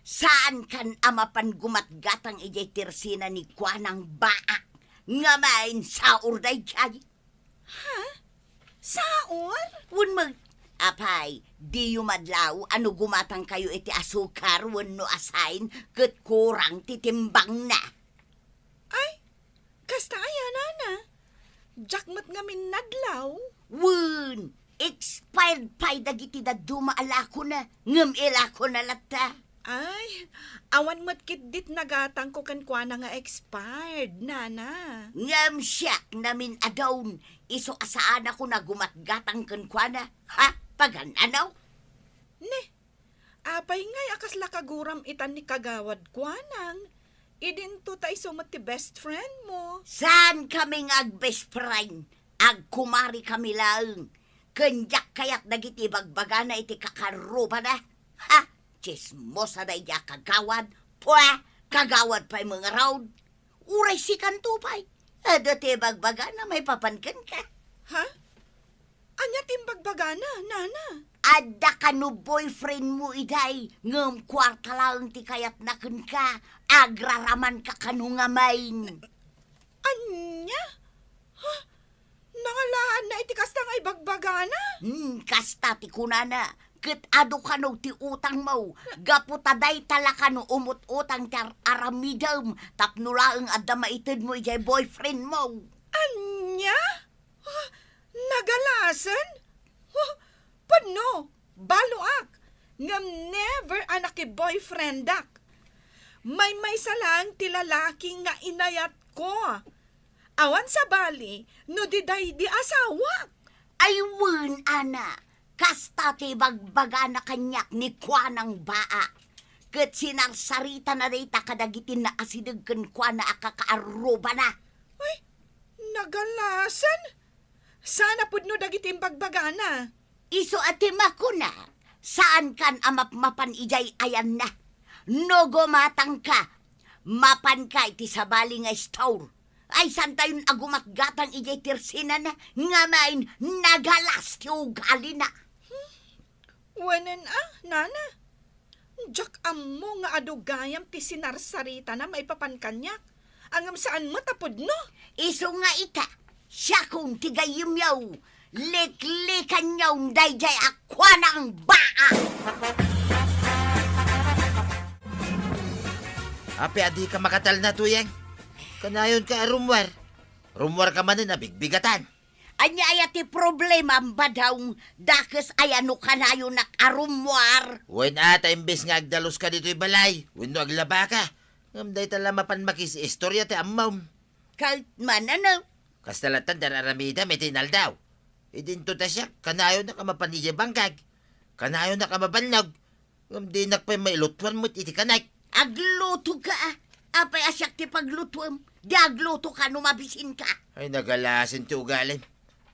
saankan a mapan gumatgatang idiay tersena ni Kuanang Baak nga main saor daydiay? Ha? Saor? Wen, apay, diyo madlaw a no gumatangkayo iti asukar wenno asin ket kurang ti timbangna? Ay, kasta aya, Nana? Diak met ngamin nadlaw. Wen, expired pay dagiti dadduma a lakona, ngem ilakona latta. Ay, awan met ketdit nagatangko kenkuana nga expired, Nana. Ngem siak namin a dawn, isu a saanakon a gumatgatang kenkuana. Ha? Pagananaw? Ne, apay ngay a kasla kaguram itan ni Kagawad Kuanang? Idinto ta isu met ti best friend mo. Saan kami nga ag-best friend? Agkumari kami laeng. Ken diak kayat dagiti ibagbagana iti kakarrubana. Ha? Tsismosa daydiay a kagawad. Pue, kagawad pay met ngarud. Uray sikanto pay. Adda ti ibagbagana maipapan kenka. Ha? Ania ti imbagbagana, nana? Adda kano boyfriendmo idiay, ngem kuarta laeng ti kayatna kenka, agraramanka kano ngamin. Ania? Ha? Nangalaanna iti kasta nga ibagbagana? Hmm, kasta ti kunana. Ket adu kano ti utangmo, gapu ta dayta la kano umut-utang ti ar-aramidem tapno laeng adda maitedmo idiay boyfriendmo. Ania? Ah, nagalasen? Oh, pudno, baloak, ngem never a nakiboyfriendak. Maymaysa laeng ti lalaki nga inayatko. Awan sabali no di daydi asawak. Ay wen, ana, kasta ti ibagbagana kaniak ni Kuanang Baa. Ket sinarsaritana dayta kadagiti naasideg kenkuana a kakaarrubana. Ay, nagalasen? Saan a pudno dagiti imbagbagana? Isu a ti makuna, saankan a mapmapan idiay ayanna. No gumatangka, mapanka iti sabali nga store. Ay, saantayon a gumatgatang idiay tersenana, ngem nagalas ti ugalina. Wen a, nana. Diak ammo nga adu gayam ti sinarsaritana maipapan kaniak. Ngem saan met a pudno. Isu nga ita, siakon ti gayyemyo. Liklikanyo daydiay a Kuanang Baa. Apay a dika makatalna, Tuyeng? Kanayonka a rummuar. Rummuarka manen a bigbigatan. Ania aya ti problema, Badong? Dakes aya no kanayonak a rummuar? Wen a, ta imbes nga agdaluska ditoy balay wenno aglabaka, ngem dayta la mapan makiistorya ti ammom. Ket manano? Kasta latta ti ar-aramidem iti inaldaw. Idinto ta siak, kanayonak a mapan idiay bangkag. Kanayonak a mabannog. Ngem dinak pay mailutuan met iti kanek. Aglutoka, a. Apay a siak ti paglutuem? Di aglutoka no mabisinka. Ay, nagalasen ti ugalim.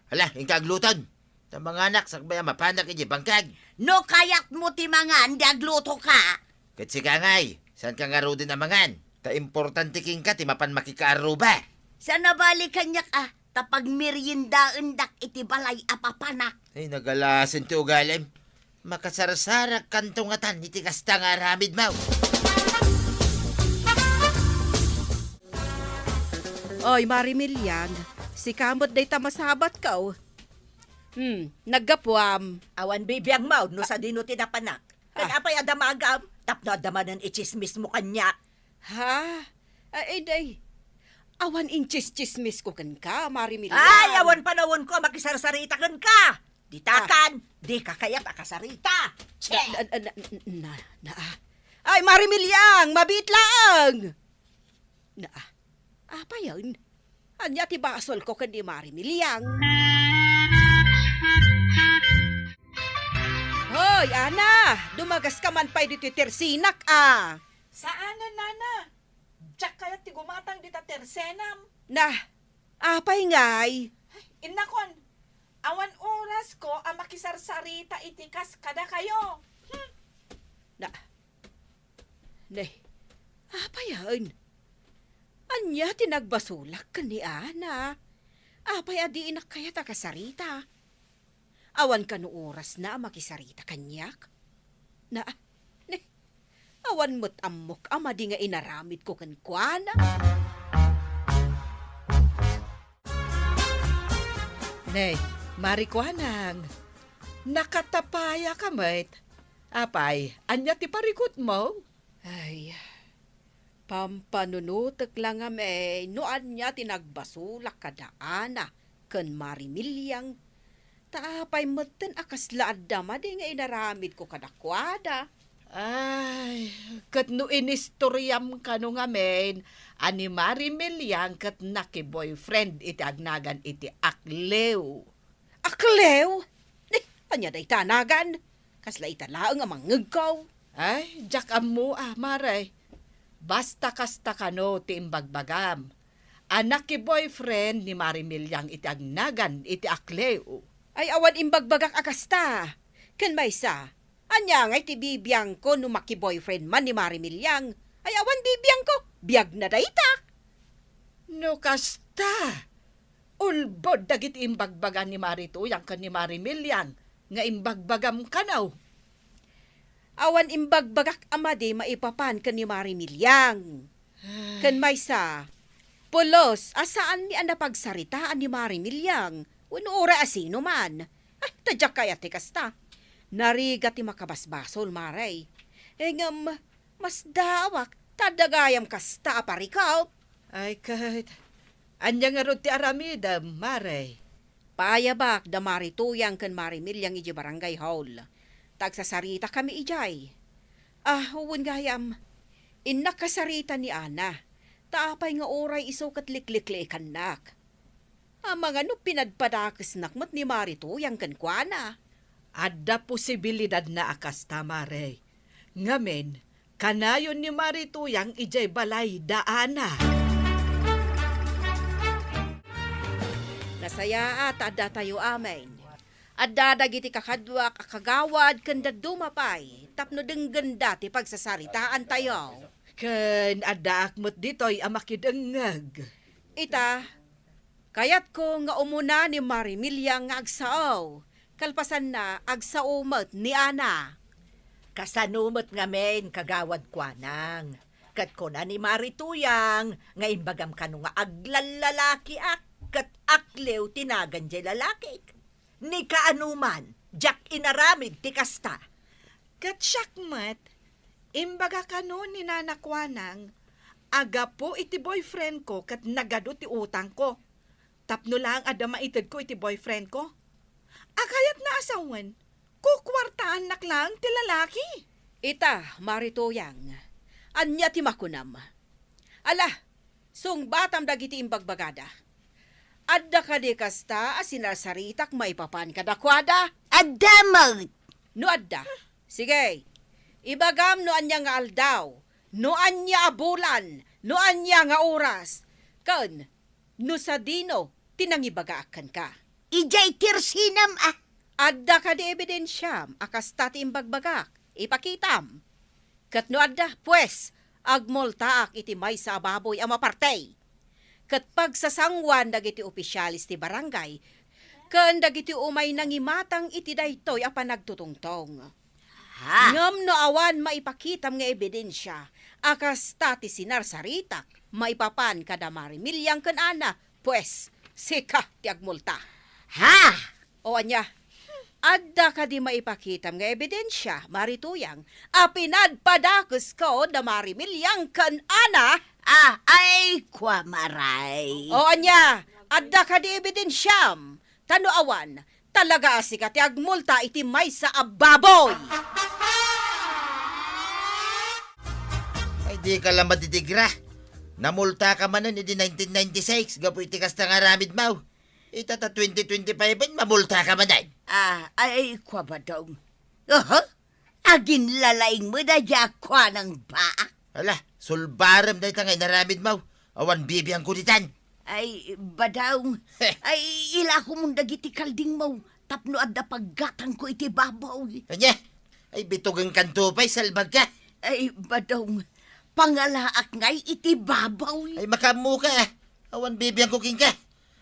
Hala, inka agluton. Ta manganak, sakbay a mapanak iti bangkag. No kayatmo ti mangan, di aglutoka. Ket sika ngay, saanka ngaruden a mangan? Ta importante kenka ti mapan makikaarruba. Saan a bali kaniak, a. Ta pagmeriendaendak iti balay a papanak. Ay, nagalasen ti ugalim. Makasarsarakanto ngatan iti kasta nga aramidmo. Oy, Mari Miliang, sika met dayta masabatko. Hmm, naggapuam. Awan bibiangmo no sadino ti napanak. Ket Ah. apay a damagam? Tapno adda manen itsismismo kaniak. Ha? Ay, day. Awan intsistsismisko kenka, Mari Miliang. Ay, awan panawenko a makisarsarita kenka. Ditakan, Ah. dika kayat a kasarita. Che! Na, na, na, na, na, ah. Ay, Mari Miliang, mabiit laeng. Na, ah. Apayen? Ania ti basolko ken ni Mari Miliang? Hoy, Ana! Dumagaska man pay ditoy tersenak, a! Saanen, Nana. Diak kayat ti gumatang dita tersenam. Na, apay ngay? Ay, innakon, awan orasko a makisarsarita iti kas kadakayo. Hmm. Na, ne, apayen? Ania ti nagbasolak ken ni Ana? Apay a dinak kayat a kasarita? Awan kano orasna a makisarita kaniak? Na, ne, awan met ammok a madi nga inaramidko kenkuana. Ne, Mari Kuanang, nakatapayaka met. Apay, ania ti parikutmo? Ay, pampanunotek la ngamin no ania ti nagbasolak kada Ana ken Mari Miliang. Ta apay metten a kasla adda madi nga inaramidko kadakuada? Ay, ket no inistoriam kano ngamin a ni Mari Miliang ket nakiboyfriend iti agnagan iti Aklew. Aklew? Ni, ania dayta a nagan? Kasla ita laeng a mangngegko. Ay, diak ammo a, Mare. Basta kasta kano ti imbagbagam. A nakiboyfriend ni Mari Miliang iti agnagan iti Aklew. Ay, awan imbagbagak a kasta. Ken maysa, ania ngay ti bibiangko no makiboyfriend man ni Mari Miliang? Ay, awan bibiangko. Biagna dayta. No kasta, Ulbod dagiti imbagbaga ni Mari Tuyang ken ni Mari Miliang nga imbagbagam kano. Awan imbagbagak a madi maipapan ken ni Mari Miliang. Ken maysa, pulos a saanmi a napagsaritaan ni Mari Miliang wenno uray a sino man. Ah, ta diak kayat ti kasta. Narigat ti makabasbasol, Mare. Eh, ngem, masdaawak ta adda gayam kasta a parikop. Ay, ket, ania ngarud ti aramidem, Mare? Paayabak da Mari Tuyang ken Mari Miliang idiay barangay hall. Ta agsasaritakami idiay. Ah, wen gayam, innak kasarita ni Ana. Ta apay nga uray isu ket liklikliikannak? Amangan no pinadpadakesnak met ni Mari Tuyang kenkuana. Adda posibilidadna a kasta, Mare. Ngamin, kanayon ni Mari Tuyang idiay balay da Ana. Nasayaat ta addatayo amin. Adda dagiti kakaduak a kagawad ken dadduma pay tapno denggenda ti pagsasaritaantayo. Ken addaak met ditoy a makidengngeg. Ita, kayatko nga umuna ni Mari Miliang nga agsao. Kalpasanna, agsao met ni Ana. Kasano met ngamin, Kagawad Kuanang? Ket kuna ni Mari Tuyang nga imbagam kano nga aglalalakiak ket akliw ti nagan diay lalakik. Ni kaano man, diak inaramid ti kasta. Ket siak met, imbaga kano ni Nana Kuanang a gapu iti boyfriend ko ket nagadu ti utangko. Tapno laeng adda maitedko iti boyfriend ko. A kayatna a sawen, kukuartaannak laeng ti lalaki. Ita, Mari Tuyang, ania ti makunam? Ala, sungbatam dagiti imbagbagada. Adda kadi kasta a sinarsaritak maipapan kadakuada? Adda met! No adda, sige, ibagam no ania nga aldaw, no ania a bulan, no ania nga oras, ken no sadino ti nangibagaak kenka. Idiay tersinam a. Adda kadi ebidensiam a kasta ti imbagbagak? Ipakitam. Ket no adda, pues, agmultaak iti maysa a baboy a maparti. Ket pagsasanguan dagiti opisiales ti barangay ken dagiti umay nangimatang iti daytoy a panagtutungtong. Ha? Ngem no awan maipakitam nga ebidensia a kasta ti sinarsaritak maipapan kada Mari Miliang ken Ana, pues, sika ti agmulta. Ha? O ania, adda kadi maipakitam nga ebidensia, Mari Tuyang, a pinadpadakesko da Mari Miliang ken Ana? Ah, ay, kua, Maray. O ania, adda kadi ebidensiam? Ta no awan, talaga a sika ti agmulta iti maysa a baboy. Ay, dika la madidikra. Namultaka manen idi nineteen ninety-six gapu iti kasta nga aramidmo. Ita ta twenty twenty-five, mamultaka manen. Ah, ay, kua, Badong. Aha? Aginlalaing met dayta a kuanang baak. Ala, sulbarem dayta nga inaramidmo. Awan bibiangko ditan. Ay, Badong. Heh. Ay, ilakomon dagiti kaldingmo tapno adda paggatangko iti baboy. Ania? Ay, bitugenkanto pay, salbagka. Ay, Badong, pangalaak ngay iti baboy. Ay, makaammoka. Awan bibiangko kenka.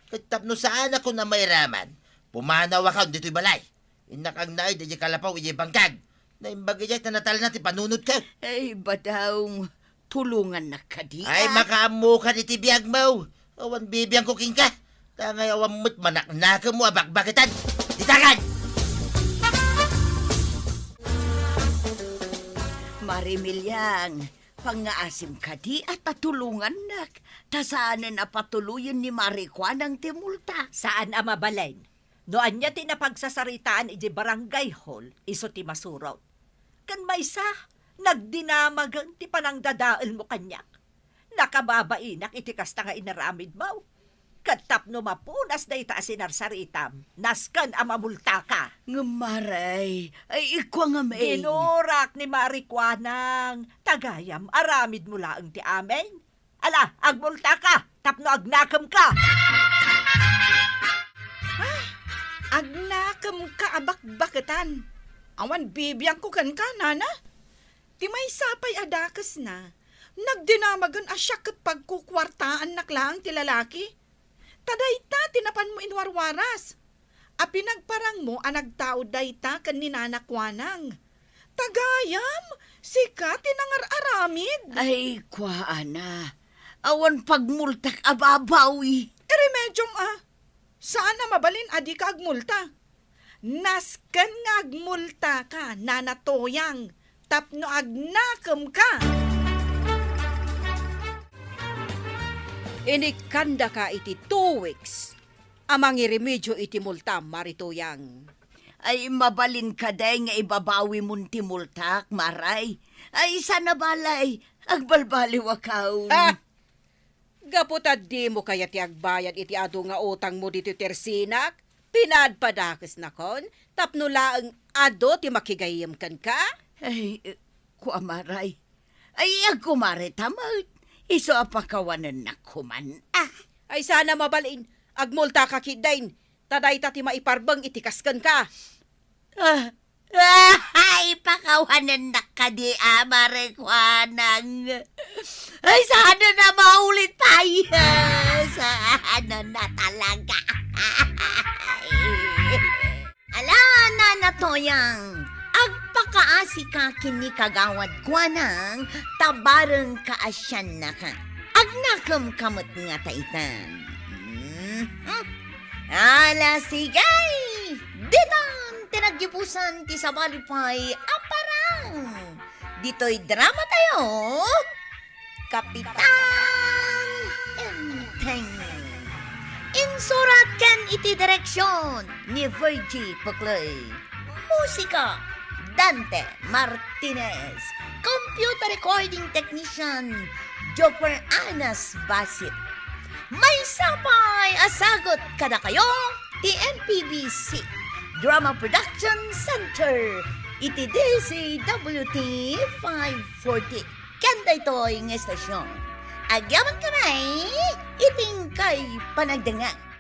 Ket tapno saanakon a mairaman, pumanawakon ditoy balay. Innak agnaed idiay kalapaw idiay bangkag. Naimbag idiay ta natalna ti panunotko. Ay, Badong, tulongannak kadi, ah. Ay, makaammokan iti biagmo. Awan bibiangko kenka. Ta ngay awan met manaknakemmo a bakbaketan. Ditagan! Mari Miliang, pangngaasim kadi a ta tulongannak. Ta saanen a patuloyen ni Mari Kuanang ti multa. Saan a mabalin. No ania ti napagsasaritaan idiay barangay hall, isu ti masurot. Ken maysa, nagdinamagen ti panangdadaelmo kaniak. Nakababainak iti kasta nga inaramidmo. Ket tapno mapunas dayta a sinarsaritam, nasken a mamultaka. Ngem, Mare, ay, ikua ngamin. Ginurak ni Mari Kuanang, ta gayam aramidmo laeng ti amin. Ala, agmultaka tapno agnakemka. Ah, agnakemka a bakbaketan. Awan bibiangko kenka, nana. Ti maysa pay a dakesna, nagdinamagen a siak ket pagkukuartaannak laeng ti lalaki. Ta dayta ti napanmo inwarwaras a pinagparangmo a nagtaud dayta ken ni Nana Kuanang. Ta gayam, sika ti nangar-aramid. Ay, kuana, awan pagmultak a babawi. Iremediom a, saan a mabalin a dika agmulta. Nasken nga agmultaka, Nana Toyang, tapno agnakemka. Inikkandaka iti two weeks a mangiremedio iti multam, Mare Toyang. Ay, mabalin kadi nga ibabawimon ti multak, Maray? Ay, saan a balay, agbalbaliwakon. Ha? Gapu ta dimo kayat ti agbayad iti adu nga utangmo ditoy tersinak, pinaadpadakesnakon tapno laeng adu ti makigayyem kenka? Ay, eh, kua, Maray. Ay, agkumarita met. Isu a pakawanennak koma. Ah! Ay, saan a mabalin, agmultaka ketdin, ta dayta ti maiparbeng iti kas kenka. Ah, ay, pakawanennak kadi a, Mare Kuanang. Ay, saan a maulit pay. Saan a talaga. Ala, Nana Toyang, agpakaasika ken ni Kagawad Kuanang, ta bareng kaasiannaka. Agnakemka met ngata itan. Mhm. Ala, sige! Ditan ti naggibusan ti sabali pay a parang. Ditoy dramatayo, Kapitan Enteng. Insurat ken iti direksion ni Virgie Puclay. Musika, Dante Martinez. Computer recording technician, Jopper Anas Basit. Maysa pay a sagut kadakayo ti M P B C Drama Production Center iti D Z W T five forty. Ken daytoy nga estasyon, agyamankami iti inkay panagdengngeg.